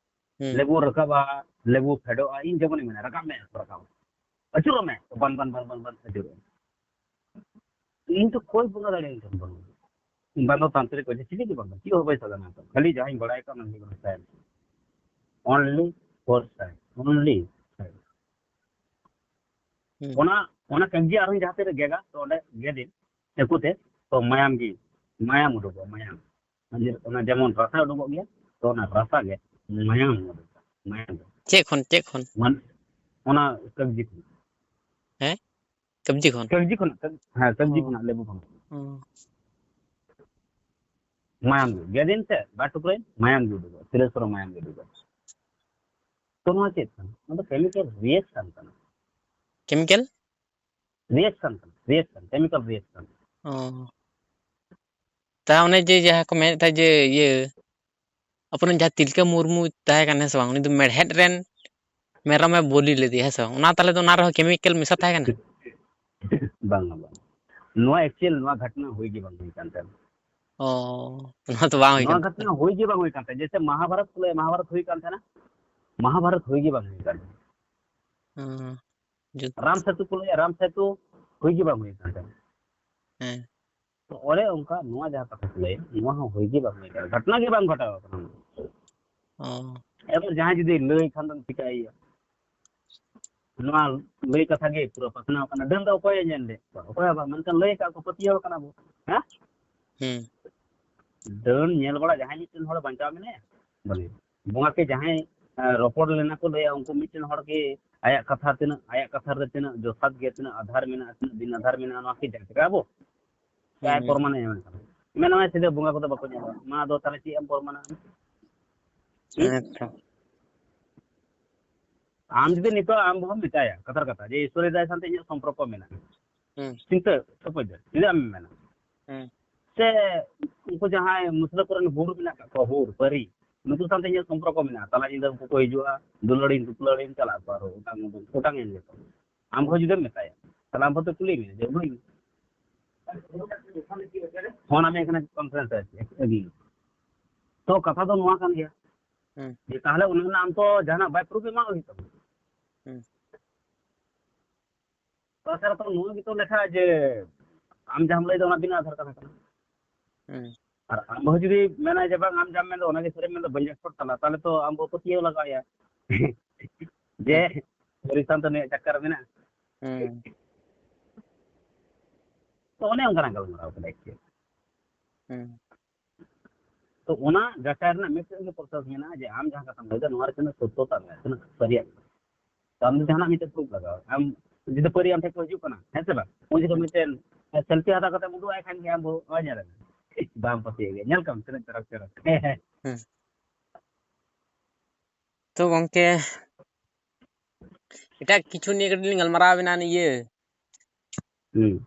ᱦᱩᱸ᱾ ᱞᱮᱵᱩ ᱨᱟᱠᱟᱵᱟ, ᱞᱮᱵᱩ ᱯᱷᱮᱰᱚᱜᱼᱟ, ᱤᱧ ᱡᱮᱢᱚᱱᱤᱧ ᱢᱮᱱᱟ, ᱨᱟᱠᱟᱵ ᱢᱮ, ᱨᱟᱠᱟᱵ᱾ ᱟᱹᱪᱩᱨᱚᱜ ᱢᱮ, ᱵᱟᱱ, ᱵᱟᱱ, ᱵᱟᱱ, ᱵᱟᱱ, ᱵᱟᱱ, ᱟᱹᱪᱩᱨᱚᱜ ᱢᱮ᱾ ᱤᱧ ᱫᱚ ᱚᱠᱚᱭ ᱵᱚᱸᱜᱟ ᱫᱟᱲᱮᱭᱟᱹᱧ ᱠᱟᱱ ᱵᱟᱹᱱᱩᱜ᱾ ᱵᱟᱝ ᱫᱚ ᱛᱟᱱᱛᱨᱤᱠ ᱠᱚ, ᱪᱤᱞᱤ ᱜᱮ ᱵᱟᱝ, ᱪᱮᱫ ᱦᱚᱸ ᱵᱟᱭ ᱥᱟᱫᱷᱟᱨᱚᱱᱟ᱾ ᱠᱷᱟᱹᱞᱤ ᱡᱟᱦᱟᱸᱧ ᱵᱟᱲᱟᱭ ᱠᱟᱜ, ᱚᱱᱟ ᱦᱩᱭᱩᱜ ᱠᱟᱱᱟ science᱾ Only for science, only science᱾ ᱦᱩᱸ᱾ ᱚᱱᱟ, ᱚᱱᱟ ᱠᱟᱹᱧᱪᱤ ᱟᱨᱦᱚᱸ ᱡᱟᱦᱟᱸ ᱛᱤᱱᱟᱹᱜ ᱜᱮᱫᱟ, ᱛᱚ ᱚᱸᱰᱮ ᱜᱮᱫᱤᱧ ᱪᱟᱹᱠᱩ ᱛᱮ, ᱛᱚ ᱢᱟᱭᱟᱢ ᱜᱮ, ᱢᱟᱭᱟᱢ ᱩᱰᱩᱠᱚᱜᱼᱟ, ᱢᱟᱭᱟᱢ᱾ ᱚᱱᱟ ᱡᱮ-, ᱚᱱᱟ ᱡᱮᱢᱚᱱ ᱨᱟᱥᱟ ᱩᱰᱩᱠᱚᱜ ᱜᱮᱭᱟ, ᱛᱚ ᱚᱱᱟ ᱨᱟᱥᱟ ᱜᱮ ᱢᱟᱭᱟᱢ ᱩᱰᱩᱠᱚᱜᱼᱟ, ᱢᱟᱭᱟᱢ ᱫᱚ᱾ ᱪᱮᱫ ᱠᱷᱚᱱ, ᱪᱮᱫ ᱠᱷᱚᱱ? ᱢᱟᱱ-, ᱚᱱᱟ ᱠᱟᱹᱧᱪᱤ ᱠᱷᱚᱱ᱾ ᱦᱮᱸ? ᱠᱟᱹᱵᱽᱡᱤ ᱠᱷᱚᱱ? ᱠᱟᱹᱧᱪᱤ ᱠᱷᱚᱱᱟᱜ, ᱠᱟᱹᱧ-, ᱦᱮᱸ, ᱠᱟᱹᱧᱪᱤ ᱚ᱾ ᱠᱷᱚᱱᱟᱜ, ᱞᱮᱵᱩ ᱠᱷᱚᱱᱟᱜ᱾ ᱚ᱾ ᱢᱟᱭᱟᱢ ᱜᱮ᱾ ᱜᱮᱫᱤᱧ ᱥᱮ ᱵᱟᱨ ᱴᱩᱠᱨᱟᱹᱧ, ᱢᱟᱭᱟᱢ ᱜᱮ ᱩᱰᱩᱠᱚᱜᱼᱟ, ᱥᱤᱨᱟᱹ ᱥᱩᱨᱟᱹ ᱢᱟᱭᱟᱢ ᱜᱮ ᱩᱰᱩᱠᱚᱜᱼᱟ᱾ ᱛᱚ ᱱᱚᱣᱟ ᱪᱮᱫ ᱠᱟᱱᱟ? ᱱᱚᱣᱟ ᱫᱚ chemical reaction ᱠᱟᱱᱟ᱾ Chemical? Reaction ᱠᱟᱱᱟ, reaction, chemical reaction᱾ ᱚ᱾ ᱛᱟ ᱚᱱᱮ ᱡᱮ ᱡᱟᱦᱟᱸ ᱠᱚ ᱢᱮᱱᱮᱫ ᱛᱟᱦᱮᱸᱫ ᱡᱮ ᱤᱭᱟᱹ, ᱟᱵᱚᱨᱮᱱ ᱡᱟᱦᱟᱸ ᱛᱤᱞᱠᱟᱹ ᱢᱩᱨᱢᱩ ᱛᱟᱦᱮᱸ ᱠᱟᱱᱟ, ᱦᱮᱸ ᱥᱮ ᱵᱟᱝ? ᱩᱱᱤ ᱫᱚ ᱢᱮᱲᱦᱮᱫ ᱨᱮᱱ ᱢᱮᱨᱚᱢᱮ ᱵᱚᱞᱤ ᱞᱮᱫᱮᱭᱟ, ᱦᱮᱸ ᱥᱮ ᱵᱟᱝ? ᱚᱱᱟ ᱛᱟᱦᱞᱮ ᱫᱚ ᱚᱱᱟ ᱨᱮᱦᱚᱸ chemical ᱢᱮᱥᱟ ᱛᱟᱦᱮᱸ ᱠᱟᱱᱟ? ᱵᱟᱝᱟ, ᱵᱟᱝ᱾ ᱱᱚᱣᱟ actual ᱱᱚᱣᱟ ᱜᱷᱚᱴᱚᱱᱟ ᱦᱩᱭ ᱜᱮ ᱵᱟᱝ ᱦᱩᱭ ᱠᱟᱱ ᱛᱟᱦᱮᱸᱱᱟ᱾ ᱚ, ᱱᱚᱣᱟ ᱫᱚ ᱵᱟᱝ ᱦᱩᱭ ᱱᱚᱣᱟ ᱠᱟᱱ ᱜᱷᱚᱴᱚᱱᱟ ᱛᱟᱦᱮᱸᱱᱟ᱾ ᱦᱩᱭ ᱜᱮ ᱵᱟᱝ ᱦᱩᱭ ᱠᱟᱱ ᱛᱟᱦᱮᱸᱱᱟ᱾ ᱡᱮᱭᱥᱮ ᱢᱟᱦᱟᱵᱷᱟᱨᱚᱛ ᱠᱚ ᱞᱟᱹᱭᱟ, ᱢᱟᱦᱟᱵᱷᱟᱨᱚᱛ ᱦᱩᱭ ᱠᱟᱱ ᱛᱟᱦᱮᱸᱱᱟ? ᱢᱟᱦᱟᱵᱷᱟᱨᱚᱛ ᱦᱩᱭ ᱜᱮ ᱵᱟᱝ ᱦᱩᱭ ᱠᱟᱱ ᱛᱟᱦᱮᱸᱱᱟ᱾ ᱦᱩᱸ, ᱡᱩᱛ᱾ ᱨᱟᱢ ᱥᱮᱛᱩ ᱠᱚ ᱞᱟᱹᱭᱟ, ᱨᱟᱢ ᱥᱮᱛᱩ ᱦᱩᱭ ᱜᱮ ᱵᱟᱝ ᱦᱩᱭ ᱠᱟᱱ ᱛᱟᱦᱮᱸᱫ᱾ ᱦᱮᱸ᱾ ᱛᱚ ᱚᱱᱮ ᱚᱱᱠᱟ ᱱᱚᱣᱟ ᱡᱟᱦᱟᱸ ᱠᱟᱛᱷᱟ ᱠᱚ ᱞᱟᱹᱭᱟ, ᱱᱚᱣᱟ ᱦᱚᱸ ᱦᱩᱭ ᱜᱮ ᱵᱟᱝ ᱦᱩᱭ ᱠᱟᱱᱟ, ᱜᱷᱚᱴᱱᱟ ᱜᱮ ᱵᱟᱝ ᱜᱷᱚᱴᱟᱣ ᱠᱟᱱᱟ᱾ ᱚ᱾ ᱮᱵᱟᱨ ᱡᱟᱦᱟᱸᱭ ᱡᱩᱫᱤ ᱞᱟᱹᱭ ᱠᱷᱟᱱ ᱫᱚᱢ ᱪᱤᱠᱟᱹᱭᱮᱭᱟ? ᱱᱚᱣᱟ ᱞᱟᱹᱭ ᱠᱟᱛᱷᱟ ᱜᱮ ᱯᱩᱨᱟᱹ ᱯᱟᱥᱱᱟᱣ ᱠᱟᱱᱟ᱾ ᱰᱟᱹᱱ ᱫᱚ ᱚᱠᱚᱭᱮ ᱧᱮᱞ ᱞᱮᱫ ᱠᱚᱣᱟ? ᱚᱠᱚᱭ ᱦᱚᱸ ᱵᱟᱝ᱾ ᱢᱮᱱᱠᱷᱟᱱ ᱞᱟᱹᱭ ᱟᱠᱟᱫ ᱠᱚ, ᱯᱟᱹᱛᱭᱟᱹᱣ ᱠᱟᱱᱟ ᱵᱚ᱾ ᱦᱮᱸ? ᱦᱩᱸ᱾ ᱰᱟᱹᱱ ᱧᱮᱞ ᱵᱟᱲᱟ ᱡᱟᱦᱟᱸᱭ ᱢᱤᱫᱴᱮᱱ ᱦᱚᱲ ᱵᱟᱧᱪᱟᱣ ᱢᱮᱱᱟᱭᱟ, ᱵᱚᱞᱮ ᱵᱚᱸᱜᱟ ᱠᱤ ᱡᱟᱦᱟᱸᱭ, ᱮ, ᱨᱚᱯᱚᱲ ᱞᱮᱱᱟ ᱠᱚ ᱞᱟᱹᱭᱟ, ᱩᱱᱠᱩ ᱢᱤᱫᱴᱮᱱ ᱦᱚᱲ ᱠᱤ ᱟᱭᱟᱜ ᱠᱟᱛᱷᱟ ᱛᱤᱱᱟᱹᱜ, ᱟᱭᱟᱜ ᱠᱟᱛᱷᱟ ᱨᱮ ᱛᱤᱱᱟᱹᱜ ᱡᱚᱛᱷᱟᱛ ᱜᱮᱭᱟ, ᱛᱤᱱᱟᱹᱜ ᱟᱫᱷᱟᱨ ᱢᱮᱱᱟᱜᱼᱟ, ᱛᱤᱱᱟᱹᱜ ᱵᱤᱱ ᱟᱫᱷᱟᱨ ᱢᱮᱱᱟᱜᱼᱟ, ᱱᱚᱣᱟ ᱠᱤ ᱡᱟᱪᱠᱟ ᱟᱵᱚ? ᱵᱟᱭ ᱦᱩᱸ᱾ ᱯᱨᱚᱢᱟᱱᱮ ᱮᱢ ᱠᱟᱱᱟ᱾ ᱢᱮᱱᱟᱢᱟᱭ ᱥᱤᱫᱷᱟᱹ ᱵᱚᱸᱜᱟ ᱠᱚᱫᱚ ᱵᱟᱠᱚ ᱧᱮᱞᱚᱜᱼᱟ᱾ ᱢᱟ ᱟᱫᱚ ᱛᱟᱦᱞᱮ ᱪᱮᱫ ᱮᱢ ᱯᱨᱚᱢᱟᱱᱟ? ᱦᱩᱸ? ᱦᱮᱸ ᱛᱚ᱾ ᱟᱢ ᱡᱩᱫᱤ ᱱᱤᱛᱚᱜ ᱟᱢ ᱵᱟᱹᱦᱩᱢ ᱢᱮᱛᱟᱭᱟ ᱠᱟᱛᱷᱟᱨ ᱠᱟᱛᱷᱟ ᱡᱮ ᱤᱥᱥᱚᱨᱤ ᱫᱟᱭ ᱥᱟᱶᱛᱮ ᱤᱧᱟᱹᱜ ᱥᱚᱢᱯᱚᱨᱠᱚ ᱢᱮᱱᱟᱜᱼᱟ, ᱦᱩᱸ᱾ ᱪᱤᱱᱛᱟᱹ ᱥᱚᱯᱚᱡ ᱫᱚ ᱪᱮᱫᱟᱜ ᱮᱢ ᱢᱮᱱᱟ? ᱦᱩᱸ᱾ ᱥᱮ ᱩᱱᱠᱩ ᱡᱟᱦᱟᱸᱭ ᱢᱩᱥᱞᱟᱹ ᱠᱚᱨᱮᱱ ᱦᱩᱨ ᱢᱮᱱᱟᱜ ᱠᱟᱜ ᱠᱚᱣᱟ, ᱦᱩᱨ ᱯᱟᱹᱨᱤ, ᱱᱩᱠᱩ ᱥᱟᱶᱛᱮ ᱤᱧᱟᱹᱜ ᱥᱚᱢᱯᱚᱨᱠᱚ ᱢᱮᱱᱟᱜᱼᱟ, ᱛᱟᱞᱟ ᱧᱤᱫᱟᱹ ᱩᱱᱠᱩ ᱠᱚ ᱦᱤᱡᱩᱜᱼᱟ, ᱫᱩᱞᱟᱹᱲᱤᱧ ᱫᱩᱯᱞᱟᱹᱲᱤᱧ ᱪᱟᱞᱟᱜ ᱟᱠᱚ, ᱟᱨᱦᱚᱸ ᱚᱴᱟᱝ ᱩᱰᱩᱝ, ᱚᱴᱟᱝ ᱮᱱ ᱜᱮᱠᱚ᱾ ᱟᱢ ᱦᱚᱸ ᱡᱩᱫᱤᱢ ᱢᱮᱛᱟᱭᱟ, ᱛᱟᱦᱞᱮ ᱟᱢ ᱦᱚᱸᱛᱚ ᱠᱩᱞᱤ ᱢᱮᱭᱟ ᱡᱮ, "ᱵᱷᱟᱹᱭ, ᱯᱷᱳᱱ ᱟᱢ ᱠᱟᱱᱟ ᱠᱚᱱᱯᱷᱟᱨᱮᱱᱥ ᱨᱮ ᱟᱹᱜᱩᱭ ᱢᱮ?" ᱛᱚ ᱠᱟᱛᱷᱟ ᱫᱚ ᱱᱚᱣᱟ ᱠᱟᱱ ᱜᱮᱭᱟ ᱦᱩᱸ᱾ ᱡᱮ ᱛᱟᱦᱞᱮ ᱩᱱᱤ ᱟᱢ ᱛᱚ ᱡᱟᱦᱟᱱᱟᱜ ᱵᱟᱭ ᱯᱨᱩᱯᱷ ᱮᱢᱟ ᱦᱩᱭᱩᱜ ᱛᱟᱢᱟ᱾ ᱦᱩᱸ᱾ ᱛᱟᱪᱷᱟᱲᱟ ᱛᱚ ᱱᱚᱣᱟ ᱜᱮᱛᱚ ᱞᱮᱠᱷᱟ ᱡᱮ ᱟᱢ ᱡᱟᱦᱟᱸᱢ ᱞᱟᱹᱭᱫᱟ ᱚᱱᱟ ᱵᱤᱱᱟᱹ ᱟᱫᱷᱟᱨ ᱠᱟᱛᱷᱟ ᱠᱟᱱᱟ᱾ ᱦᱩᱸ᱾ ᱟᱨ ᱟᱢ ᱵᱟᱹᱦᱩ ᱡᱩᱫᱤ ᱢᱮᱱᱟᱭ ᱡᱮ ᱵᱟᱝ ᱟᱢ ᱡᱟᱢ ᱢᱮᱱᱫᱟ ᱚᱱᱟᱜᱮ ᱥᱟᱹᱨᱤᱢ ᱢᱮᱱᱫᱟ ᱵᱟᱹᱧ ᱨᱮᱥᱯᱚᱱᱰ ᱛᱟᱢᱟ, ᱛᱟᱦᱞᱮ ᱛᱚ ᱟᱢ ᱵᱟᱹᱦᱩ ᱯᱟᱹᱛᱭᱟᱹᱣ ᱞᱟᱜᱟᱣ ᱮᱭᱟ ᱡᱮ ᱥᱟᱹᱨᱤ ᱥᱟᱶᱛᱮ ᱱᱩᱭᱟᱜ ᱪᱟᱠᱠᱟᱨ ᱢᱮᱱᱟᱜᱼᱟ᱾ ᱦᱩᱸ᱾ ᱛᱚ ᱚᱱᱮ ᱚᱱᱠᱟᱱᱟᱜ ᱜᱟᱞᱢᱟᱨᱟᱣ ᱠᱟᱱᱟ actually᱾ ᱦᱩᱸ᱾ ᱛᱚ ᱚᱱᱟ ᱡᱟᱪᱟᱭ ᱨᱮᱱᱟᱜ ᱢᱤᱫᱴᱮᱱ ᱜᱮ ᱯᱨᱚᱥᱮᱥ ᱢᱮᱱᱟᱜᱼᱟ ᱡᱮ ᱟᱢ ᱡᱟᱦᱟᱸ ᱠᱟᱛᱷᱟᱢ ᱞᱟᱹᱭᱫᱟ ᱱᱚᱣᱟ ᱨᱮ ᱛᱤᱱᱟᱹᱜ ᱥᱚᱛᱛᱚᱛᱟ ᱢᱮᱱᱟᱜᱼᱟ, ᱛᱤᱱᱟᱹᱜ ᱥᱟᱹᱨᱤᱭᱟᱜ ᱠᱟᱱᱟ᱾ ᱛᱚ ᱟᱢ ᱫᱚ ᱡᱟᱦᱟᱱᱟᱜ ᱢᱤᱫᱴᱮᱱ ᱯᱨᱩᱯᱷ ᱞᱟᱜᱟᱣ ᱟᱢ ᱡᱩᱫᱤ ᱯᱟᱹᱨᱤ ᱟᱢ ᱴᱷᱮᱱ ᱠᱚ ᱦᱤᱡᱩᱜ ᱠᱟᱱᱟ, ᱦᱮᱸ ᱥᱮ ᱵᱟᱝ? ᱩᱱ ᱡᱚᱠᱷᱚᱱ ᱦᱩᱸ᱾ ᱢᱤᱫᱴᱮᱱ ᱥᱮᱞᱯᱷᱤ ᱦᱟᱛᱟᱣ ᱠᱟᱛᱮ ᱩᱫᱩᱜ ᱟᱭ ᱠᱷᱟᱱ ᱜᱮ ᱟᱢ ᱵᱚ, "ᱚᱭ ᱧᱮᱞ ᱢᱮ, ᱵᱟᱢ ᱯᱟᱹᱛᱭᱟᱹᱜ ᱜᱮᱭᱟ, ᱧᱮᱞ ᱠᱟᱢ ᱛᱤᱱᱟᱹᱜ ᱪᱚᱨᱚᱠ ᱪᱚᱨᱚᱠ᱾" ᱦᱩᱸ᱾ ᱛᱚ ᱜᱚᱝᱠᱮ, ᱮᱴᱟᱜ ᱠᱤᱪᱷᱩ ᱱᱤᱭᱮ ᱠᱟᱹᱴᱤᱡ ᱞᱤᱧ ᱜᱟᱞᱢᱟᱨᱟᱣ ᱟᱵᱤᱱᱟ, ᱤᱭᱟᱹ, ᱦᱩᱸ᱾